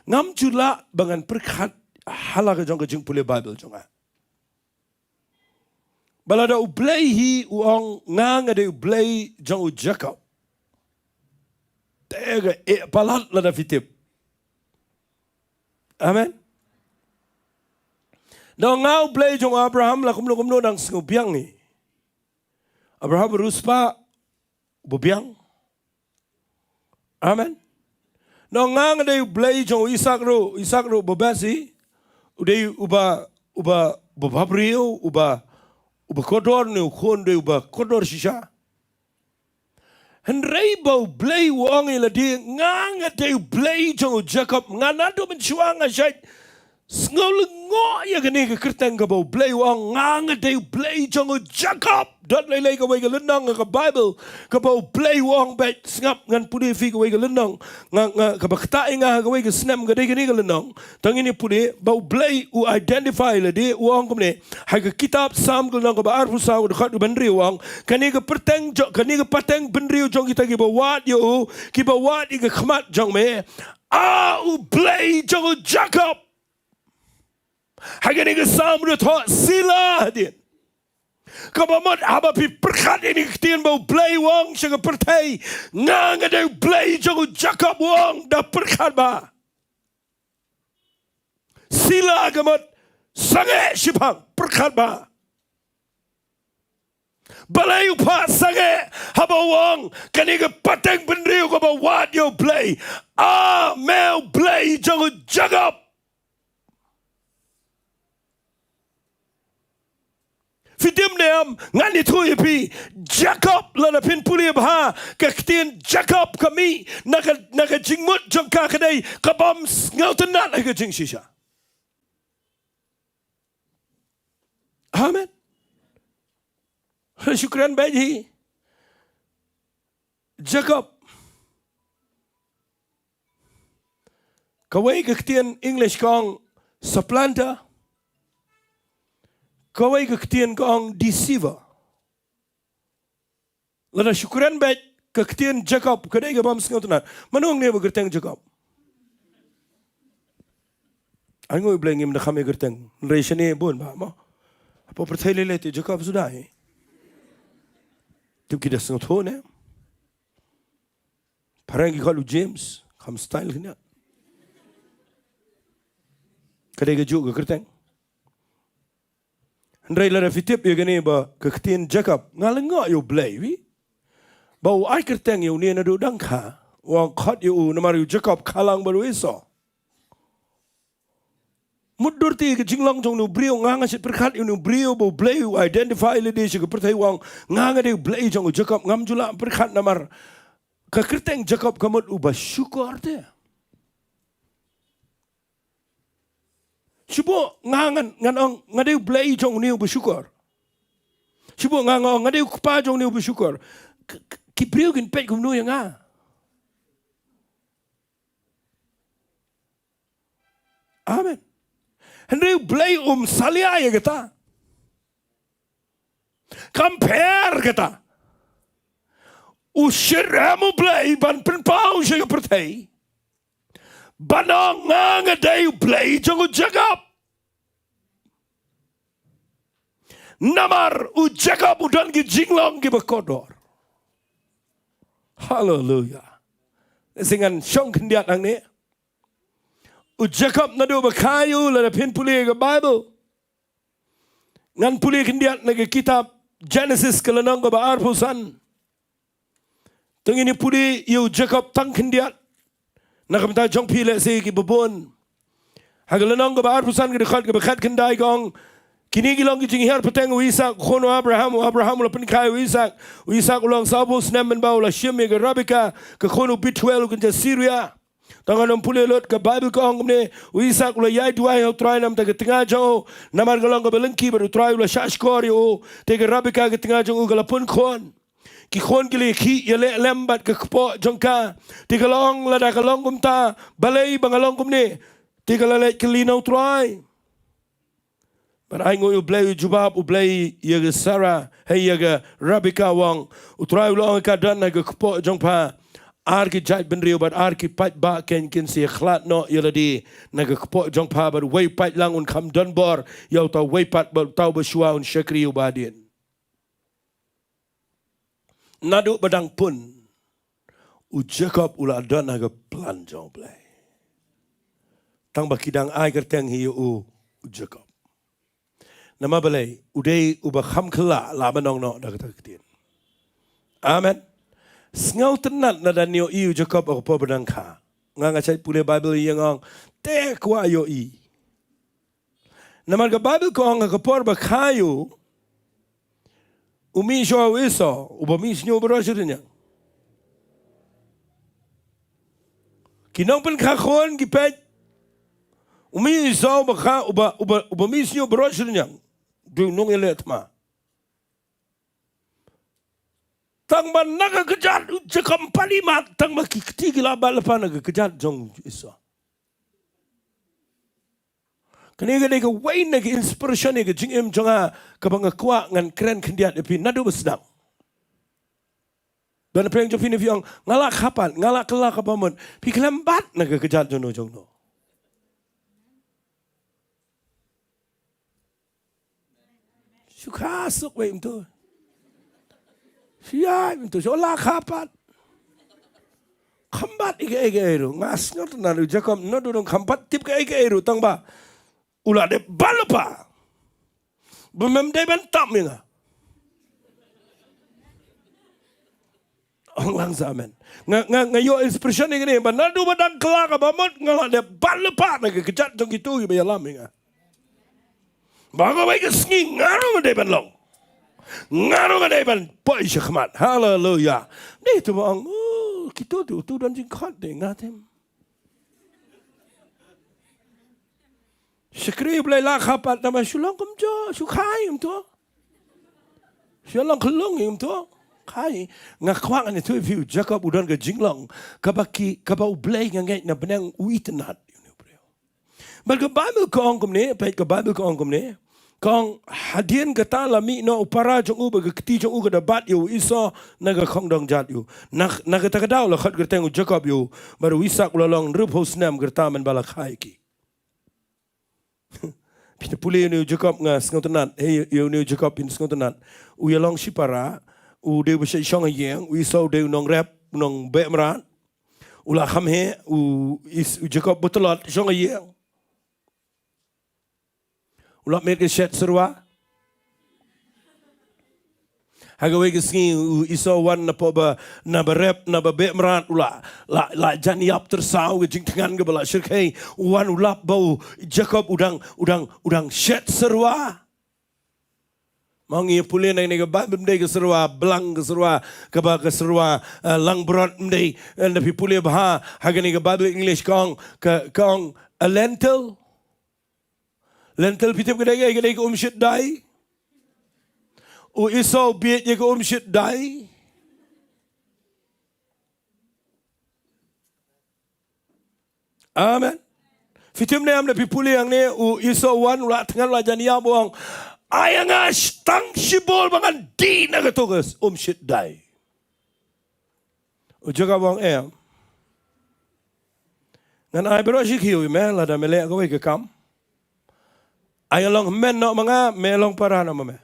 Ngam ju lah ba ngan pyrkhat ha la ka jong ka jingpule Bible jong nga. Ba lada U Blei hi u ong, nga, nga dei U Blei jong u Jakob, te ka eh palat lada phi tip. Amen. Da nga U Blei jong u Abraham, la kumno kumno dang sngewbiang hi. Abraham ruh u spah uba biang. Amen. Da nga, nga dei U Blei jong u Isak ruh, Isak ruh uba best hi. U dei uba, uba, uba bhabriew, uba, uba kordor, ne u khun u dei uba kordor shisha. Hynrei ba U Blei u ong ïa lade, nga, nga dei U Blei jong u Jakob. Nga naduh mynshuwa nga shait sngew lyngngoh ïa kane ka kyrteng kaba U Blei u ong, nga, nga dei U Blei jong u Jakob. Don lei lei kawei ka lynnong ha ka Bible kaba U Blei u ong beit, sngap, ngan pule ïa phi kawei ka lynnong. Nga, nga, kaba ktah ïa nga ha kawei ka snem ka dei kane ka lynnong. To ngin ïa pule ba U Blei u identify lade, u ong kumne. Ha ka kitab Salm ka lynnong kaba arphew saw, ka dkhot kaba hynriew u ong, kane ka pateng jong, kane ka pateng bynriew jong kita kiba wad ïa u, kiba wad ïa ka khmat jong me, A U Blei jong u Jakob. Ha kane ka Salm ruh thoh Selah hadien. Kaba mut haba phi pyrkhat ïa kine ki ktien ba U Blei u ong sha ka pyrthei, nga, nga dei U Blei jong u Jakob, u ong, da pyrkhat bha. Selah, ka mut sangeh shiphang, pyrkhat bha. Balei u phah sangeh? Haba u ong, kane ka pateng bynriew kaba wad ïa U Blei, A me U Blei jong u Jakob. Phi tip ne em, ngan ïathuh ïa phi, Jakob, lada phin pule bha ka ktien Jakob ka mih na ka, na ka jingmut jong ka, ka dei ka bym sngewtynnat ha ka jingshisha. Amen. Shu kren beit hi. Jakob. Kawei ka ktien English ka ong supplanter. Kawei ka ktien ka ong deceiver. Lada shu kren beit, ka ktien Jakob ka dei kaba ym sngewtynnat. Mano hangne ba kyrteng Jakob? Ai nguh ïa U Blei ngim da kham ïa kyrteng. Hynrei shane bun bha mo. Hapoh pyrthei lei lei te Jakob suda hi. Tip ki da sngewthuh ne. Phareng ki khot u James, kham style khyndiat. Ka dei kajuh ka kyrteng. Hynrei lada phi tip ïa kane ba ka ktien Jakob, nga lyngngoh ïa U Blei wi. Ba u ai kyrteng ïa une naduh dang kha, u ong khot ïa u namar ïa u Jakob kha lang bad u Esau. Mutdur te ka jinglong jong une u briew, nga nga shait pyrkhat ïa une u briew ba U Blei u identify lade sha ka pyrthei, u ong nga nga dei U Blei jong u Jakob, ngam ju lah pyrkhat namar ka kyrteng Jakob ka mut uba shukor te. Shu buh nga ngan, ngan ong nga dei U Blei jong une uba shukor. Shu buh nga nga ong nga dei u kpa jong une uba shukor. K-, k-, ki briew kin peit kumno ïa nga? Amen. Hynrei U Blei um salia ïa kata. Kam pher kata. U shyrkhei U Blei ban pynpaw sha ka pyrthei. Ban ong nga nga dei U Blei jong u Jakob. Namar u Jakob u don ki jinglong kiba kordor. Haleluya. Te ngan shong khyndiat hangne. U Jakob naduh ba kha ïa u, lada phin pule ka Baibl. Ngan pule khyndiat na ka kitab Genesis ka lynnong kaba arphew san. Te ngin ïa pule ïa u Jakob tang khyndiat. Na ka bynta jong phi lehse kiba bun. Ha ka lynnong kaba arphew san ka dkhot kaba khatkhyndai ka ong. Kine ki long ki jinghiar pateng u Isaak, u khun u Abraham, u Abraham u la pynkha ïa u Isaak. U Isaak u long sawphew snem mynba u la shim ïa ka Rebeka, ka khun u Bethuel u kynja Suria. Te ngan ym pule lut, ka Baibl ka ong kumne, u Isaak u la ïai duwai ha u Trai namar ka tnga jong u, namar ka long kaba lyngkhi bad u Trai u la shahshkor ïa u, te ka Rebeka ka tnga jong u ka la pun khun. Ki khun ki la ïakhih ïaleh lem bad ka kpoh jong ka. Te ka la ong lada ka long kumta, balei ba nga long kumne. Te ka la leit kylli na u Trai. Bad ai nguh ïa U Blei u jubab U Blei ïa ka Sara, hei ïa ka Rebeka u ong. U Trai u la ong ïa ka don ha ka kpoh jong pha ar ki jaitbynriew bad ar ki paidbah kin, kin sa ïakhlad noh ïa lade na ka kpoh jong pha bad uwei u paidlang un kham don bor ïa uta uwei pat bad uta uba shuwa un shakri ïa uba hadien. Naduh ba dang pun, u Jakob u la don ha ka plan jong U Blei. Tang ba ki dang ai kyrteng hi ïa u, u Jakob. Namar balei, u dei uba kham kylla, lah ban ong noh da kata ka ktien. Amen. Sngewtynnat lada ngi ïohi u Jakob ha ka por ba dang kha. Nga nga shait pule Baibl ïa nga ong, te kwah ïohi. Namar ka Baibl ka ong ha ka por ba kha ïa u, u mih shuwa u Esau, uba mih shñiuh baroh shi rynïeng. Ki nongpynkha khun ki peit, u mih u Esau uba kha, uba, uba, uba mih shñiuh baroh shi rynïeng. Dei u nongïaleh thma. Tang ba na ka kjat u Jakob ym pat imat, tang ba ki kti ki la bat lypa na ka kjat jong u Esau. Kane ka dei kawei na ka inspiration ïa ka jingim jong nga kaba nga kwah ngan kren khyndiat ïa phi naduh ba sdang. Don pyrshah jong phi ne phi ong, nga la kha pat, nga la kylla kaba mut, phi khlem bat na ka kjat jongno jongno. Shu kha suk wei mynta. Shu ïaid mynta, shu la kha pat. Kham bat ïa kaei kaei ruh. Nga sngewtynnat u Jakob, naduh dang kham pat tip kaei kaei ruh, tang ba u la dep bat lypa. Ba mem dei ban tam ïa nga. Ong lang sa amen. Nga, nga, nga ïoh inspiration ïa kane, ba naduh ba dang kylla kaba mut nga la dep bat lypa na ka kjat jong kito kiba ïalam ïa nga. Ba kawei ka sngi nga ruh nga dei ban long. Nga ruh nga dei ban poi shakhmat. Haleluya. Dei to ba ong, oh, kito to, to don jingkhot de nga te. Shakri Blei la kha pat, namar shu long kumjuh, shu kha ïa kumto. Shu long khlung ïa kumto. Kha ïa, nga kwah ngan ïathuh ïa phi u Jakob u don ka jinglong kaba ki, kaba U Blei nga ngeit na bneng u itynnad ïa une u briew. Bad ka Baibl ka ong kumne, peit ka Baibl ka ong kumne. Kong hadien kata la mih noh u para jong u, bad ka kti jong u ka da bat ïa u Esau na ka khongdong jat ïa u. Na, na kata ka daw la khot kyrteng u Jakob ïa u, bad u Isak u la long hynriewphew snem ka rta mynba la kha ïa ki. Phi te pule ïa une u Jakob, nga sngewtynnat, hei, ïa une u Jakob phin sngewtynnat. U ïalong shipara, u dei ba shait shong ha ïing, u Esau u dei u nongrep, u nongbeh mrad. U la kham heh, u Is-, u Jakob ba tlot shong ha ïing. U la mih ka shet syrwa. Ha kawei ka sngi u Esau u wan na pdeng ba, na ba rep, na ba beh mrad, u la, la, la jan ïap tyrsaw, ka jingthngan kaba la shyrkhei, u wan u lap ba u Jakob u dang, u dang, u dang shet syrwa. Mo ngi pule na kane ka Baibl, ym dei ka syrwa blang, ka syrwa kaba, ka syrwa, eh, langbrot, ym dei, eh, lada phi pule bha ha kane ka Baibl English ka ong, ka, ka ong a lentil. Lentil phi tip ka dei kaei? Ka dei ka um shit dai. U Esau u bieit ïa ka um shit dai. Amen. Phi tip ne em, lada phi pule hangne, u Esau u wan, u la thngan, u la jan ïap, u ong, ai ïa nga tang shibun ba ngan dih na kato ka um shit dai. U Jakob u ong, em, ngan ai baroh shi khiew ïa me lada me leh kawei ka kam. Ai ngan long hynmen noh ma nga, me long para noh ma me.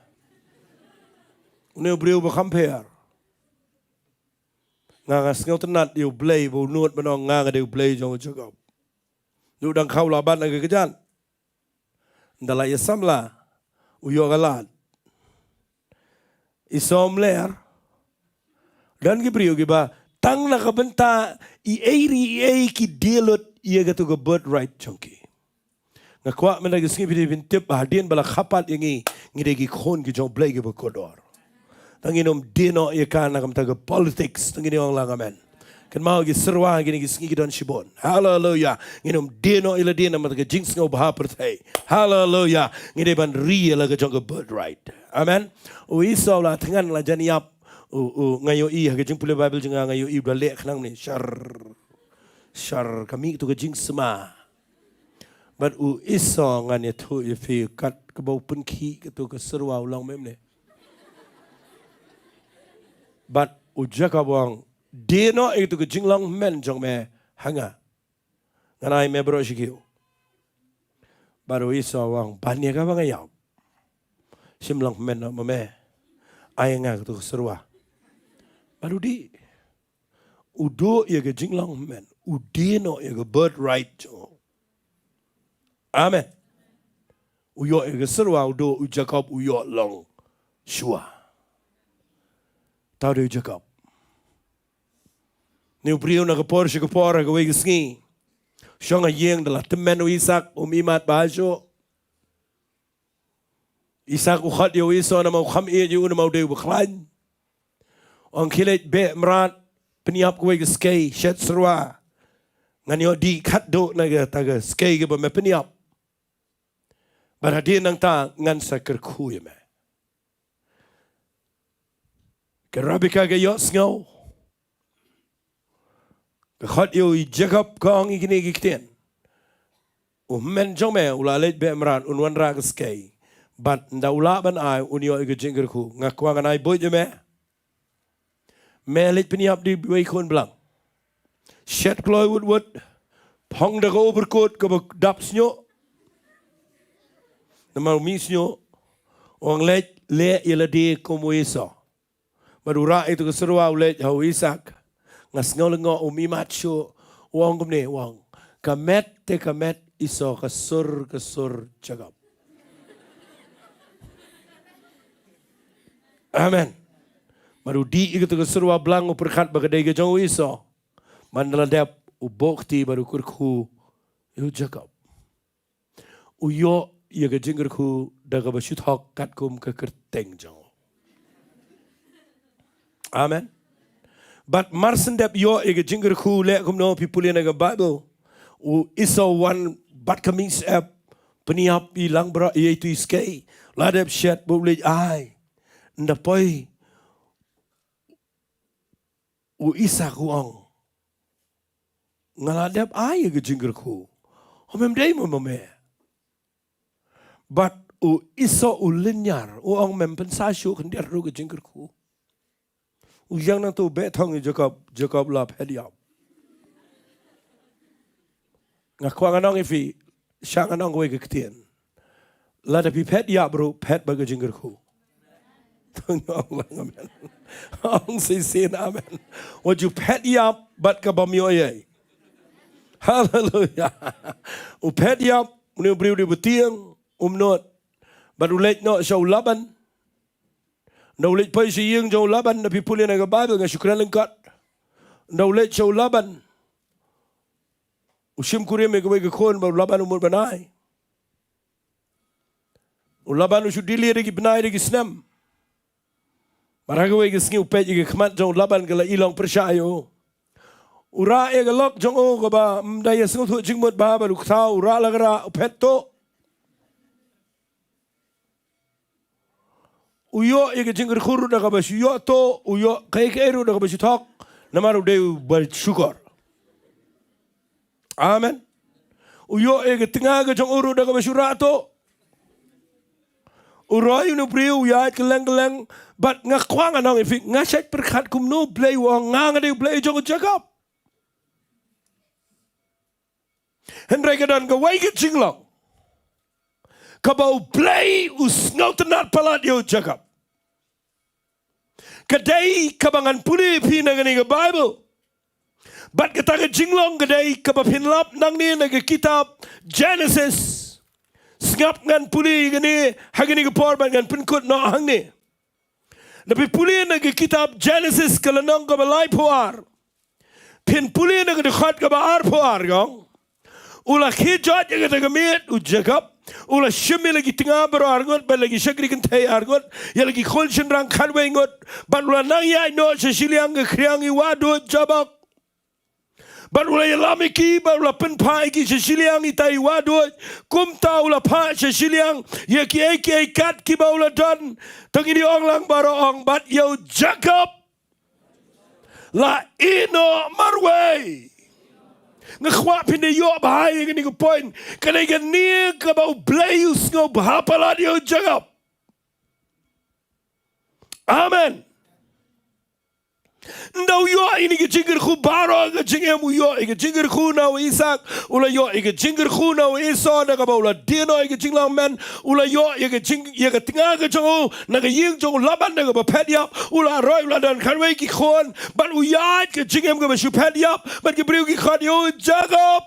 Une u briew ba kham pher. Nga, nga sngewtynnat ïa U Blei ba u nud ban ong nga, nga dei U Blei jong u Jakob. Naduh dang khaw la ban na ka kjat. Ynda la ïa samla, u ïoh ka lad. Esau um ler. Don ki briew kiba tang na ka bynta eiei eiei ki die lut ïa kato ka birthright jong ki. Nga kwah mynta ka sngi phi dei phin tip ba hadien ba la kha pat ïa ngi, ngi dei ki khun ki jong U Blei kiba kordor. Tang ngin ym die noh ïa ka na ka bynta ka politics, tang ngin ong lang amen. Kynmaw, ki syrwa kine ki sngi ki don shibun. Haleluya. Ngin ym die noh ïa lade namar ka jingsngewbha pyrthei. Haleluya. Ngi dei ban ri ïa la ka jong ka birthright. Amen. U Esau u la thngan, la jan ïap. U, u, nga ïohi ha ka jingpule Baibl jong nga, nga ïohi u da leh khnang ne. Shar. Shar, ka mih kato ka jingsma. Bad u Esau, ngan ïathuh ïa phi, kat kaba u pynkhih kato ka syrwa u long, mem ne. Bad u Jakob u ong, die noh ïa kato ka jinglong hynmen jong me ha nga. Ngan ai me baroh shi khiew. Bad u Esau u ong, ban ïa kaba nga ïap. Shym long hynmen noh ma me. Ai nga kato ka syrwa. Bad u dih. U duh ïa ka jinglong hynmen, u die noh ïa ka birthright jong u. Amen. U ïoh ïa ka syrwa, u duh, u Jakob u ïoh long shuwa. Uta u dei u Jakob. Une u briew na ka por sha ka por, ha kawei ka sngi, shong ha ïing, da la tymmen u Isak, um imat bha shuh. Isak u khot ïa u Esau namar u kham ïeit ïa u namar u dei uba khlaiñ. U ong, khie leit beh mrad, pynïap kawei ka skei, shet syrwa. Ngan ïoh dih khatduh na kata ka skei kaba me pynïap. Bad hadien nangta ngan sa kyrkhu ïa me. Ka Rebeka ka ïohsngew. Ka khot ïa u Jakob, ka ong ïa kine ki ktien. U hynmen jong me u la leit beh mrad, un wanrah ka skei. Bad ynda u lah ban ai, un ïoh ïa ka jingkyrkhu. Nga kwah ngan ai buit ïa me. Me leit pynïap da iwei i khun blang. Shet kloi wut wut. Phong da ka overcoat kaba dap shñiuh. Namar u mih shñiuh. U ong leit leh ïa lade kum u Esau. Bad u rah ïa kata ka syrwa u leit ha u Isak. Nga sngew lyngngoh um imat shuh. U ong kumne, u ong, ka met te ka met Esau, ka sur ka sur Jakob. Amen. Bad u dih ïa kata ka syrwa blang, u pyrkhat ba ka dei ka jong u Esau. Bad ynda la dep, u buh kti bad u kyrkhu ïa u Jakob. U ïoh ïa ka jingkyrkhu da kaba shu thok katkum ka kyrteng jong u. Amen. Bad mar shen dep ïoh ïa ka jingkyrkhu, leh kumno? Phi pule na ka Baibl. U Esau u wan bad ka mingsyiap, pynïap ïa i langbrot, ïa itu i skei. La dep shet bad u leit ai. Ynda poi u Isak u ong, nga la dep ai ïa ka jingkyrkhu. Ym em dei mo ma me. Bad u Esau u lynñiar, u ong, mem pynsa shuh khyndiat ruh ka jingkyrkhu. U ïeng nangta u beh thong ïa u Jakob, Jakob la phet ïap. Nga kwah ngan ong ïa phi, sha ngan ong kawei ka ktien. Lada phi phet ïap ruh, phet bad ka jingkyrkhu. Ong amen. Ong shisien amen. Wat ju phet ïap bad kaba ym ïoh ei ei. Haleluya. U phet ïap, une u briew u dei ba tieng, um nud. Bad u leit noh sha u Laban. Ynda u leit poi sha ïing jong u Laban, lada phi pule na ka Baibl, nga shu kren lyngkot. Ynda u leit sha u Laban, u shim kurim ïa kawei ka khun, bad u Laban u mut ban ai. U Laban u shu delay da ki bnai da ki snem. Bad ha kawei ka sngi u peit ïa ka khmat jong u Laban ka la i long pyrshah ïa u. U rah ïa ka lok jong u kaba ym da ïa sngewthuh jingmut bha, bad u kthaw, u rah la ka rah, u phet tuh. U ïoh ïa ka jingkyrkhu ruh da kaba shu ïoh tuh, u ïoh kaei kaei ruh da kaba shu thok. Namar u dei uba shukor. Amen. U ïoh ïa ka tnga ka jong u ruh da kaba shu rah tuh. U roi une u briew, u ïaid kylleng kylleng. Bad nga kwah ngan ong ïa phi, nga shait pyrkhat kumno u Blei u ong nga nga dei u Blei jong u Jakob. Hynrei ka don kawei ka jinglong kaba u Blei u sngewtynnad palat ïa u Jakob. Ka dei kaba ngan pule ïa phi na kane ka Baibl. Bad kata ka jinglong ka dei kaba phin lap nangne na ka kitab Genesis. Sngap, ngan pule ïa kane ha kane ka por bad ngan pynkut noh hangne. Lada phi pule na ka kitab Genesis ka lynnong kaba laiphew ar, phin pule na ka dkhot kaba arphew ar, ka ong, u la khie jot ïa kata ka miet u Jakob. U la shim ïa la ki tnga baroh arngut, bad la ki shakri kynthei arngut, ïa la ki khun shynrang khatwei ngut. Bad u la nang ïaid noh sha shiliang ka khriang i wahduid Jabok. Bad u la ïalam ïa ki, bad u la pynphah ïa ki sha shiliang ita i wahduid. Kumta u la phah sha shiliang ïa kiei kiei kat kiba u la don. To ngin ïa ong lang baroh, ong, bad ïa u Jakob la ïehnoh marwei. Nga kwah phin da ïoh bha ïa kane ka point. Ka dei kane kaba u Blei u sngewbha palat ïa u Jakob. Amen. Ynda u ïoh ïa kane ka jingkyrkhu baroh ka jingim, u ïoh ïa ka jingkyrkhu na u Isaak, u la ïoh ïa ka jingkyrkhu na u Esau, na kaba u la die noh ïa ka jinglong hynmen, u la ïoh ïa ka jing, ïa ka tnga ka jong u na ka ïing jong u Laban na kaba phet ïap, u la roi, u la don khatwei ki khun, bad u ïaid ka jingim kaba shu phet ïap, bad ki briew ki khot ïa u Jakob.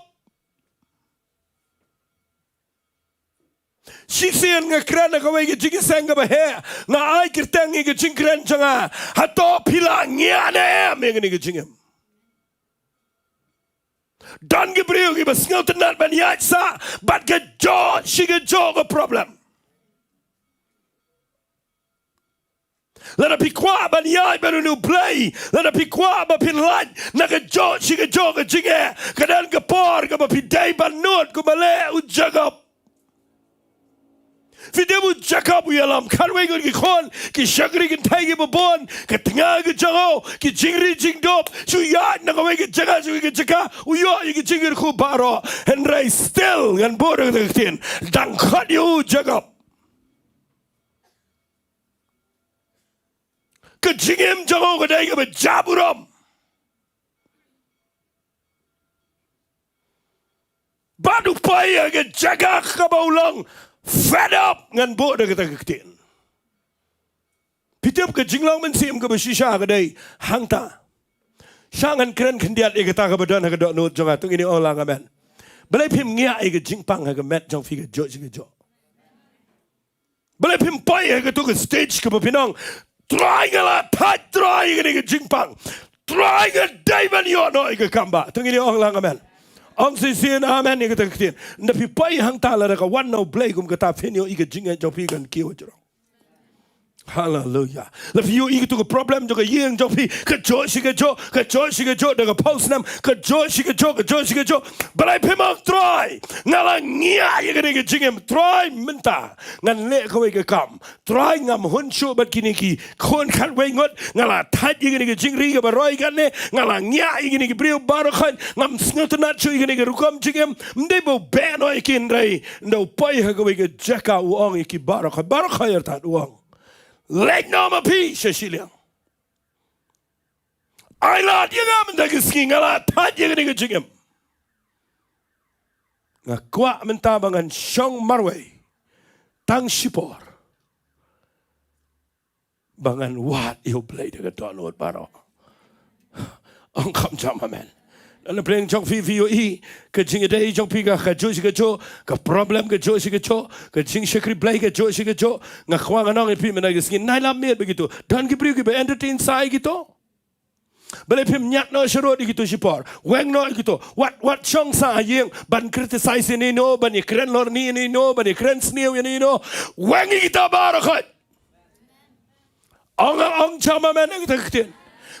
Shisien nga kren ha kawei ka jingïaseng kaba heh, nga ai kyrteng ïa ka jingkren jong nga, hato phi la ngiah ne em ïa kane ka jingim? Don ki briew kiba sngewtynnad ban ïaid sah bad ka jot shi ka jot ka problem. Lada phi kwah ban ïaid bad une u Blei, lada phi kwah ba phin lait na ka jot shi ka jot ka jingeh, ka don ka por kaba phi dei ban nud kumba leh u Jakob. Phi dei u Jakob, u ïalam khatwei ngut ki khun, ki shakri kynthei kiba bun, ka tnga ka jong u, ki jingri jingdup, shu ïaid na kawei ka jaka sha kawei ka jaka, u ïoh ïa ka jingkyrkhu baroh. Hynrei still, ngan buh da kata ka ktien, dang khot ïa u Jakob. Ka jingim jong u ka dei kaba jaburom. Bad u poi ha ka jaka kaba u long fed up, ngan buh da kata ka ktien. Phi tip, ka jinglong mynsiem kaba shisha ka dei hangta. Sha ngan kren khyndiat ïa kata kaba don ha ka dohnud jong nga, to ngin ong lang amen. Balei phim ngiah ïa ka jingpang ha ka met jong phi ka jot shi ka jot? Balei phim poi ha kato ka stage kaba phin ong, Trai, nga la thait Trai ïa kane ka jingpang. Trai, nga dei ban ïoh noh ïa ka kam ba. To ngin ïa ong lang amen. Ong shisien amen ïa kata ka ktien. Ynda phi poi hangta, lada ka wan na u Blei kum kata, phin ïoh ïa ka jingngeit jong phi kan kiew ha jrong. Haleluya. La phi ïohi kito ki problem jong ka ïing jong phi, ka jooh shi ka jooh, ka jooh shi ka jooh, da ka phew snem, ka jooh shi ka jooh, ka jooh shi ka jooh. Balei phim ong Trai, nga la ngiah ïa kane ka jingim, Trai mynta ngan leh kawei ka kam. Trai ngam hun shuh bad kine ki khun khatwei ngut, nga la thait ïa kane ka jingri kaba roi kane, nga la ngiah ïa kine ki briew baroh khoit, ngam sngewtynnat shuh ïa kane ka rukom jingim, ym dei ba u beh noh ïa ki hynrei, ynda u poi ha kawei ka jaka u ong ïa ki baroh khoit, baroh khoit artat u ong. Leit noh ma phi sha shiliang. Ai lad ïa nga mynta ka sngi, nga la thait ïa kane ka jingim. Nga kwah mynta ba ngan shong marwei tang shipor ba ngan wad ïa u Blei da ka dohnud baroh. Ong kham jam amen. Na pdeng jong phi, phi ïohi ka jingïadei jong phi ka, ka jooh shi ka jooh, ka problem ka jooh shi ka jooh, ka jingshakri Blei ka jooh shi ka jooh. Nga kwah ngan ong ïa phi mynta ka sngi, nai lap miet bad kito. Don ki briew kiba entertain sa ïa kito. Balei phim ñiad noh sharud ïa kito shipor? Weng noh ïa kito. Wat, wat shong sa ha ïing ban criticize ïa ino, ban ïakren lorni ïa ino, ban ïakren sniew ïa ino. Weng ïa kita baroh khoit. Ong, ong jam amen ïa kita ki ktien.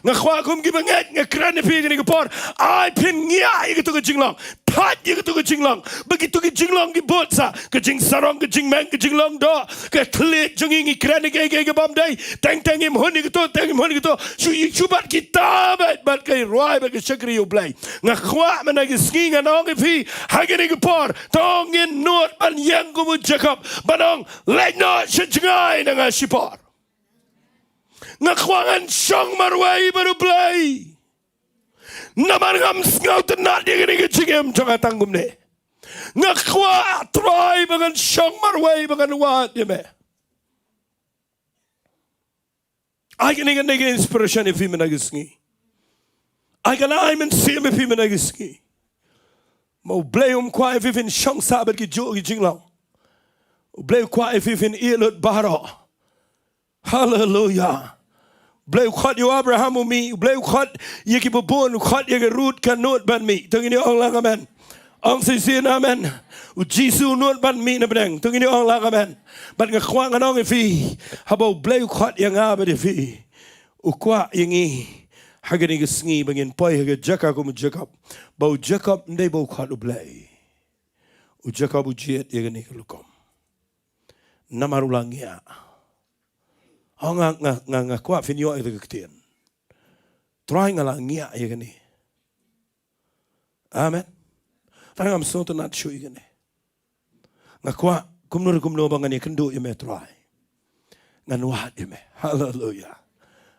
Nga kwah kum ki bangeit, nga kren ïa phi kane ka por. Ai phin ngiah ïa kito ki jinglong. Thait ïa kito ki jinglong. Ba kito ki jinglong ki bud sa. Ka jingsarong, ka jingmeng, ka jinglong doh. Ka thylliej jong ngi, ngi kren ïa kiei kiei ki bym dei. Teng teng ngim hun ïa kito, teng ngim hun ïa kito. Shu ïa shu bad kita bad, bad ka rwai bad ka shakri ïa u Blei. Nga kwah mynta ka sngi ngan ong ïa phi ha kane ka por. To ngin nud ban ïeng kum u Jakob. Ban ong leit noh sha jngai na nga shipor. Nga kwah ngan shong marwei bad u Blei. Namar ngam sngewtynnat ïa kane ka jingim jong nga tang kumne. Nga kwah Trai ba ngan shong marwei ba ngan wad ïa me. Ai kane kan dei ka inspiration ïa phi mynta ka sngi. Ai kan ai mynsiem ïa phi mynta ka sngi. Ma u Blei um kwah ïa phi phin shong sah bad ki juh ki jinglong. U Blei u kwah ïa phi phin ïeh lut baroh. Haleluya. Blei u khot ïa u Abraham u mih, Blei u khot ïa ki babun, u khot ïa ka Ruth ka nud ban mih. To ngin ong lang amen. Ong shisien amen. U Jisu u nud ban mih na bneng. To ngin ong lang amen. Bad nga kwah ngan ong ïa phi, haba u Blei u khot ïa nga bad ïa phi, u kwah ïa ngi ha kane ka sngi ba ngin poi ha ka jaka kum u Jakob. Ba u Jakob ym dei ba u khot u Blei. U Jakob u jied ïa kane ka rukom. Namar u la ngiah. Ho nga, nga, nga, nga kwah phin ïoh ïa ka ktien. Trai nga la ngiah ïa kane. Amen. Trai ngam sngewtynnat shuh ïa kane. Nga kwah kumno re kumno ba ngan ïakynduh ïa me Trai. Ngan wad ïa me. Haleluya.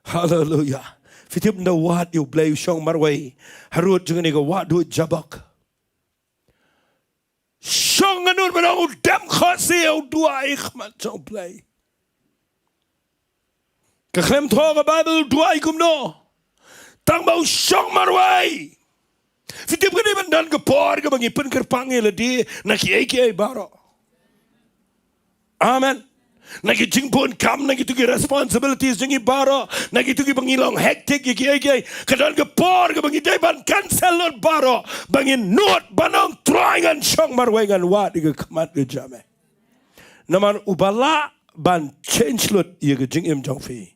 Haleluya. Phi tip ynda u wad ïa u Blei u shong marwei harud jong kane ka wahduid Jabok. Shong nga nud ban ong u dem khohsiew u duwai khmat jong u Blei. Ka khlem thoh ka Baibl u duwai kumno. Tang ba u shong marwei. Phi tip ka dei ban don ka por kaba ngi pynkyrpang ïa lade na kiei kiei baroh. Amen. Na ki jingbun kam, na kito ki responsibilities jong ngi baroh, na kito kiba ngi long hectic ïa kiei kiei. Ka don ka por kaba ngi dei ban cancel lut baroh, ba ngin nud ban ong Trai ngan shong marwei ngan wad ïa ka khmat ka jam eh. Namar uba lah ban change lut ïa ka jingim jong phi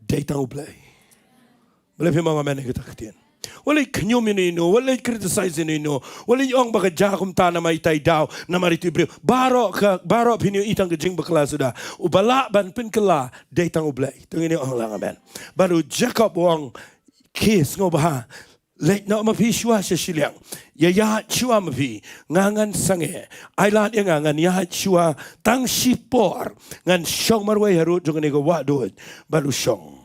dei tang u Blei. Balei phim ong amen ïa kita ki ktien? Wat leit khñium ïa ino ino, wat leit criticize ïa ino ino, wat leit ong ba ka jia kumta namar ita i daw, namar ita i briew. Baroh ka, baroh phin ïohi tang ka jingbakla suda. Uba lah ban pynkylla dei tang u Blei. To ngin ong lang amen. Bad u Jakob u ong, ki sngewbha. Leit noh ma phi shuwa sha shiliang. Ïaid shuwa ma phi. Nga ngan sangeh. Ai lad ïa nga ngan ïaid shuwa tang shipor. Ngan shong marwei harud jong kane ka wahduid. Bad u shong.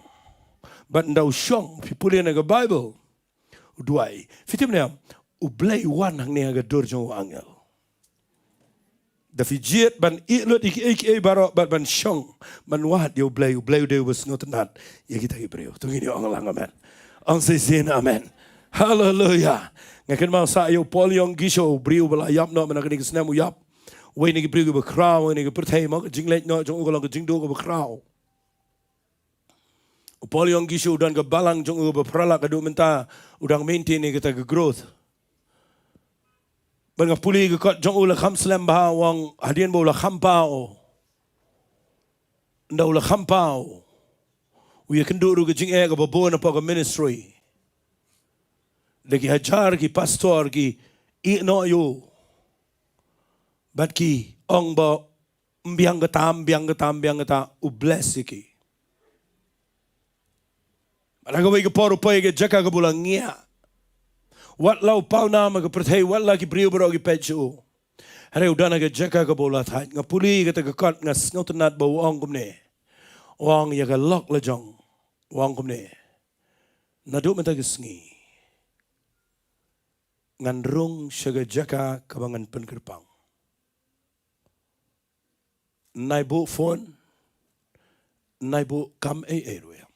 Bad ynda u shong, phi pule na ka Baibl. U duwai. Phi tip ne em, u Blei u wan hangne ha ka dur jong u angel. Da phi jied ban ïeh lut ïa kiei kiei baroh bad ban shong ban wad ïa u Blei, u Blei u dei uba sngewtynnat ïa kita ki briew. To ngin ong lang amen. Ong shisien amen. Haleluya. Nga kynmaw sa ïa u Paul Yong Gisho, u briew ba la ïap noh mynta kane ka snem u ïap. Wei na ki briew kiba khraw, wei na ki pyrthei mo, ka jingleit noh jong u ka long ka jingduh kaba khraw. U Paul Yong Gisho u don ka balang jong u ba phralak haduh mynta u dang maintain ïa kata ka growth. Ban nga pule ka kot jong u la kham slem bha, u ong hadien ba u la kham paw. Ynda u la kham paw, u ïakynduh ruh ka jingeh kaba bun hapoh ka ministry. Da ki hajar ki pastor ki ïeh noh ïa u. Bad ki ong ba, ym biang kata, ym biang kata, ym biang kata, u bless ïa ki. Bad ha kawei ka por u poi ha ka jaka kaba u la ngiah. Wat la u pawnam ha ka pyrthei, wat la ki briew baroh ki peit sha u. Hynrei u don ha ka jaka kaba u la thait. Nga pule ïa kata ka kot, nga sngewtynnat ba u ong kumne. U ong ïa ka lok la jong. U ong kumne. Naduh mynta ka sngi, ngan rung sha ka jaka kaba ngan pynkyrpang. Nai buh phone, nai buh kam ei ei ruh em.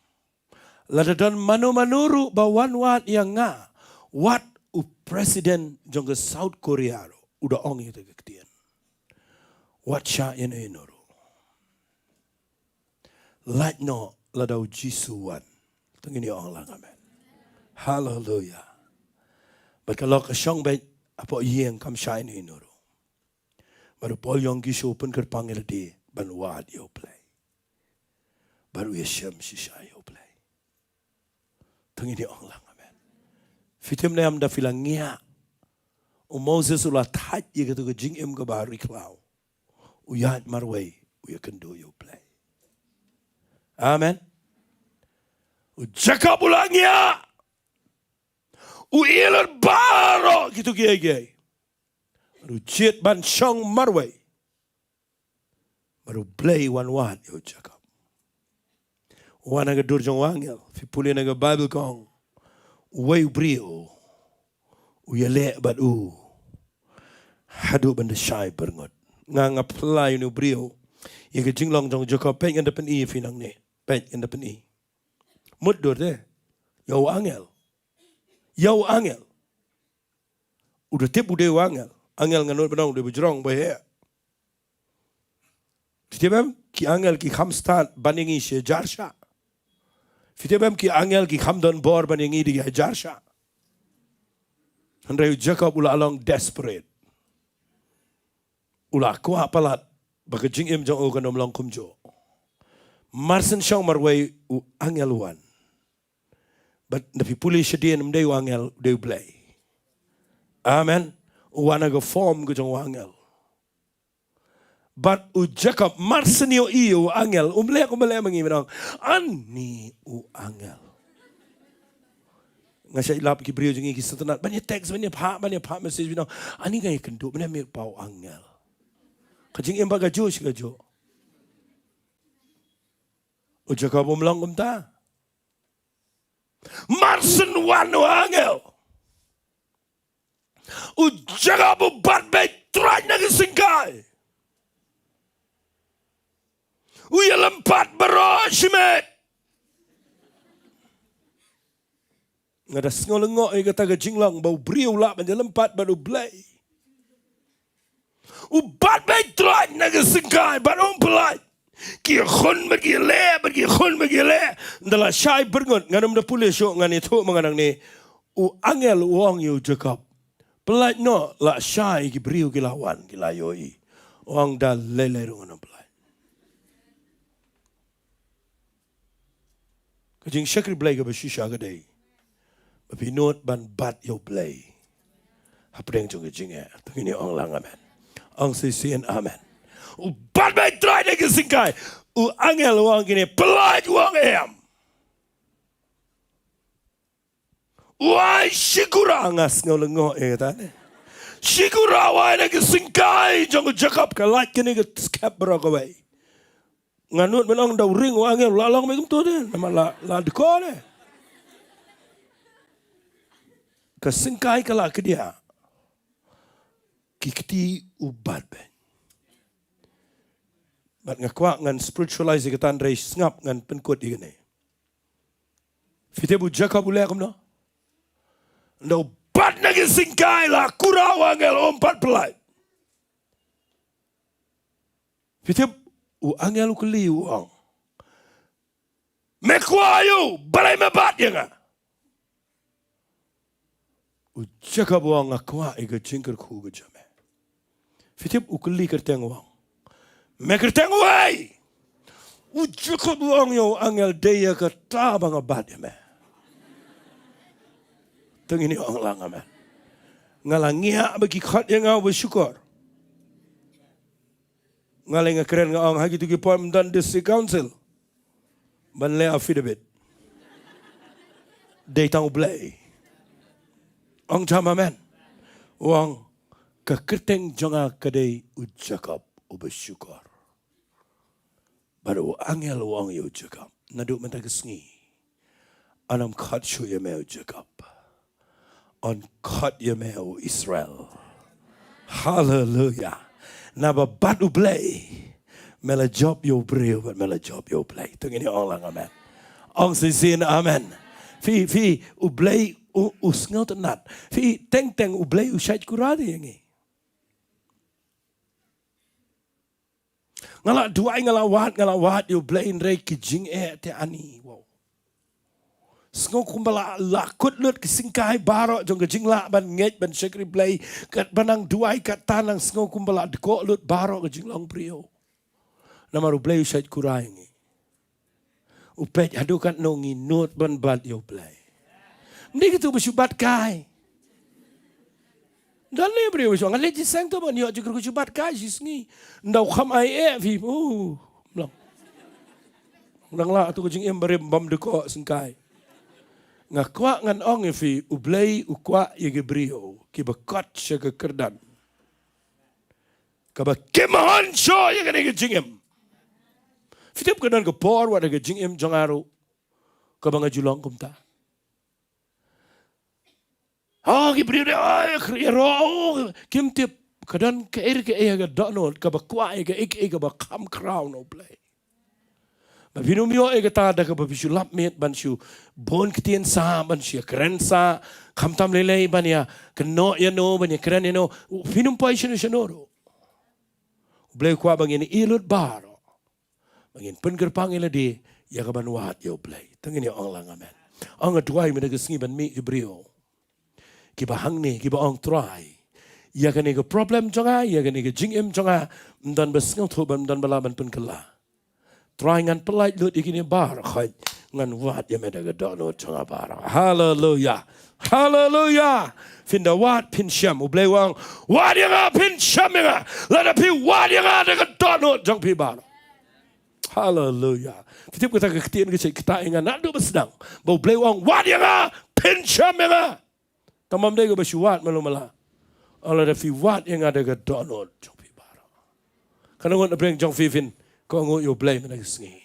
Lada don mano mano ruh ba wan wad ïa nga, wat u president jong ka South Korea ruh, u da ong ïa kata ka ktien. Wat shah ïano ïano ruh. Lait noh lada u Jisu u wan. To ngin ïa ong lang amen. Haleluya. Bad ka lok ka shong beit hapoh ïing, kam shah ïano ïano ruh. Bad u Paul u ong ki shu pynkyrpang ïa lade ban wad ïa U Blei. Bad u ïashem shisha ïa U Blei. To ngin ïa ong lang amen. Phi tip ne em, da phi la ngiah. U Moses u la thait ïa kata ka jingim kaba ri khlaw. U ïaid marwei, u ïakynduh ïa U Blei. Amen. U Jakob u la ngiah. U ïaleh baroh kito kiei kiei. Bad u jied ban shong marwei. Bad U Blei u wan wad ïa u Jakob. U wan ha ka dur jong u angel. Phi pule na ka Baibl ka ong, uwei u briew u ïaleh bad u haduh ban da shai byrngut. Nga, nga plie ïa une u briew ïa ka jinglong jong u Jakob. Peit, ngan da pyni ïa phi nangne. Peit, ngan da pyni. Mutdur te ïa u angel. Ïa u angel. U da tip u dei u angel. Angel nga nud ban ong u dei ba jrong ba heh. Phi tip em, ki angel ki kham stad ban ïa ngi shi hajar shah. Phi tip em, ki angel ki kham don bor ban ïa ngi da ki hajar shah. Hynrei u Jakob u la long desperate. U la kwah palat ba ka jingim jong u kan ym long kumjuh. Mar shen shong marwei, u angel u wan. Bad da phi pule shadien, ym dei u angel, u dei U Blei. Amen. U wan ha ka form ka jong u angel. Bad u Jakob mar shen ïohi ïa u angel, um leh kumba leh ma ngi, mynta u ong, ani u angel. Nga shait lap ki briew jong ngi ki sngewtynnat ban ïa text, ban ïa phah, ban ïa phah message, mynta u ong, ani nga ïakynduh, mynta u ong, mih pa u angel. Ka jingim ba kajuh shi kajuh. U Jakob um long kumta. Mar shen wan u angel, u Jakob u bat beit trai na ka syngkai. U ïalympat baroh shimet. Nga da sngew lyngngoh ïa kata ka jinglong ba u briew u lah ban ïalympat bad U Blei. U bat beit trai na ka syngkai bad um pyllait. Ki khun bad ki leh, bad ki khun bad ki leh. Ynda la shai byrngut, ngan ym da pule shuh, ngan ïathuh ma nga nangne. U angel u ong ïa u Jakob, pyllait noh, la shai, ki briew ki la wan, ki la ïohi. U ong da lei lei ruh ngan ym pyllait. Ka jingshakri Blei kaba shisha ka dei ba phi nud ban bat ïa U Blei hapdeng jong ka jingeh. To ngin ïa ong lang amen. Ong shisien amen. U bat beit trai na ka syngkai. U angel u ong kine, pyllait, u ong em. U ai shi kura, nga sngew lyngngoh ïa kata ne. Shi kura u ai na ka syngkai jong u Jakob, ka lait kane ka skep baroh kawei. Nga nud ban ong da u ring u angel u la long beit kumto de, namar la, la dkoh de. Ka syngkai ka la kdiah. Ki kti u bat beit. Bad nga kwah ngan spiritualize ïa kata, hynrei sngap ngan pynkut ïa kane. Phi tip u Jakob u leh kumno? Ynda u bat na ka syngkai, la kura u angel, um pat pyllait. Phi tip, u angel u kylli, u ong, me kwah aïu, balei me bat ïa nga? U Jakob u ong, nga kwah ïa ka jingkyrkhu ka jong me. Phi tip, u kylli kyrteng, u ong, me kyrteng uei? U Jakob u ong ïa u angel, dei ïa kata ba nga bat ïa me. Te ngin ïa ong lang amen. Nga la ngiah ba ki khot ïa nga uba shukor. Nga leh nga kren nga ong ha kitu ki por ym don district council ban leh affidavit. Dei tang U Blei. Ong jam amen. U ong ka kyrteng jong nga ka dei u Jakob uba shukor. Bad u angel u ong ïa u Jakob, naduh mynta ka sngi, yn ym khot shuh ïa me u Jakob, yn khot ïa me u Israel. Haleluya. Naba bad U Blei me la jop ïa u briew bad me la jop ïa U Blei. Te ngin ïa ong lang amen. Ong shisien amen. Phi, phi, U Blei u, u sngewtynnat. Phi, teng teng U Blei u shait kurar ïa ngi. Nga la duwai, nga la wad, nga la wad ïa U Blei, hynrei ki jingeh te ani, wow. Sngew kumba la, la kut lut ki syngkai baroh jong ka jinglah ban ngeit ban shakri Blei, katba nang duwai katta nang sngew kumba la dkoh lut baroh ka jinglong briew. Namar U Blei u shait kurar ïa ngi. U peit haduh katno ngi nud ban bat ïa U Blei. Ym dei kito ba shu bat kai. Don ne briew ba shu, nga leit jingïaseng to ban ïoh jingkyrkhu, shu bat kai shi sngi. Ynda u kham ai eh phi. Uh, mlong. Nang lah to ka jingim barim bym dkoh syngkai. Nga kwah ngan ong ïa phi, U Blei u kwah ïa ki briew kiba kot sha ka kyrdan. Kaba kim hon shuh ïa kane ka jingim. Phi tip ka don ka por wat ha ka jingim jong nga ruh kaba nga ju long kumta. Oh, ki briew de, oh, ïaroh, oh, kim tip ka don kaei kaei ha ka dohnud kaba kwah ïa kaei kaei kaba kham khraw na U Blei. Ba phin ym ïoh ïa kata da kaba phi shu lap miet ban shu bun ktien sah, ban shu ïakren sah, khamtam lei lei ban ïakynnoh ïano, ban ïakren ïano, phin ym poi shano shano ruh. U Blei u kwah ba ngin ïa lut baroh, ba ngin pynkyrpang ïa lade ïa kaban wad ïa U Blei. Te ngin ïa ong lang amen. Ong, nga duwai mynta ka sngi ban mih ki briew kiba hangne, kiba ong, Trai, ïa kane ka problem jong nga, ïa kane ka jingim jong nga, ym don ba sngewthuh bad ym don ba lah ban pynkylla. Trai, ngan pyllait lut ïa kine baroh, ngan wad ïa me da ka dohnud jong nga baroh. Haleluya. Haleluya. Phin da wad phin shem. U Blei u ong, wad ïa nga, phin shem ïa nga. Lada phi wad ïa nga da ka dohnud jong phi baroh. Haleluya. Phi tip kata ka ktien ka shait ktah ïa nga naduh ba sdang. Ba U Blei u ong, wad ïa nga, phin shem ïa nga. Tang ym dei kaba shu wad malu mala. Lada phi wad ïa nga da ka dohnud jong phi baroh. Katno ngut na pdeng jong phi phin kohnguh ïa U Blei mynta ka sngi,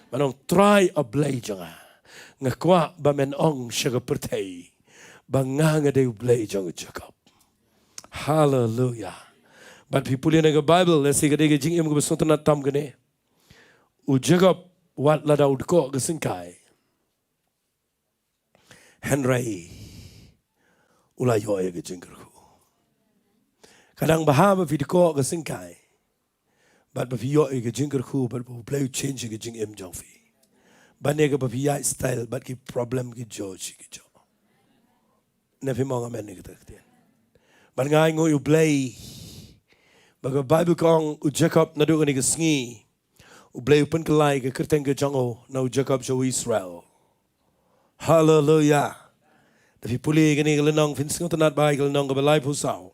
ban ong, Trai, A Blei jong nga, nga kwah ba men ong sha ka pyrthei ba nga nga dei U Blei jong u Jakob. Haleluya. Bad phi pule na ka Baibl, lehse ka dei ka jingim kaba sngewtynnat tam kane. U Jakob, wat lada u dkoh ka syngkai, hynrei u la ïoh ïa ka jingkyrkhu. Ka dang bha ba phi dkoh ka syngkai bad ba phi ïoh ïa ka jingkyrkhu, bad ba U Blei u change ïa ka jingim jong phi. Ban ïa kaba phi ïaid style bad ki problem ki jong phi ki jong. Ne phim ong amen ïa kata ka ktien? Bad nga ainguh ïa U Blei ba ka Baibl ka ong u Jakob naduh kane ka sngi U Blei u pynkylla ïa ka kyrteng ka jong u na u Jakob sha u Israel. Haleluya. Da phi pule ïa kane ka lynnong, phin sngewtynnat ba ha ka lynnong kaba laiphew saw,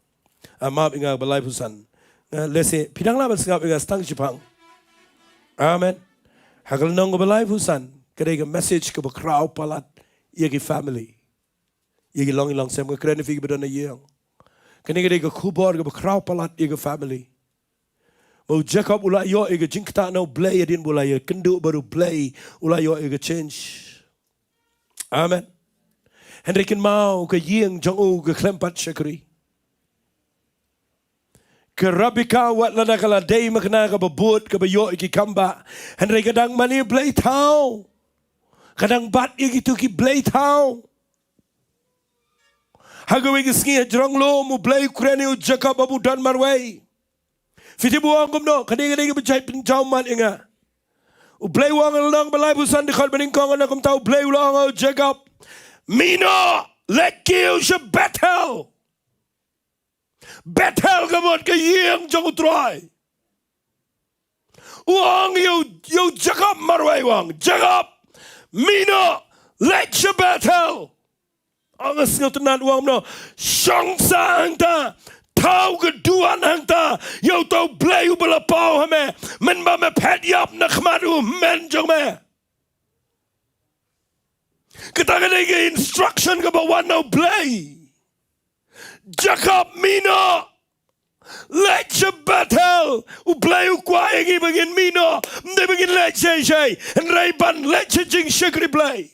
ah, map ïa nga, kaba laiphew san. Nga lehse phi dang lah ban sngap ïa nga tang shiphang. Amen. Ha ka lynnong kaba laiphew san ka dei ka message kaba khraw palat ïa ki family, ïa ki long ïa long sem, nga kren ïa phi kiba don ha ïing. Kane ka dei ka khubor kaba khraw palat ïa ka family. Ba u Jakob u la ïoh ïa ka jingktah na U Blei hadien ba u la ïakynduh bad U Blei, u la ïoh ïa ka change. Amen. Hynrei kynmaw, ka ïing jong u ka khlem pat shakri. Ka Rebeka, wat lada ka la dei ma kane kaba bud kaba ïoh ïa ki kambah, hynrei ka dang mane blei thaw. Ka dang bat ïa kito ki blei thaw. Ha kawei ka sngi hajrong lum U Blei u kren ïa u Jakob ba u don marwei. Phi tip u ong kumno? Kane, kane kaba jait pynjaw mat ïa nga. U Blei u ong ha ka lynnong ba laiphew san, dkhot ba nyngkong, na kumta U Blei u la ong ha u Jakob, mih noh, leit kiew sha Bethel. Bethel ka mut ka ïing jong U Trai. U ong ïa u, ïa u Jakob marwei, u ong, Jakob, mih noh, leit sha Bethel. Ong, nga sngewtynnat, u ong kumno, shong sah hangta, thaw ka duwan hangta ïa uta u Blei uba la paw ha me, mynba me phet ïap na khmat u hynmen jong me. Kata ka dei ka instruction kaba wan na u Blei. Jakob, mih noh, leit sha Bethel. U Blei u kwah ïa ngi ba ngin mih noh, ym dei ba ngin leit shai shai, hynrei ban leit sha jingshakri Blei.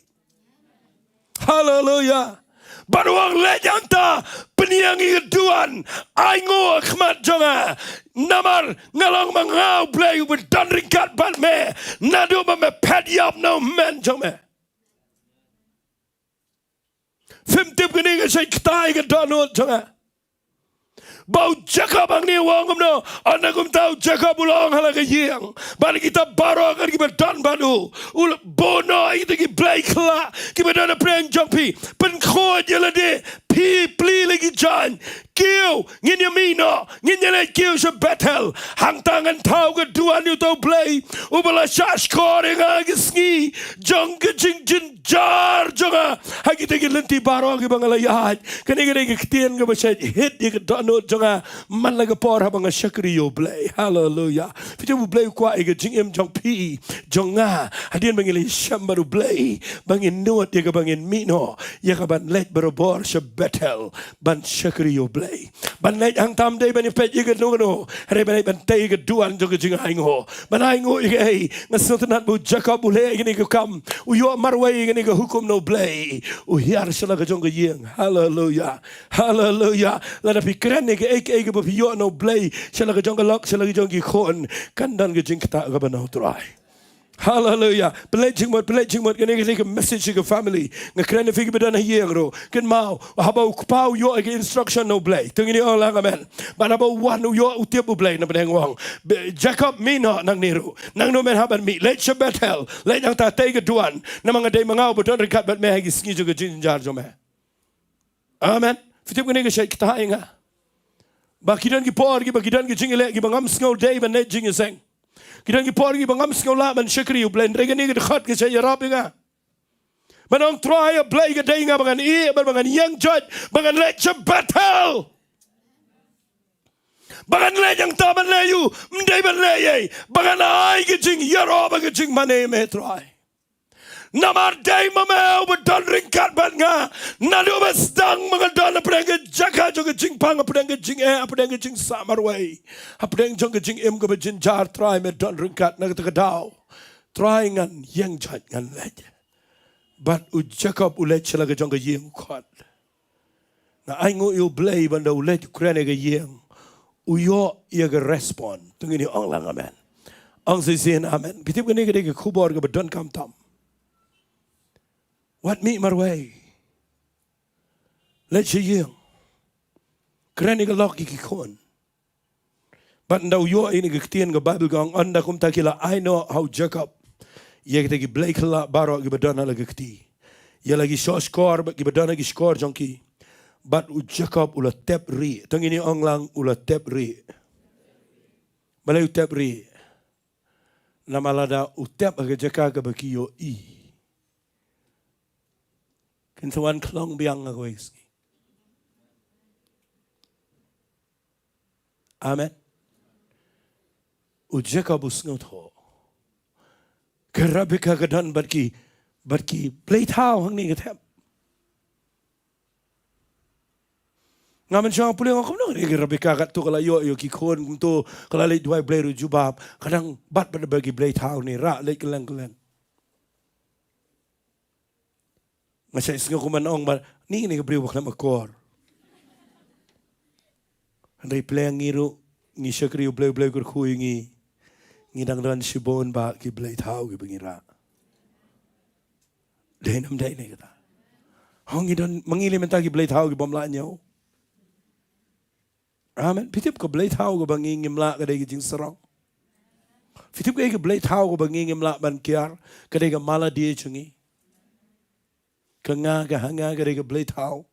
Haleluya. Bad u ong, leit hangta, pynïeng ïa ka duwan, ainguh ha khmat jong nga, namar nga long ma nga u Blei uba don ryngkat bad me, naduh ba me phet ïap na u hynmen jong me. Phim tip kane ka shait ktah ïa ka dohnud jong nga. Ba u Jakob hangne u ong kumno, ynda kumta u Jakob u la ong ha la ka ïing bad kita baroh kiba don bad u, u la buh noh ïa kita ki blei khyllah kiba don hapdeng jong phi, pynkhuid ïa lade, phi plie la ki jaiñ, kiew, ngin ïa mih noh, ngin ïa leit kiew sha Bethel. Hangta ngan thaw ka duwan ïa uta u Blei uba la shah shkor ïa nga ha ki sngi jong ka jingjynjar jong nga ha kita ki lynti baroh kiba nga la ïaid. Kane ka dei ka ktien kaba shait hit ïa ka dohnud jong nga man la ka por haba nga shakri ïa u Blei. Haleluya. Phi tip, u Blei u kwah ïa ka jingim jong phi, jong nga, hadien ba ngin ïashem bad u Blei, ba ngin nud ïa kaba ngin mih noh, ïa kaban leit barabor sha Bethel ban shakri ïa u Blei. Ban leit hangta ym dei ban ïa peit ïa kano kano, hynrei ban leit ban tei ïa ka duwan jong ka jingainguh. Ban ainguh ïa kaei? Nga sngewtynnat ba u Jakob u leh ïa kane ka kam, u ïoh marwei ïa kane ka hukum na u Blei, u hiar sha la ka jong ka ïing. Haleluya. Haleluya. Lada phi kren ïa kaei kaei kaba phi ïoh na u Blei sha la ka jong ka lok, sha la ka jong ki khun, kan don ka jingktah kaba na u Trai. Haleluya. Pynleit jingmut, pynleit jingmut. Kane ka dei ka message ka family. Nga kren ïa phi kiba don ha ïing ruh. Kynmaw, haba u kpa u ïoh ïa ka instruction na u Blei, to ngin ong lang amen. Bad haba u wan u ïoh, u tip u Blei na pdeng, u ong, Be-, Jakob, mih noh nangne ruh. Nangno men hap ban mih? Leit sha Bethel. Leit hangta, tei ka duwan. Namar nga dei ma nga uba don ryngkat bad me ha ki sngi jong ka jingjynjar jong me. Amen. Phi tip, kane ka shait ktah ïa nga. Ba ki don ki por kiba ki don ki jingïaleh kiba ngam sngew dei ban leit jingïaseng. Ki don ki por kiba ngam sngew lah ban shakri ïa u Blei, hynrei kane ka dkhot ka shait ïarap ïa nga. Ban ong, Trai, A Blei, ka dei nga ba ngan ïeh bad ba ngan ïeng joit, ba ngan leit sha Bethel. Ba ngan leit hangta ban leh ïa u, ym dei ban leh ei ei, ba ngan ai ka jingïaroh bad ka jingmane ïa me, Trai. Namar dei ma me uba don ryngkat bad nga naduh ba sdang ba nga don hapdeng ka jaka jong ka jingpang, hapdeng ka jingeh, hapdeng ka jingsah marwei, hapdeng jong ka jingim kaba jynjar, Trai, me don ryngkat. Na kata ka daw, Trai, ngan ïeng joit, ngan leit. Bad u Jakob u leit sha la ka jong ka ïing, u khot. Nga ainguh ïa u Blei, ba ynda u leit u kren ïa ka ïing, u ïoh ïa ka respond. To ngin ong lang amen. Ong shisien amen. Phi tip, kane ka dei ka khubor kaba donkam tam. Wat mih marwei. Leit sha ïing. Kren ïa ka lok ïa ki khun. Bad ynda u ïoh ïa kane ka ktien ka Baibl ka ong, ynda kumta ki la ai noh ha u Jakob ïa kita ki blei khyllah baroh kiba don ha la ka kti, ïa la ki sohshkor bad kiba don ha ki shkor jong ki. Bad u Jakob u la tep rieh. To ngin ong lang, u la tep rieh. Balei u tep rieh? Namar lada u tep ha ka jaka kaba ki ïohi, kin sa wan khlong biang ha kawei ka sngi. Amen. U Jakob u sngewthuh, ka Rebeka ka don bad ki, bad ki blei thaw hangne, ka tep. Nga mynshwa nga pule, nga ong, kumno kane ka Rebeka katto ka la ïoh ïa ki khun kumto, ka la leit duwai blei ruh jubab, ka dang bat bad ki blei thaw ne, rah leit kylleng kylleng. Nga shait sngew kumno ban ong ba, ni kane ka briew ba khlem akor. Hynrei pyrshah ngi ruh, ngi shakri U Blei, U Blei u kyrkhu ïa ngi, ngi dang don shibun bah ki blei thaw kiba ngi rah. Dei ne ym dei ne kata? Hooid, ngi don, ma ngi lei mynta ki blei thaw ki bym lah ñiew. Amen. Phi tip, ka blei thaw kaba ngi ngim lah ka dei ka jingsarong. Phi tip, ka, ka blei thaw kaba ngi ngim lah ban kiar ka dei ka mala die jong ngi. Ka nga, ka ha nga ka dei ka blei thaw.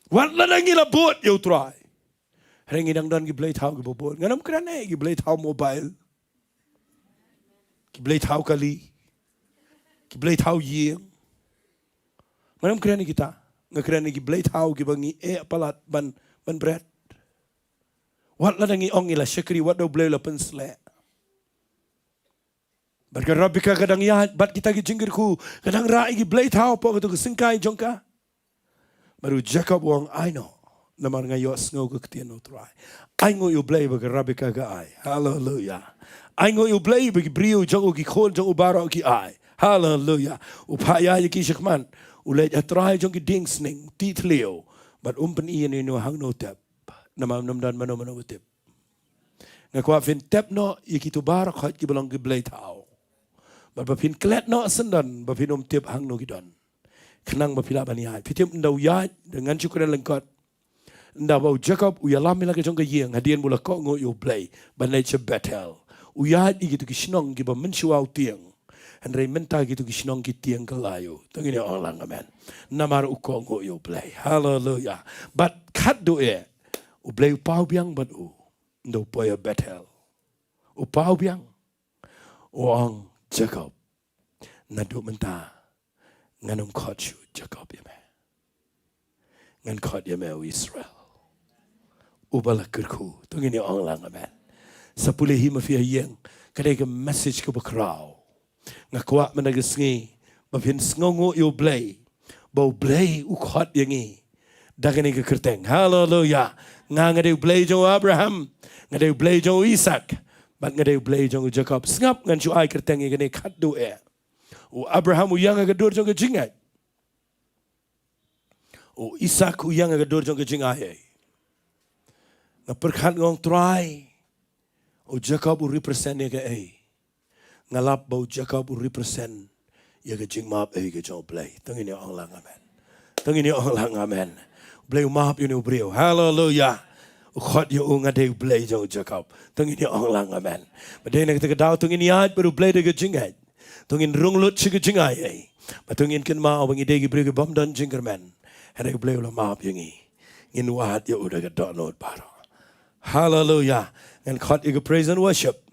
Wat lada ngi la bud ïa U Trai, Hynrei ngi dang don ki blei thaw kiba bun. Ngan ym kren ïa ki blei thaw mobile, ki blei thaw kali, ki blei thaw ïing. Ngan ym kren ïa kita. Nga kren ïa ki blei thaw kiba ngi eh palat ban, ban bret. Wat la dang ngi ong ngi la shakri, wat da U Blei u la pynsleh. Bad ka Rebecca ka dang ïaid bad kita ki jingkyrkhu, ka dang rah ïa ki blei thaw hapoh kato ka syngkai jong ka. Bad u Jacob u ong, ai noh, namar nga ïohsngew ka ktien U Trai. Ai nguh ïa U Blei ba ka Rebecca ka ai. Haleluya. Ai nguh ïa U Blei ba ki briew jong u, ki khun jong u baroh ki ai. Haleluya. U phah ïa ki shakhmat, u leit ha trai jong ki dieng sning, tih thliew. Bad um pyn-i ïa une u hangno u tep. Namar ym don mano mano ba tip. Nga kwah phin tep noh ïa kito baroh khoit kiba long ki blei thaw. Bad ba phin klet noh syndon, ba phin ym tip hangno ki don. Khnang ba phi lah ban ïaid. Phi tip ynda u ïaid, da ngan shu kren lyngkot. Ynda ba u Jacob u ïalam ïa la ka jong ka ïing, hadien ba u la kohnguh ïa U Blei, ban leit sha Bethel. U ïaid ïa kito ki shnong kiba mynshuwa u tieng. Hynrei mynta kito ki shnong ki tieng kylla ïa u. To ngin ïa ong lang amen. Namar u kohnguh ïa U Blei. Haleluya. Bad khatduh eh, U Blei u paw biang bad u. Ynda u poi ha Bethel, u paw biang. U ong, Jacob, naduh mynta ngan ym khot shuh Jacob ïa me. Ngan khot ïa me u Israel, uba la kyrkhu. To ngin ïa ong lang amen. Sa pule hi ma phi ha ïing, ka dei ka message kaba khraw. Nga kwah mynta ka sngi ba phin sngewnguh ïa U Blei, ba U Blei u khot ïa ngi da kane ka kyrteng. Haleluya. Nga, nga dei U Blei jong u Abraham, nga dei U Blei jong u Isak, bad nga dei U Blei jong u Jacob. Sngap, ngan shu ai kyrteng ïa kane khatduh eh. U Abraham u ïeng ha ka dur jong ka jingngeit. U Isak u ïeng ha ka dur jong ka jingaiei. Nga pyrkhat, nga ong, Trai, u Jacob u represent ïa kaei? Nga lap ba u Jacob u represent ïa ka jingmap ei ka jong U Blei. To ngin ïa ong lang amen. To ngin ïa ong lang amen. U Blei u map ïa une u briew. Haleluya. U khot ïa u, nga dei U Blei jong u Jacob. To ngin ïa ong lang amen. Bad dei na kata ka daw to ngin ïaid bad U Blei da ka jingngeit. To ngin rung lut sha ka jingaiei. Bad to ngin kynmaw ba ngi dei ki briew ki bym don jingkyrmen. Hynrei U Blei u la map ïa ngi. Ngin wad ïa u da ka dohnud baroh. Haleluya. Ngan khot ïa ka praise and worship.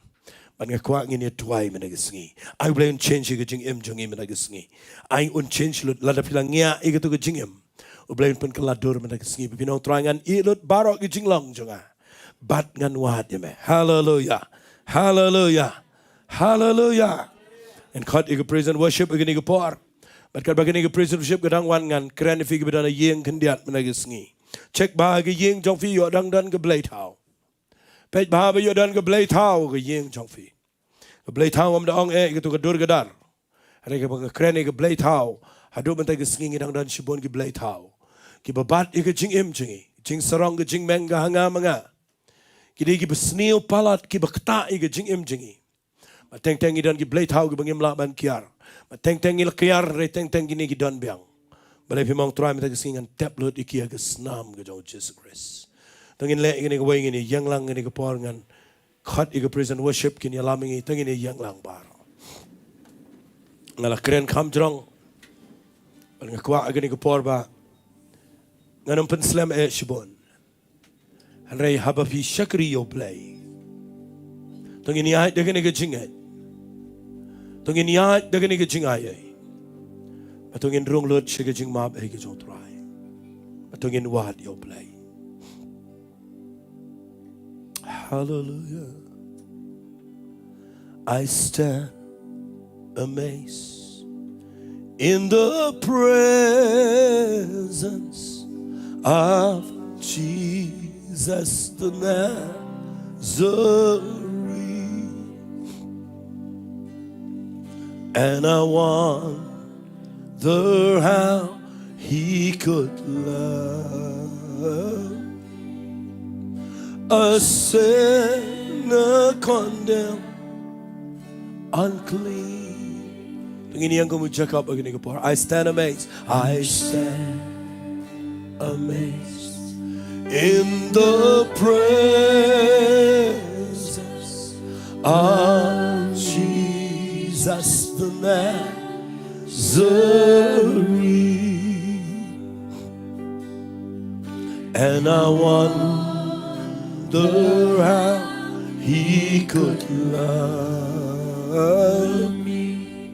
Bad nga kwah ngin ïa duwai mynta ka sngi. Ai U Blei un change ïa ka jingim jong ngi mynta ka sngi. Ai un change lut, lada phi la ngiah ïa kato ka jingim, U Blei un pynkylla dur mynta ka sngi. Ba phin ong, Trai, ngan ïeh lut baroh ki jinglong jong nga. Bad ngan wad ïa me. Haleluya. Haleluya. Haleluya. Ngan khot ïa ka praise and worship ïa kane ka por. Bad katba kane ka praise and worship ka dang wan, ngan kren ïa phi kiba don ha ïing khyndiat mynta ka sngi. Check ba ha ka ïing jong phi ïoh dang don ka blei thaw. Peit ba haba ïoh don ka blei thaw ha ka ïing jong phi. Ka blei thaw ngam da ong eh ïa kato ka dur ka dar. Hynrei kaba nga kren ïa ka blei thaw, haduh mynta ka sngi ngi dang don shibun ki blei thaw kiba bat ïa ka jingim jong ngi. Jingsarong, ka jingmeng, ka ha nga ma nga. Ki dei kiba sniew palat, kiba ktah ïa ka jingim jong ngi. Ba teng teng ngi don ki blei thaw kiba ngim lah ban kiar. Ba teng teng ngi la kiar, hynrei teng teng kine ki don biang. Balei? Phim ong, Trai, mynta ka sngi ngan tep lut ïa ki ha ka snam ka jong u Jisu Khrist. To ngin leh ïa kane kawei, ngin ïa ïeng lang ïa kane ka por, ngan khot ïa ka praise and worship kin ïalam ïa ngi. To ngin ïa ïeng lang baroh. Nga la kren kham jrong. Bad nga kwah ïa kane ka por ba ngan ym pynslem eh shibun. Hynrei haba phi shakri ïa U Blei, to ngin ïaid da kane ka jingngeit. To ngin ïaid da kane ka jingaiei. Bad to ngin rung lut sha ka jingmap ei ka jong U Trai. Bad to ngin wad ïa U Blei. Hallelujah. I stand amazed in the presence of Jesus the Nazarene. And I wonder how he could love a sinner condemned, unclean. To ngin ïeng kum u Jacob ha kane ka por. I stand amazed. I stand amazed in the presence of Jesus the Nazarene. And I wonder wonder how he could love me,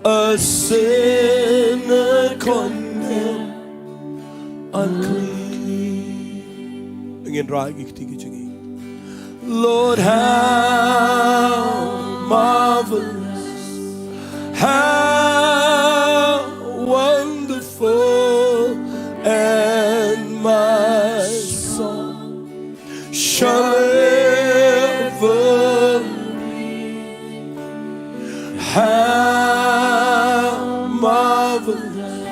a sinner condemned, unclean. Ngin rah ïa ki kti ki jong ngi. Lord, how marvelous, how wonderful, and my song shall ever be. How marvelous,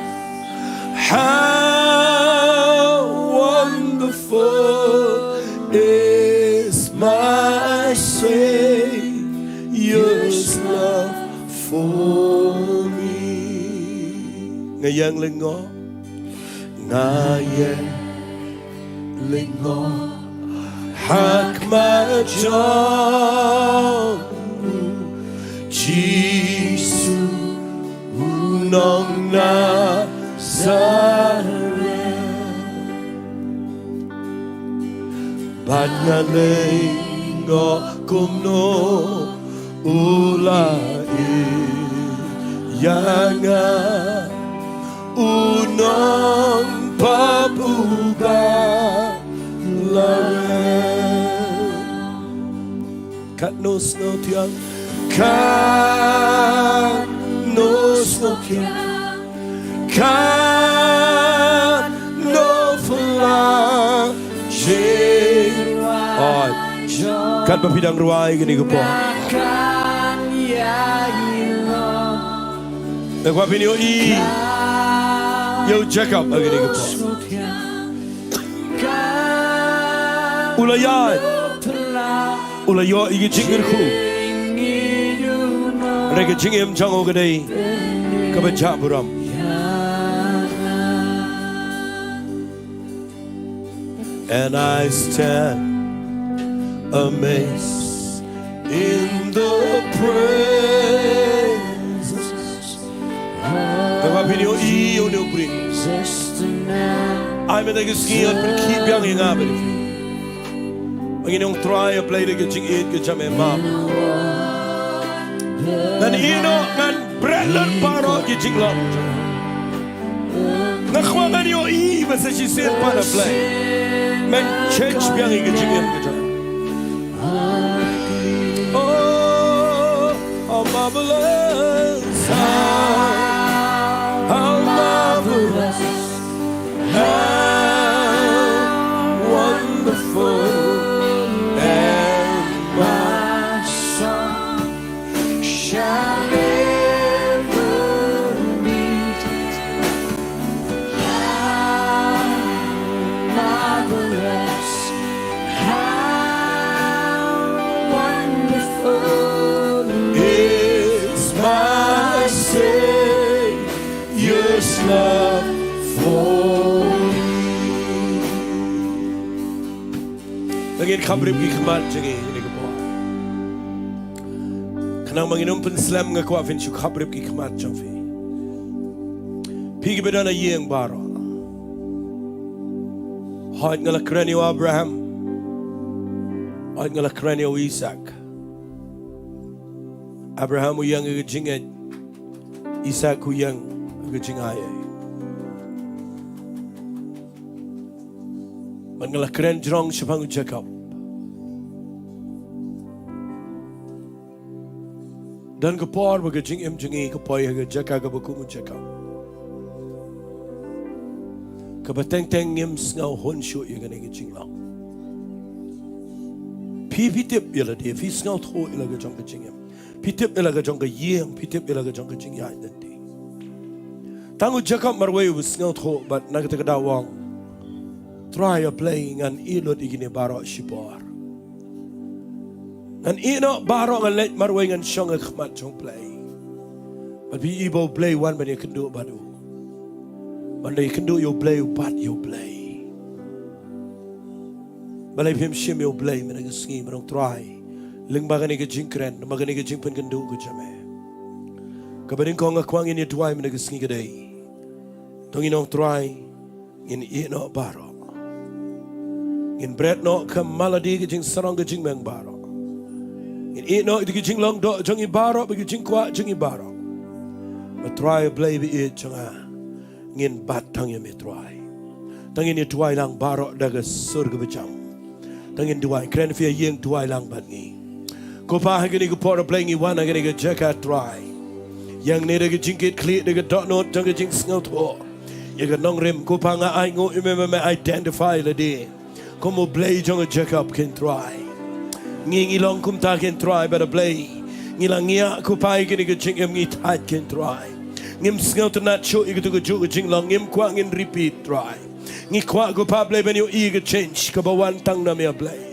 how wonderful is my Savior's love for me. Nga ïeng lyngngoh, nga ïeng lyngngoh ha khmat jong u Jisu u nong Nazaret. Bad nga lyngngoh kumno u la ïeit ïa nga, u nongpop uba la rem. Katno sngewthiang, katno sngewthiang, katno phylla jingïaroh. Katba phi dang rwai kane ka por, nga kwah phin ïohi ïa u Jakob ha kane ka por. U la ïaid, u la ïoh ïa ki jingkyrkhu. Hynrei ka jingim jong u ka dei kaba jah burom. And I stand amazed in the presence. Nga kwah phin ïohi ïa une u briew. Ai mynta ka sngi, ïoh pynkhih biang ïa nga bad ïa phi. Ba ngin ong, Trai, A Blei, da ka jingïeit ka jam, em map. Ngan ïehnoh, ngan bret lut baroh ki jinglong. Nga kwah ngan ïohi ba sa shisien pat, A Blei, men change biang ïa ka jingim ka jong. Oh, how marvelous, how, how marvelous, how wonderful, and my song shall ever be. How marvelous, how wonderful is my Savior's love for me. Ngin khaprip ki khmat jong ngi ha kane ka por. Khnang ba ngin ym pynslem, nga kwah phin shu khaprip ki khmat jong phi. Phi kiba don ha ïing baroh. Hooid, nga la kren ïa u Abraham. Hooid, nga la kren ïa u Isak. Abraham u ïeng ha ka jingngeit. Isak u ïeng ha ka jingai ei. Bad nga la kren jrong shaphang u Jakob. Don ka por ba ka jingim jong ngi ka poi ha ka jaka kaba kum u Jakob, kaba teng teng ngim sngew hun shuh ïa kane ka jinglong. Phi, phi tip ïa lade, phi sngewthuh ïa la ka jong ka jingim. Phi tip ïa la ka jong ka ïing, phi tip ïa la ka jong ka jingïaid lynti. Tang u Jakob marwei u sngewthuh bad na kata ka daw u ong, Trai A Blei, ngan ïeh lut ïa kine baroh shipor. Ngan ïeh noh baroh, ngan leit marwei, ngan shong ha khmat jong U Blei. Bad phi i ba U Blei u wan ban ïakynduh bad u. Ban da ïakynduh ïa U Blei, u bat ïa U Blei. Balei phim shim ïa U Blei mynta ka sngi, mynta, Trai, lyngba kane ka jingkren, lyngba kane ka jingpynkynduh ka jong me? Kaba nyngkong nga kwah ngin ïa duwai mynta ka sngi ka dei, to ngin ong, Trai, ngin ïeh noh baroh. Ngin bret noh ka maladi ka jingsarong ka jingmeng baroh. Ngin ïeh noh ïa ki jinglong doh jong ngi baroh bad ki jingkwah jong ngi baroh. Ba Trai Blei ba ïeit jong nga, ngin bat tang ïa me Trai. Tang ngin ïa duwai lang baroh da ka sur kaba jam. Tang ngin duwai, kren phi ïa ïing duwai lang bad ngi. Ko Pa ha kane ka por Blei ngi wan ha kane ka jaka Trai. Ïa ngi da ka jingkitkhlieh da ka dohnud jong ka jingsngewthuh ïa ka nongrim, ko Pa nga ai nguh ïa me ba me identify lade kum u Blei jong u Jakob ken Trai. Ngi ngi long kumta ken Trai bad Blei ngi la ngiah ko Pa ïa kane ka jingim ngi thait ken Trai. Ngim sngewtynnat shuh ïa katu kajuh ka jinglong, ngim kwah ngin repeat Trai. Ngi kwah ko Pa Blei ban ïohi ka change kaba wan tang na me Blei.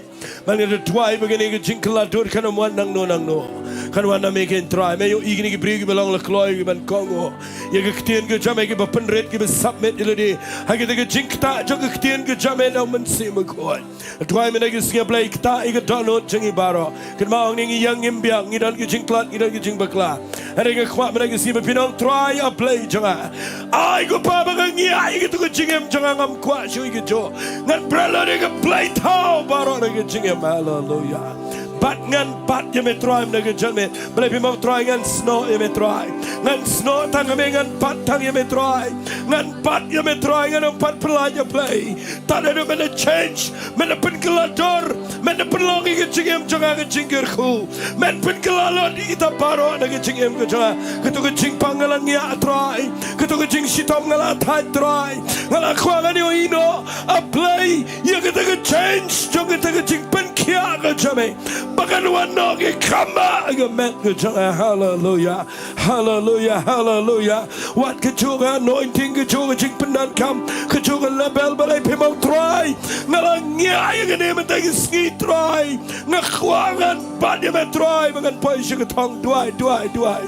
Ba ngi da duwai ba kane ka jingkylla dur kan ym wan nangno nangno, kan wan na me ken Trai. Me ïohi kine ki briew kiba long la kloi kiban kohnguh ïa ka ktien ka jong me, kiba pynrit kiba submit ïa lade ha kita ka jingktah jong ka ktien ka jong me na u Mynsiem Bakhuid. Duwai mynta ka sngi Blei, ktah ïa ka dohnud jong ngi baroh. Kynmaw hangne ngi ïeng ngim biang, ngi don ka jingtlot, ngi don ka jingbakla. Hynrei nga kwah mynta ka sngi ba phin ong Trai A Blei jong nga, ai ko Pa ba nga ngiah ïa katu ka jingim jong nga, ngam kwah shuh ïa kajuh. Ngan bret lut ïa ka blei thaw baroh na ka jingim. Haleluya. Bad ngan bat ïa me Trai mynta ka janmiet. Blei, phim ong Trai ngan snoh ïa me Trai. Ngan snoh tang ïa me, ngan bat tang ïa me Trai. Ngan bat ïa me Trai, ngan ym pat pyllait ïa Blei. Tad haduh men da change, men da pynkylla dur, men da pynlong ïa ka jingim jong nga ka jingkyrkhu. Men pynkylla lut ïa kita baroh na ka jingim ka jong nga. Katu ka jingpang nga la ngiah Trai. Katu ka jingshitom nga la thait Trai. Nga la kwah ngan ïohi noh A Blei ïa kata ka change jong kata ka jingpynkhiah ka jong me. Ba kan wan noh ki khama ïa ka met ka jong nga. Haleluya. Haleluya, haleluya. Wat kajuh ka anointing, kajuh ka jingpyndonkam, kajuh ka level, Blei, phim ong Trai, nga la ngiah ïa kane mynta ka sngi Trai. Nga kwah ngan bat ïa me Trai ba ngan poi sha ka thong. Duwai, duwai, duwai.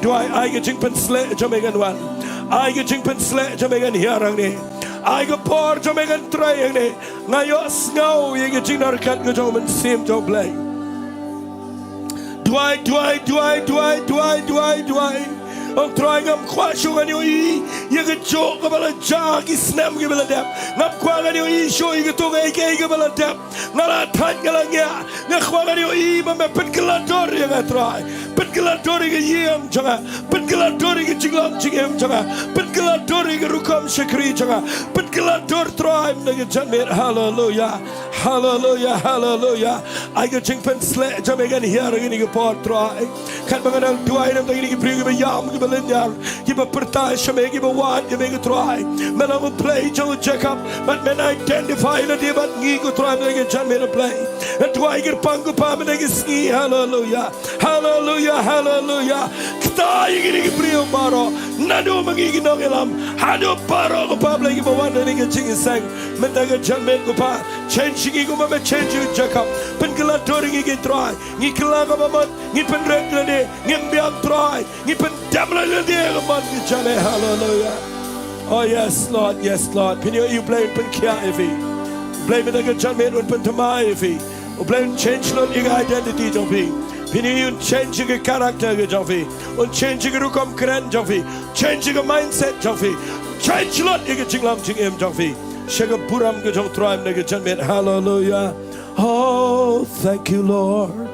Duwai, ai ka jingpynsleh jong me ngan wan. Ai ka jingpynsleh jong me ngan hiar hangne. Ai ka bor jong me ngan trei hangne. Nga ïohsngew ïa ka jingïarap ka jong u Mynsiem jong U Blei. Duwai, duwai, duwai, duwai, duwai, duwai, duwai. Ong Trai, ngam kwah shuh ngan ïohi ïa kajuh kaba la jia ki snem kiba la dep. Ngam kwah ngan ïohi shuh ïa kato kaei kaei kaba la dep. Nga la thait, nga la ngiah. Nga kwah ngan ïohi ba me pynkylla dur ïa nga Trai. Pynkylla dur ïa ka ïing jong nga. Pynkylla dur ïa ka jinglong jingim jong nga. Pynkylla dur ïa ka rukom shakri jong nga. Pynkylla dur Trai mynta ka janmiet. Haleluya. Haleluya, haleluya. Ai ka jingpynsleh jong me ngan hiar ha kane ka por Trai. Katba nga dang duwai na bynta kine ki briew kiba ïam kiba lynñiar, kiba pyrta sha me, kiba wad ïa me ko Trai. Me long U Blei jong u Jakob, bad men identify lade bad ngi ko Trai mynta ka janmiet A Blei. Nga duwai kyrpang ko Pa mynta ka sngi, haleluya. Haleluya, haleluya. Ktah ïa kine ki briew baroh. Naduh ma ngi ki nongïalam haduh baroh ko Pa Blei kiba wan ha kane ka jingïaseng mynta ka janmiet ko Pa. Change ngi kumba me change ïa u Jakob. Pynkylla dur ngi ko Trai. Ngi kylla kaba mut, ngi pynrit lade, ngim biang Trai. Ngi pyndem lade ka mon ka jong me. Haleluya. Oh yes Lord, yes Lord. Phin ïohi U Blei un pynkhiah ïa phi. Blei mynta ka janmiet un pynthymmai ïa phi. U Blei un change lut ïa ka identity jong phi. Phin ïohi un change ïa ka character ka jong phi. Un change ïa ka rukom kren jong phi. Change ïa ka mindset jong phi. Change lut ïa ka jinglong jingim jong phi sha ka burom ka jong Trai mynta ka janmiet. Haleluya. Oh, thank you Lord.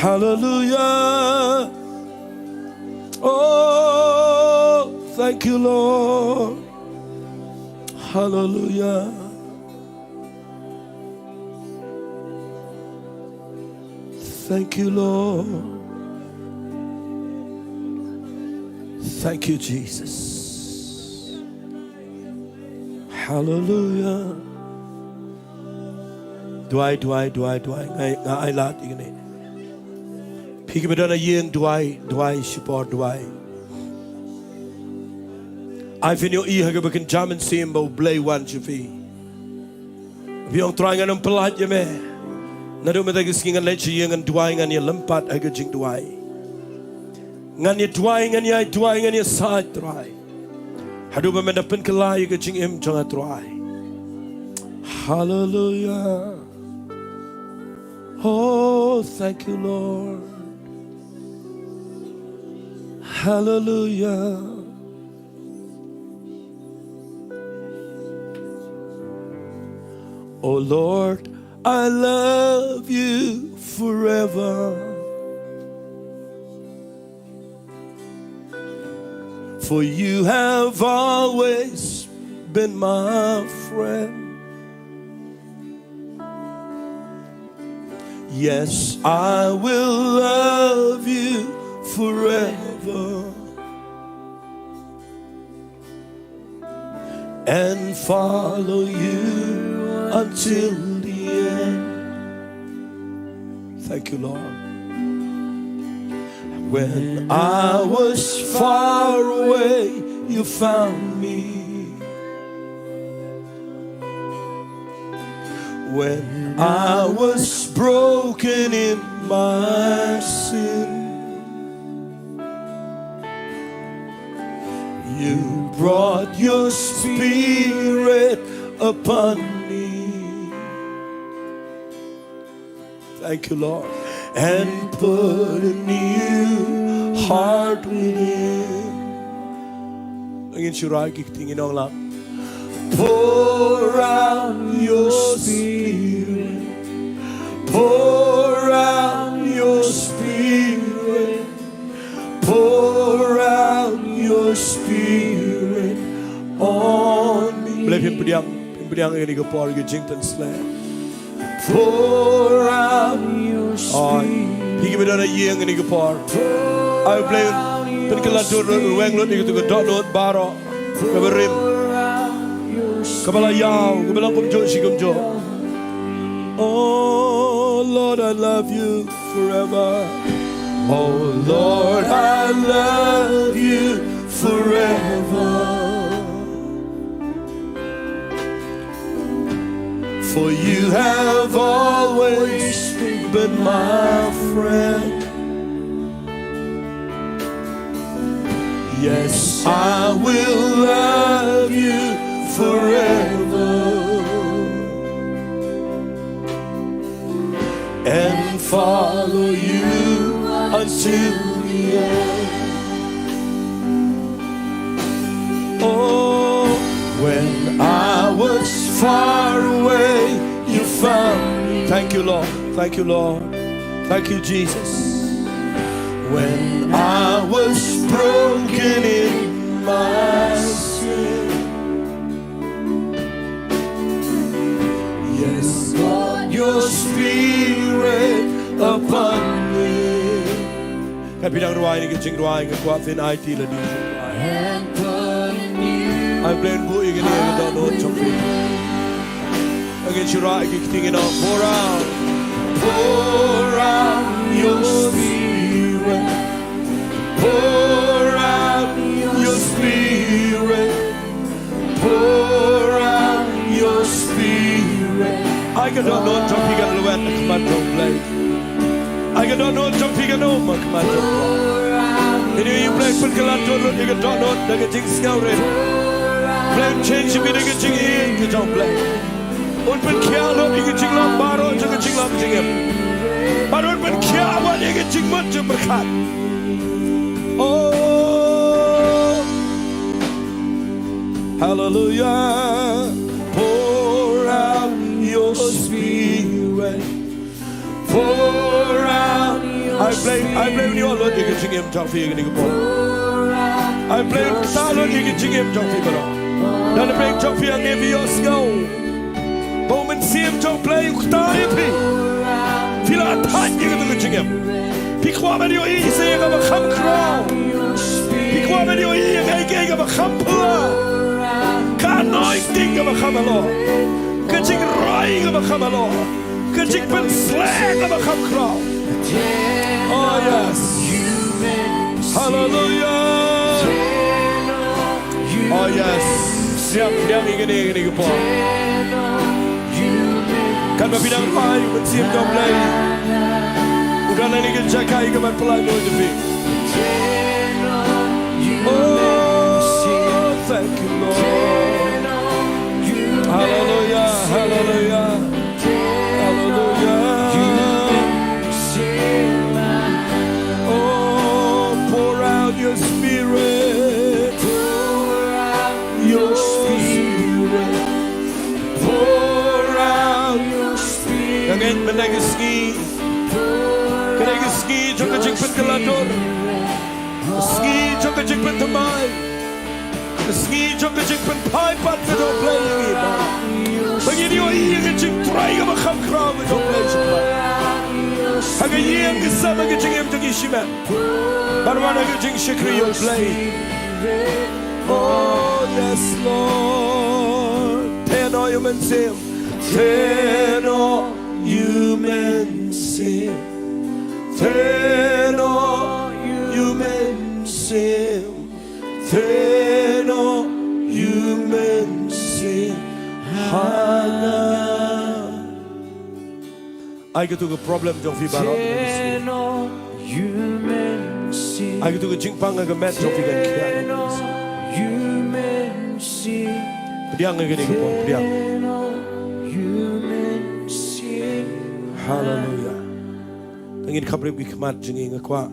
Haleluya. Oh, thank you Lord. Haleluya. Thank you Lord. Thank you Jesus. Haleluya. Duwai, duwai, duwai, duwai. Nga, nga ai lad ïa kane. Phi kiba don ha ïing duwai, duwai shipor duwai. Ai phin ïohi ha kaba kynja mynsiem ba U Blei wan sha phi. Phi ong Trai ngan ym pyllait ïa me. Naduh mynta ka sngi ngan leit sha ïing ngan duwai, ngan ïalympat ha ka jingduwai. Ngan ïaduwai, ngan ïaduwai, ngan ïasaid Trai. Haduh ba men da pynkylla ïa ka jingim jong nga Trai. Haleluya. Oh, thank you Lord. Haleluya. Oh Lord, I love you forever. For you have always been my friend. Yes, I will love you forever and follow you until the end. Thank you, Lord. When I was far away, you found me. When I was broken in my sin, you brought your spirit upon me. Thank you, Lord. And put a new heart within. Ngin shu rah ïa ki kti, ngin ong lang. Pour out your spirit. Pour out your spirit. Pour out your spirit on me. Blei, phim pdiang, phim pdiang ïa kane ka por, ïa ka jingpynsleh. Pour out your spirit. Phi kiba don ha ïing ïa kane ka por, ai Blei, pynkylla dur, weng lut ïa katu ka dohnud baroh kaba rim, kaba la ïaw, kaba la kumjuh shi kumjuh. Oh Lord, I love you forever. Oh Lord, I love you forever. For you have always been my friend. Yes, I will love you forever and follow you until the end. Oh, when I was far away, you found me. Thank you, Lord. Thank you, Lord. Thank you, Jesus. When I was broken in my sin, yes, Lord, your spirit upon me. Kan phi dang rwai ïa kane ka jingrwai, nga kwah phin aiti lade. Ai Blei, buh ïa kane ka dohnud jong phi. Ngin shu rah ïa ki kti, ngin ong, pour out, pour out your spirit. Pour out your spirit. Pour out your spirit. Ai ka dohnud jong phi kan lwet ha khmat jong U Blei. Ai ka dohnud jong phi kan um ha khmat jong U Blei. Ïa U Blei un pynkylla dur lut ïa ka dohnud da ka jingsngewrit. Blei un change ïa phi da ka jingïeit ka jong U Blei. Un pynkhiah lut ïa ki jinglong baroh jong ka jinglong jingim. Bad un pynkhiah wat ïa ki jingmut jingpyrkhat. Oh, hallelujah. Pour out your spirit. Pour out. Ai Blei, ai Blei un ïoh lut ïa ka jingim jong phi ïa kane ka por. Ai Blei un ktah lut ïa ka jingim jong phi baroh. Lada phi jong phi hangne phi ïohsngew ba U Mynsiem jong U Blei u ktah ïa phi. Phi la thait ïa katu ka jingim. Phi kwah ban ïohi ïa kaba kham khraw. Phi kwah ban ïohi ïa kaei kaei kaba kham pura. Ka anointing kaba kham halor. Ka jingroi kaba kham halor. Ka jingpynsleh kaba kham khraw. Oh yes. Hallelujah. Oh yes. Sngap biang ïa kane, ïa kane ka por. Katba phi dang ai, U Mynsiem jong U Blei u don ha kane ka jaka ïa kaban pynlait noh ïa phi. Oh, thank you, Lord. Hallelujah, hallelujah, hallelujah. Oh, pour out your spirit. Your spirit. Pour out Mynta ka sngi, ka dei ka sngi jong ka jingpynkylla dur, ka sngi jong ka jingpynthymmai, ka sngi jong ka jingpynphai pat ka jong U Blei ïa ngi ba, ba ngin ïohi ïa ka jingtrai kaba kham khraw ka jong U Blei sha khmat. Ha ka ïing ka sem, ha ka jingim jong ngi shimet, bad wan ha ka jingshakri ïa U Blei. Oh yes, Lord. Theh noh ïa U Mynsiem. Theh noh ïa U Mynsiem. Theh noh ïa U Mynsiem. Theh noh ïa U Mynsiem ha nga. Ai katu ka problem jong phi baroh. Ai katu ka jingpang ha ka met jong phi, kan khia. Pdiang ha kane ka por, pdiang. Haleluya. Tang ngin khapbriew ki khmat jong ngi, nga kwah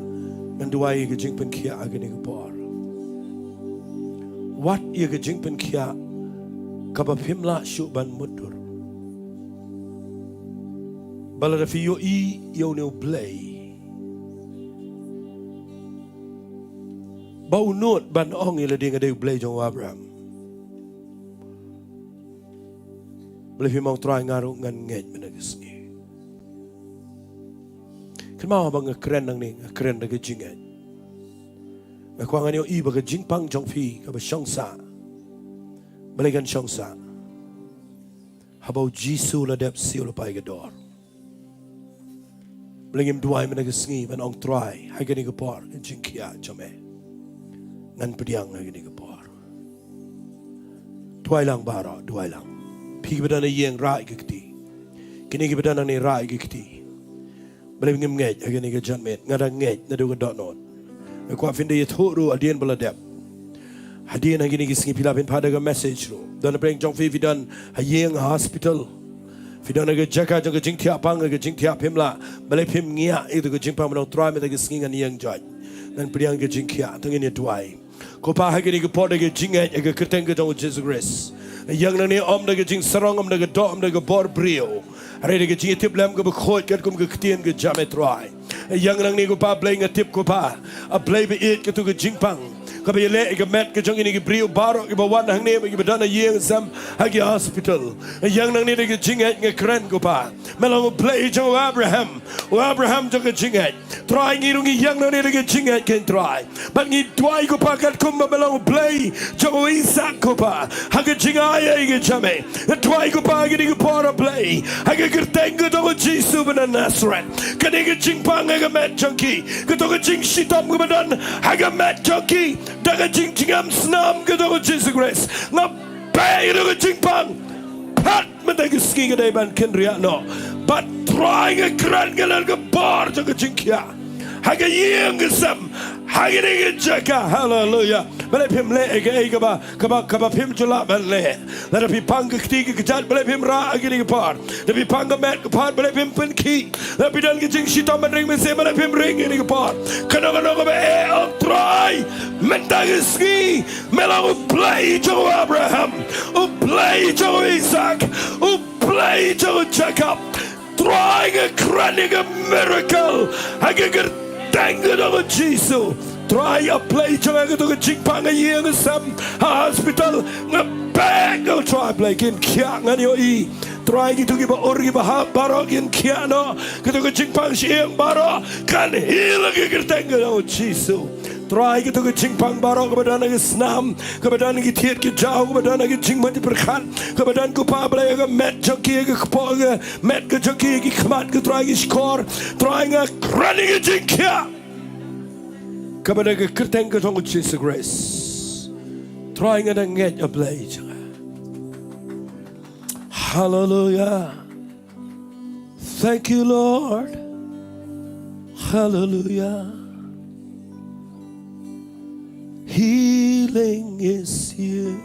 ngan duwai ïa ka jingpynkhiah ha kane ka por. Wat ïa ka jingpynkhiah kaba phim lah shuh ban mutdur. Ba lada phi ïohi ïa une U Blei ba u nud ban ong ïa lade, nga dei U Blei jong u Abraham. Balei phim ong, Trai, nga ruh ngan ngeit mynta ka sngi. Kynmaw, haba nga kren nangne, nga kren da ka jingngeit. Nga kwah ngan ïohi ba ka jingpang jong phi kaba shong sah, balei kan shong sah? Haba U Jisu u la dep siew lypa ïa ka dor. Balei ngim duwai mynta ka sngi ban ong, Trai, ha kane ka por, ka jingkhia jong me, ngan pdiang ha kane ka por. Duwai lang baroh, duwai lang. Phi kiba don ha ïing, rah ïa ka kti. Kine kiba don hangne, rah ïa ka kti. Balei ngim ngeit ha kane ka janmiet? Nga dang ngeit naduh ka dohnud. Nga kwah phin da ïathuh ruh hadien ba la dep. Hadien ha kine ki sngi phi lah phin phah da ka message ruh. Don napdeng jong phi, phi don ha ïing, ha hospital, phi don ha ka jaka jong ka jingthiah pang, ha ka jingthiah phim lah. Balei phim ngiah ïa ka jingpang ban ong, Trai, mynta ka sngi ngan ïeng joit, ngan pdiang ka jingkhia? To ngin ïa duwai. Ko Pa, ha kane ka por, da ka jingngeit ha ka kyrteng ka jong U Jisu Khrist, ïeng nangne, ym da ka jingsarong, ym da ka doh, ym da ka bor briew, hynrei da ka jingïatiplem kaba khuid katkum ka ktien ka jong me, Trai. Ïeng nangne, ko Pa Blei, nga tip, ko Pa, A Blei ba ïeit, katu ka jingpang kaba ïaleh ïa ka met ka jong kine ki briew baroh kiba wan hangne bad kiba don ha ïing sem, ha ki hospital. Ïeng nangne da ka jingngeit, nga kren, ko Pa, me long U Blei jong u Abraham, u Abraham jong ka jingngeit. Trai, ngi ruh ngi ïeng nangne da ka jingngeit, ko Trai. Bad ngi duwai, ko Pa, katkum ba me long U Blei jong u Isak, ko Pa, ha ka jingai ei ka jong me. Nga duwai, ko Pa, ha kane ka por, A Blei, ha ka kyrteng ka jong u Jisu ba na Nasareth, kane ka jingpang ha ka met jong ki, kato ka jingshitom kaba don ha ka met jong ki, da ka jingjngem snam ka jong u Jisu Khrist, nga beh ïa ka jingpang. Pat mynta ka sngi ka dei ban kynriah noh. Bad Trai, nga kren, nga long ka bor jong ka jingkhia ha ka ïing ka sem, ha kane ka jaka. Haleluya. Balei phim leh ïa kaei kaba, kaba, kaba phim ju lah ban leh? Lada phi pang ka kti ka kjat, balei phim rah ha kane ka por? Lada phi pang ka met ka phad, balei phim pynkhih? Lada phi don ka jingshitom ban ring mynsiem, balei phim ring ha kane ka por? Kano kano kaba eh, ong, Trai, mynta ka sngi me long U Blei jong u Abraham, U Blei jong u Isak, U Blei jong u Jakob. Trai, nga kren ïa ka miracle ha ka kyrteng ka jong u Jisu. Trai, A Blei jong nga, kato ka jingpang ha ïing ha sem, ha hospital, nga beh, ko Trai Blei, kin khiah, ngan ïohi. Trai, kito kiba ur kiba hap baroh kin khiah noh. Kato ka jingpang shyieng baroh kan heal ha ka kyrteng ka jong u Jisu. Trai, kato ka jingpang baroh kaba don ha ka snam, kaba don ha ki thied ki jaw, kaba don ha ki jingmut jingpyrkhat, kaba don, ko Pa Blei, ha ka met jong ki, ha ka kpoh, ha ka met ka jong ki, ki khmat, ko Trai, ki shkor. Trai, nga kren ïa ka jingkhiah kaba na ka kyrteng ka jong u Jisu Khrist. Trai, nga dang ngeit, A Blei jong nga. Haleluya. Thank you, Lord. Hallelujah. Healing is here.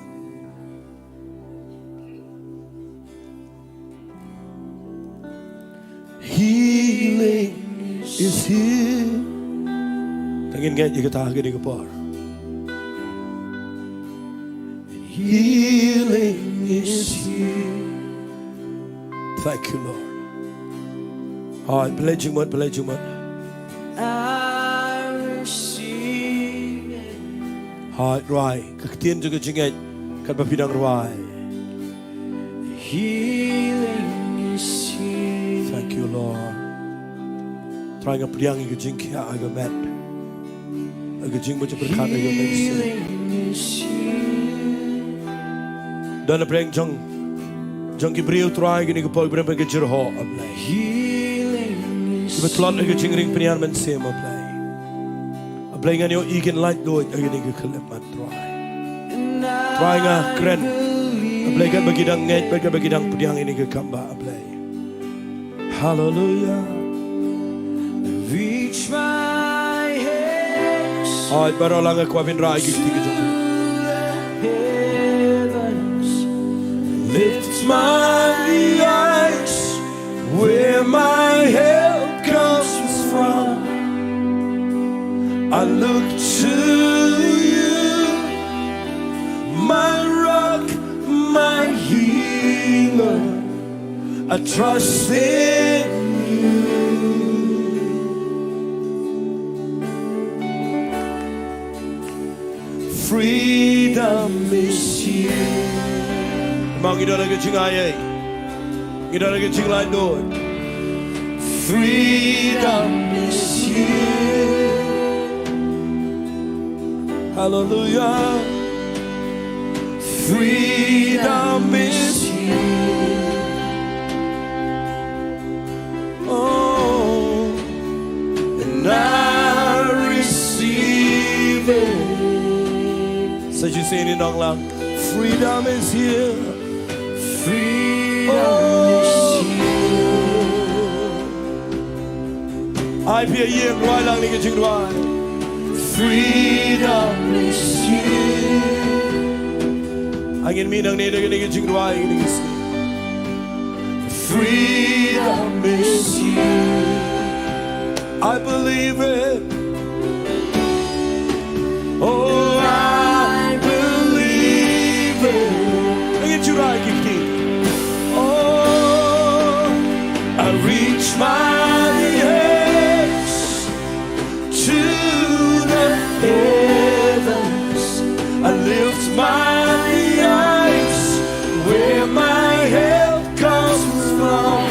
Healing is here. Tang ngin ngeit ïa kata ha kane ka por. Healing is here. Thank you, Lord. Hooid, pynleit jingmut, pynleit jingmut. I receive it. Hooid, rwai. Ka ktien jong ka jingngeit, katba phi dang rwai. Healing is here. Thank you, Lord. Trai, nga pdiang ïa ka jingkhiah ha ka met, ha ka jingmut jingpyrkhat ha ka met. Healing is here. Don na pdeng jong, jong ki briew, Trai, kine ki por ki briew ba ki jyrhoh, A Blei. Healing is here. Kiba tlot ha ka jingring pynïar mynsiem, A Blei. A Blei, ngan ïohi kin laitluid ha kine ki khyllipmat, Trai. Trai, nga kren, A Blei, katba ki dang ngeit bad katba ki dang pdiang ïa kane ka kam ba, A Blei. Hallelujah. Reach my hands. Hooid, baroh lang, nga kwah ban rah ïa ki kti ki jong. Heavens. Lift my eyes where my help comes from. I look to you, my rock, my healer. I trust in you. Freedom is here. Ma ngi don ha ka jingaiei, ngi don ha ka jinglaitluid. Freedom is here. Hallelujah. Freedom is here. Oh, and I receive it. Sa shisien ngi ong lang. Freedom is here. Freedom is here. Ai phi ïa ïeng, rwai lang ïa kane ka jingrwai. Freedom is here. Ngin mih nangne da kane ka jingrwai, kane ka sngi. Freedom is here. I believe it. Oh, I believe it. Ngin ju rwai ki kti. Oh, I reach my hands to the heavens. I lift my eyes where my help comes from.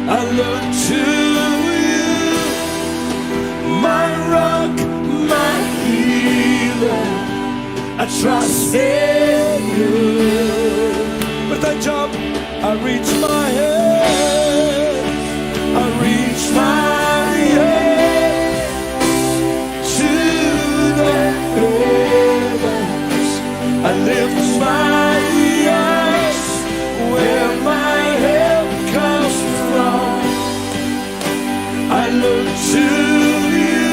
I look to you, my rock, my healer. I trust in you. But I jump, I reach my hand, I reach my hand to the heavens. I lift my eyes where my help comes from. I look to you,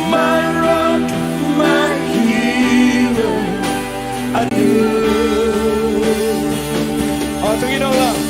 my rock, my healer. I do. Oh, to ngin ong lang.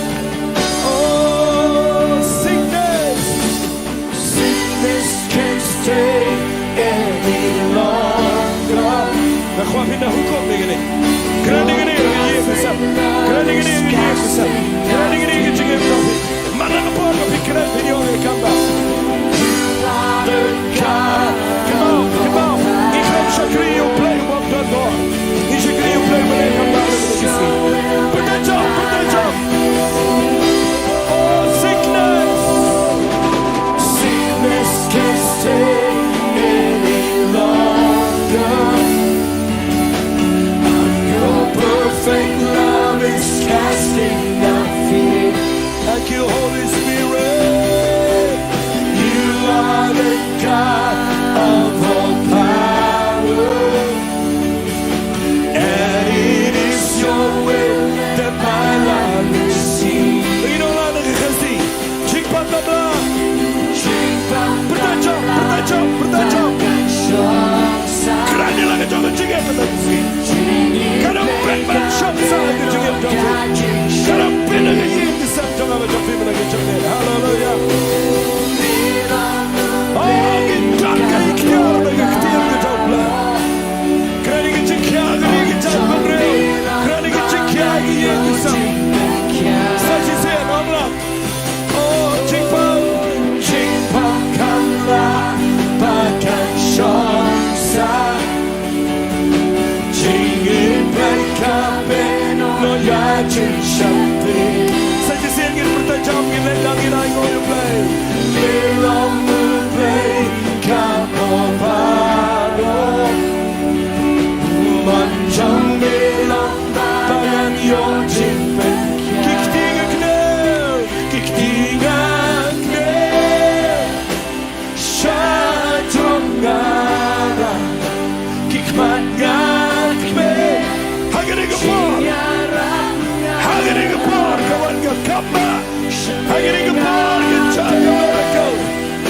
Ha kane ka por ka jong ka miracle.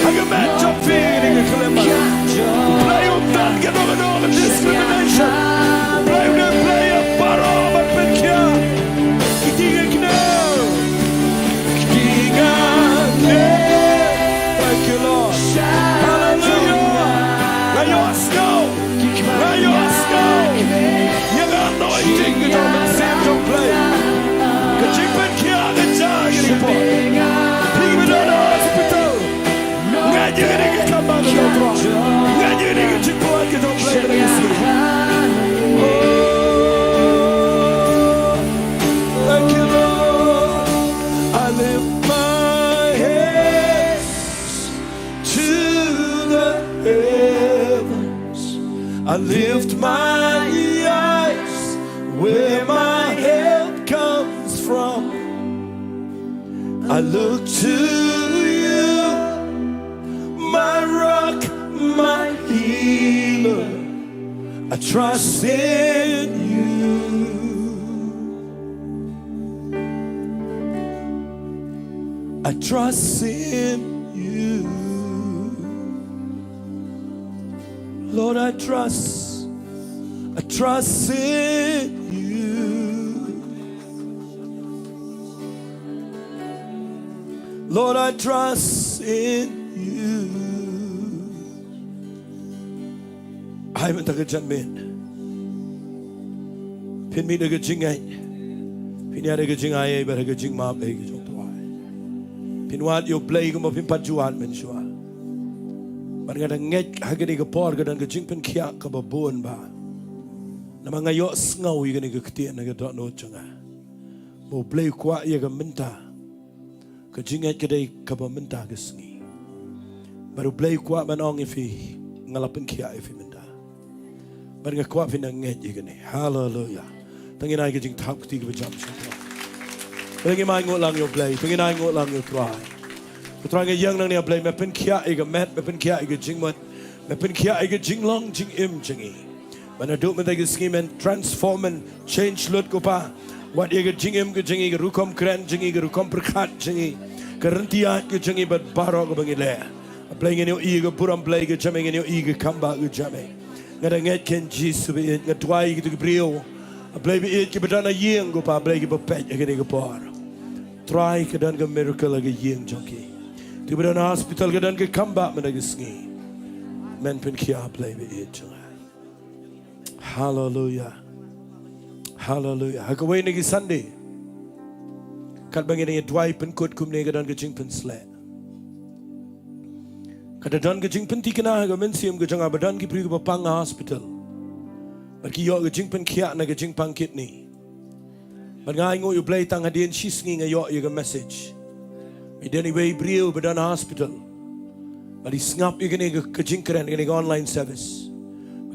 Ha ka met jong phi kane ka khyllipmat. Blei um don kano kano ka discrimination. Blei um don, Blei ïa baroh ban pynkhiah. Ki ïa kane. Ki ïa kane. Thank you, Lord. Hallelujah. Nga ïohsngew. Nga ïohsngew ïa ka anointing ka jong ka Mynsiem jong U Blei. Ka jingpynkhiah ka jia ha kane ka por. Phi kiba don ha hospital, ngeit ïa kane ka kambah ka jong U Trai. Ngeit ïa kane ka jingpynkhiah ka jong U Blei ha kane ka sngi. Oh, thank you, Lord. I lift my hands to the heavens. I lift my eyes where my help comes from. I look to you, my rock, my healer. I trust in you. I trust in you. Lord, I trust, I trust in you. Lord, I trust in you. Ai mynta ka janmiet. Phin mih da ka jingngeit. Phin ïaid da ka jingaiei bad da ka jingmap ei ka jong U Trai. Phin wad ïa U Blei kumba phim pat ju wad mynshuwa. Bad nga da ngeit ha kane ka por ka don ka jingpynkhiah kaba bun bha. Namar nga ïohsngew ïa kane ka ktien na ka dohnud jong nga. Ba U Blei u kwah ïa ka mynta ka jingngeit ka dei kaba mynta ka sngi. Bad U Blei u kwah ban ong ïa phi, nga la pynkhiah ïa phi mynta. Bad nga kwah phin da ngeit ïa kane. Haleluia. To ngin ai ka jingthap kti kaba jam sha U Trai. Bad ngin ai nguh lang ïa U Blei, to ngin ai nguh lang ïa U Trai. Ko Trai, nga ïeng nangne, Blei, me pynkhiah ïa ka met, me pynkhiah ïa ka jingmut, me pynkhiah ïa ka jinglong jingim jong ngi. Ba naduh mynta ka sngi men transform and change lut, ko Pa. Wat ïa ka jingim ka jong ngi, ka rukom kren jong ngi, ka rukom pyrkhat jong ngi, ka ryntiat ka jong ngi bad baroh kaba ngi leh. Blei, ngin ïohi ïa ka burom Blei ka jong me, ngin ïohi ïa ka kambah ka jong me. Nga da ngeit, Kynrad Jisu ba ïeit, nga duwai ïa kito ki briew, Blei ba ïeit, kiba don ha ïing, ko Pa, Blei, kiba peit ha kane ka por. Trai, ka don ka miracle ha ka ïing jong ki. Kito kiba don ha hospital, ka don ka kambah mynta ka sngi. Men pynkhiah, Blei ba ïeit jong nga. Haleluia. Haleluia. Ha kawei na ki Sunday, katba ngi dang ïa duwai pynkut kumne, ka don ka jingpynsleh. Ka da don ka jingpynthikna ha ka mynsiem ka jong nga ba don ki briew kiba pang ha hospital. Bad ki ïoh ka jingpynkhiah na ka jingpang kidney. Bad nga ainguh ïa U Blei, tang hadien shi sngi nga ïoh ïa ka message. Ba don iwei i briew ba don ha hospital. Bad i sngap ïa kane ka, ka jingkren, kane ka online service.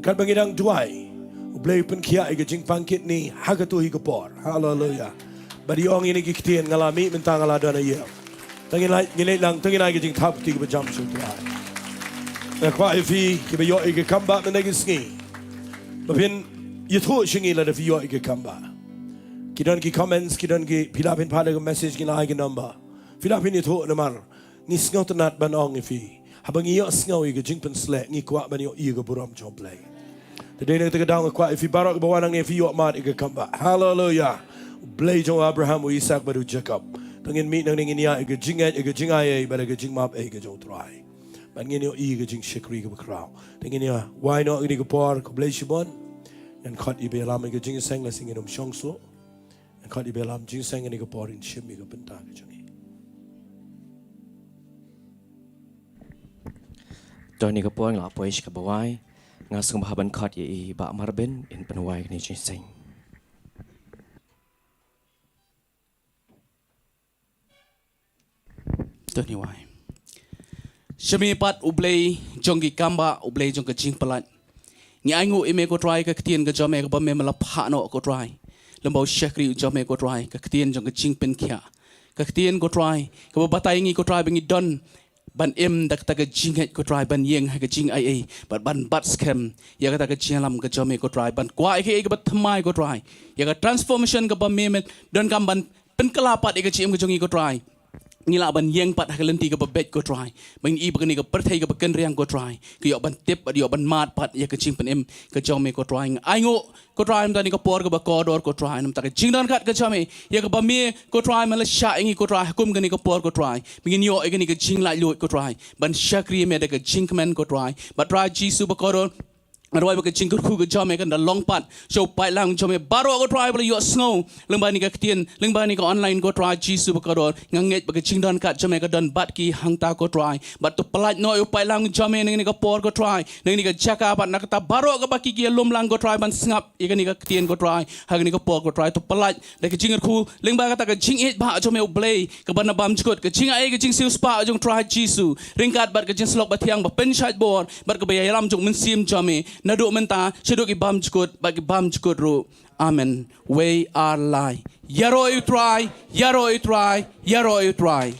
Katba ngi dang duwai, U Blei u pynkhiah ïa ka jingpang kidney ha kato hi ka por. Haleluia. Bad i ong ïa kine ki ktien, nga la mih mynta, nga la don ha ïing. To ngin leit, ngin leit lang, to ngin ai ka jingthap kti kaba jam sha U Trai. Nga kwah ïa phi kiba ïoh ïa ka kambah mynta ka sngi, ba phin ïathuh sha ngi lada phi ïoh ïa ka kambah. Ki don ki comments, ki don ki, phi lah phin phah da ka message, ngi la ai ka number. Phi lah phin ïathuh namar ngi sngewtynnat ban ong ïa phi. Haba ngi ïohsngew ïa ka jingpynsleh, ngi kwah ban ïohi ïa ka burom jong U Blei. Te dei na kata ka daw nga kwah ïa phi baroh kiba wan nangne, phi ïoh mad ïa ka kambah. Haleluia. U Blei jong u Abraham, u Isak bad u Jakob. To ngin mih nangne, ngin ïa ïa ka jingngeit, ïa ka jingaiei bad ïa ka jingmap ei ka jong U Trai. Bad ngin ïohi ïa ka jingshakri kaba khraw. To ngin ïa wai noh ïa kane ka por, khublei shibun. Ngan khot ïa i Baïalam ïa ka jingïaseng, lehse ngin ym shong shuh. Ngan khot ïa i Baïalam jingïaseng ïa kane ka por, in shim ïa ka bynta ka jong ngi. To ha kane ka por ngi la poi sha kaba wai. Nga sngewbha ban khot ïa i Bah Marbin in pynwai kane ka jingïaseng. To ngin wai. Sha me pat, U Blei jong ki kambah, U Blei jong ka jingpyllait. Ngi ainguh ïa me ko Trai, ka ktien ka jong me kaba me la phah noh ko Trai. Lem bad u shakri u jong me ko Trai, ka ktien jong ka jingpynkhiah. Ka ktien ko Trai kaba batai ïa ngi ko Trai ba ngi don ban im da kata ka jingngeit ko Trai, ban ïeng ha ka jingaiei bad ban bat skhem ïa kata ka jingïalam ka jong me ko Trai, ban kwah ïa kaei kaba thymmai ko Trai, ïa ka transformation kaba me me donkam ban pynkylla pat ïa ka jingim ka jong ngi ko Trai. ngi lah ban ïeng pat ha ka lynti kaba beit, ko Trai. Ba ngin i ba kane ka pyrthei kaba kynriang, ko Trai, ka ïoh ban tip bad ïoh ban mad pat ïa ka jingpynim ka jong me, ko Trai. Nga ainguh, ko Trai, mynta kane ka por kaba kordor, ko Trai, namar ka jingdon kat ka jong me, ïa kaba me, ko Trai, me la shah ïa ngi, ko Trai, ha kum kane ka por, ko Trai, ba ngin ïoh ïa kane ka jinglaitluid, ko Trai, ban shakri ïa me da ka jingkmen, ko Trai. Bad Trai Jisu bakordor, nga duwai ba ka jingkyrkhu ka jong me kan da long pat sha u paidlang jong me baroh, ko Trai, ba la ïohsngew lyngba kane ka ktien, lyngba kane ka online, ko Trai Jisu bakordor. Nga ngeit ba ka jingdon kat jong me ka don bad ki hangta, ko Trai. Bad to pyllait noh ïa u paidlang jong me na kane ka por, ko Trai, na kane ka jaka bad na kata baroh kaba ki ki ïalum lang, ko Trai, ban sngap ïa kane ka ktien, ko Trai, ha kane ka por, ko Trai. To pyllait da ka jingkyrkhu lyngba kata ka jingïeit ba jong me, U Blei, kaba na bymjukut, ka jingai, ka jingsiewspah jong Trai Jisu, ryngkat bad ka jingsyllok bathiang ba pynshait bor bad kaba ïalam jong u Mynsiem jong me, naduh mynta shaduh ki bymjukut bad ki bymjukut ruh. Amen. Wei ar lai. Ïaroh ïa u Trai, ïaroh ïa u Trai, ïaroh ïa u Trai.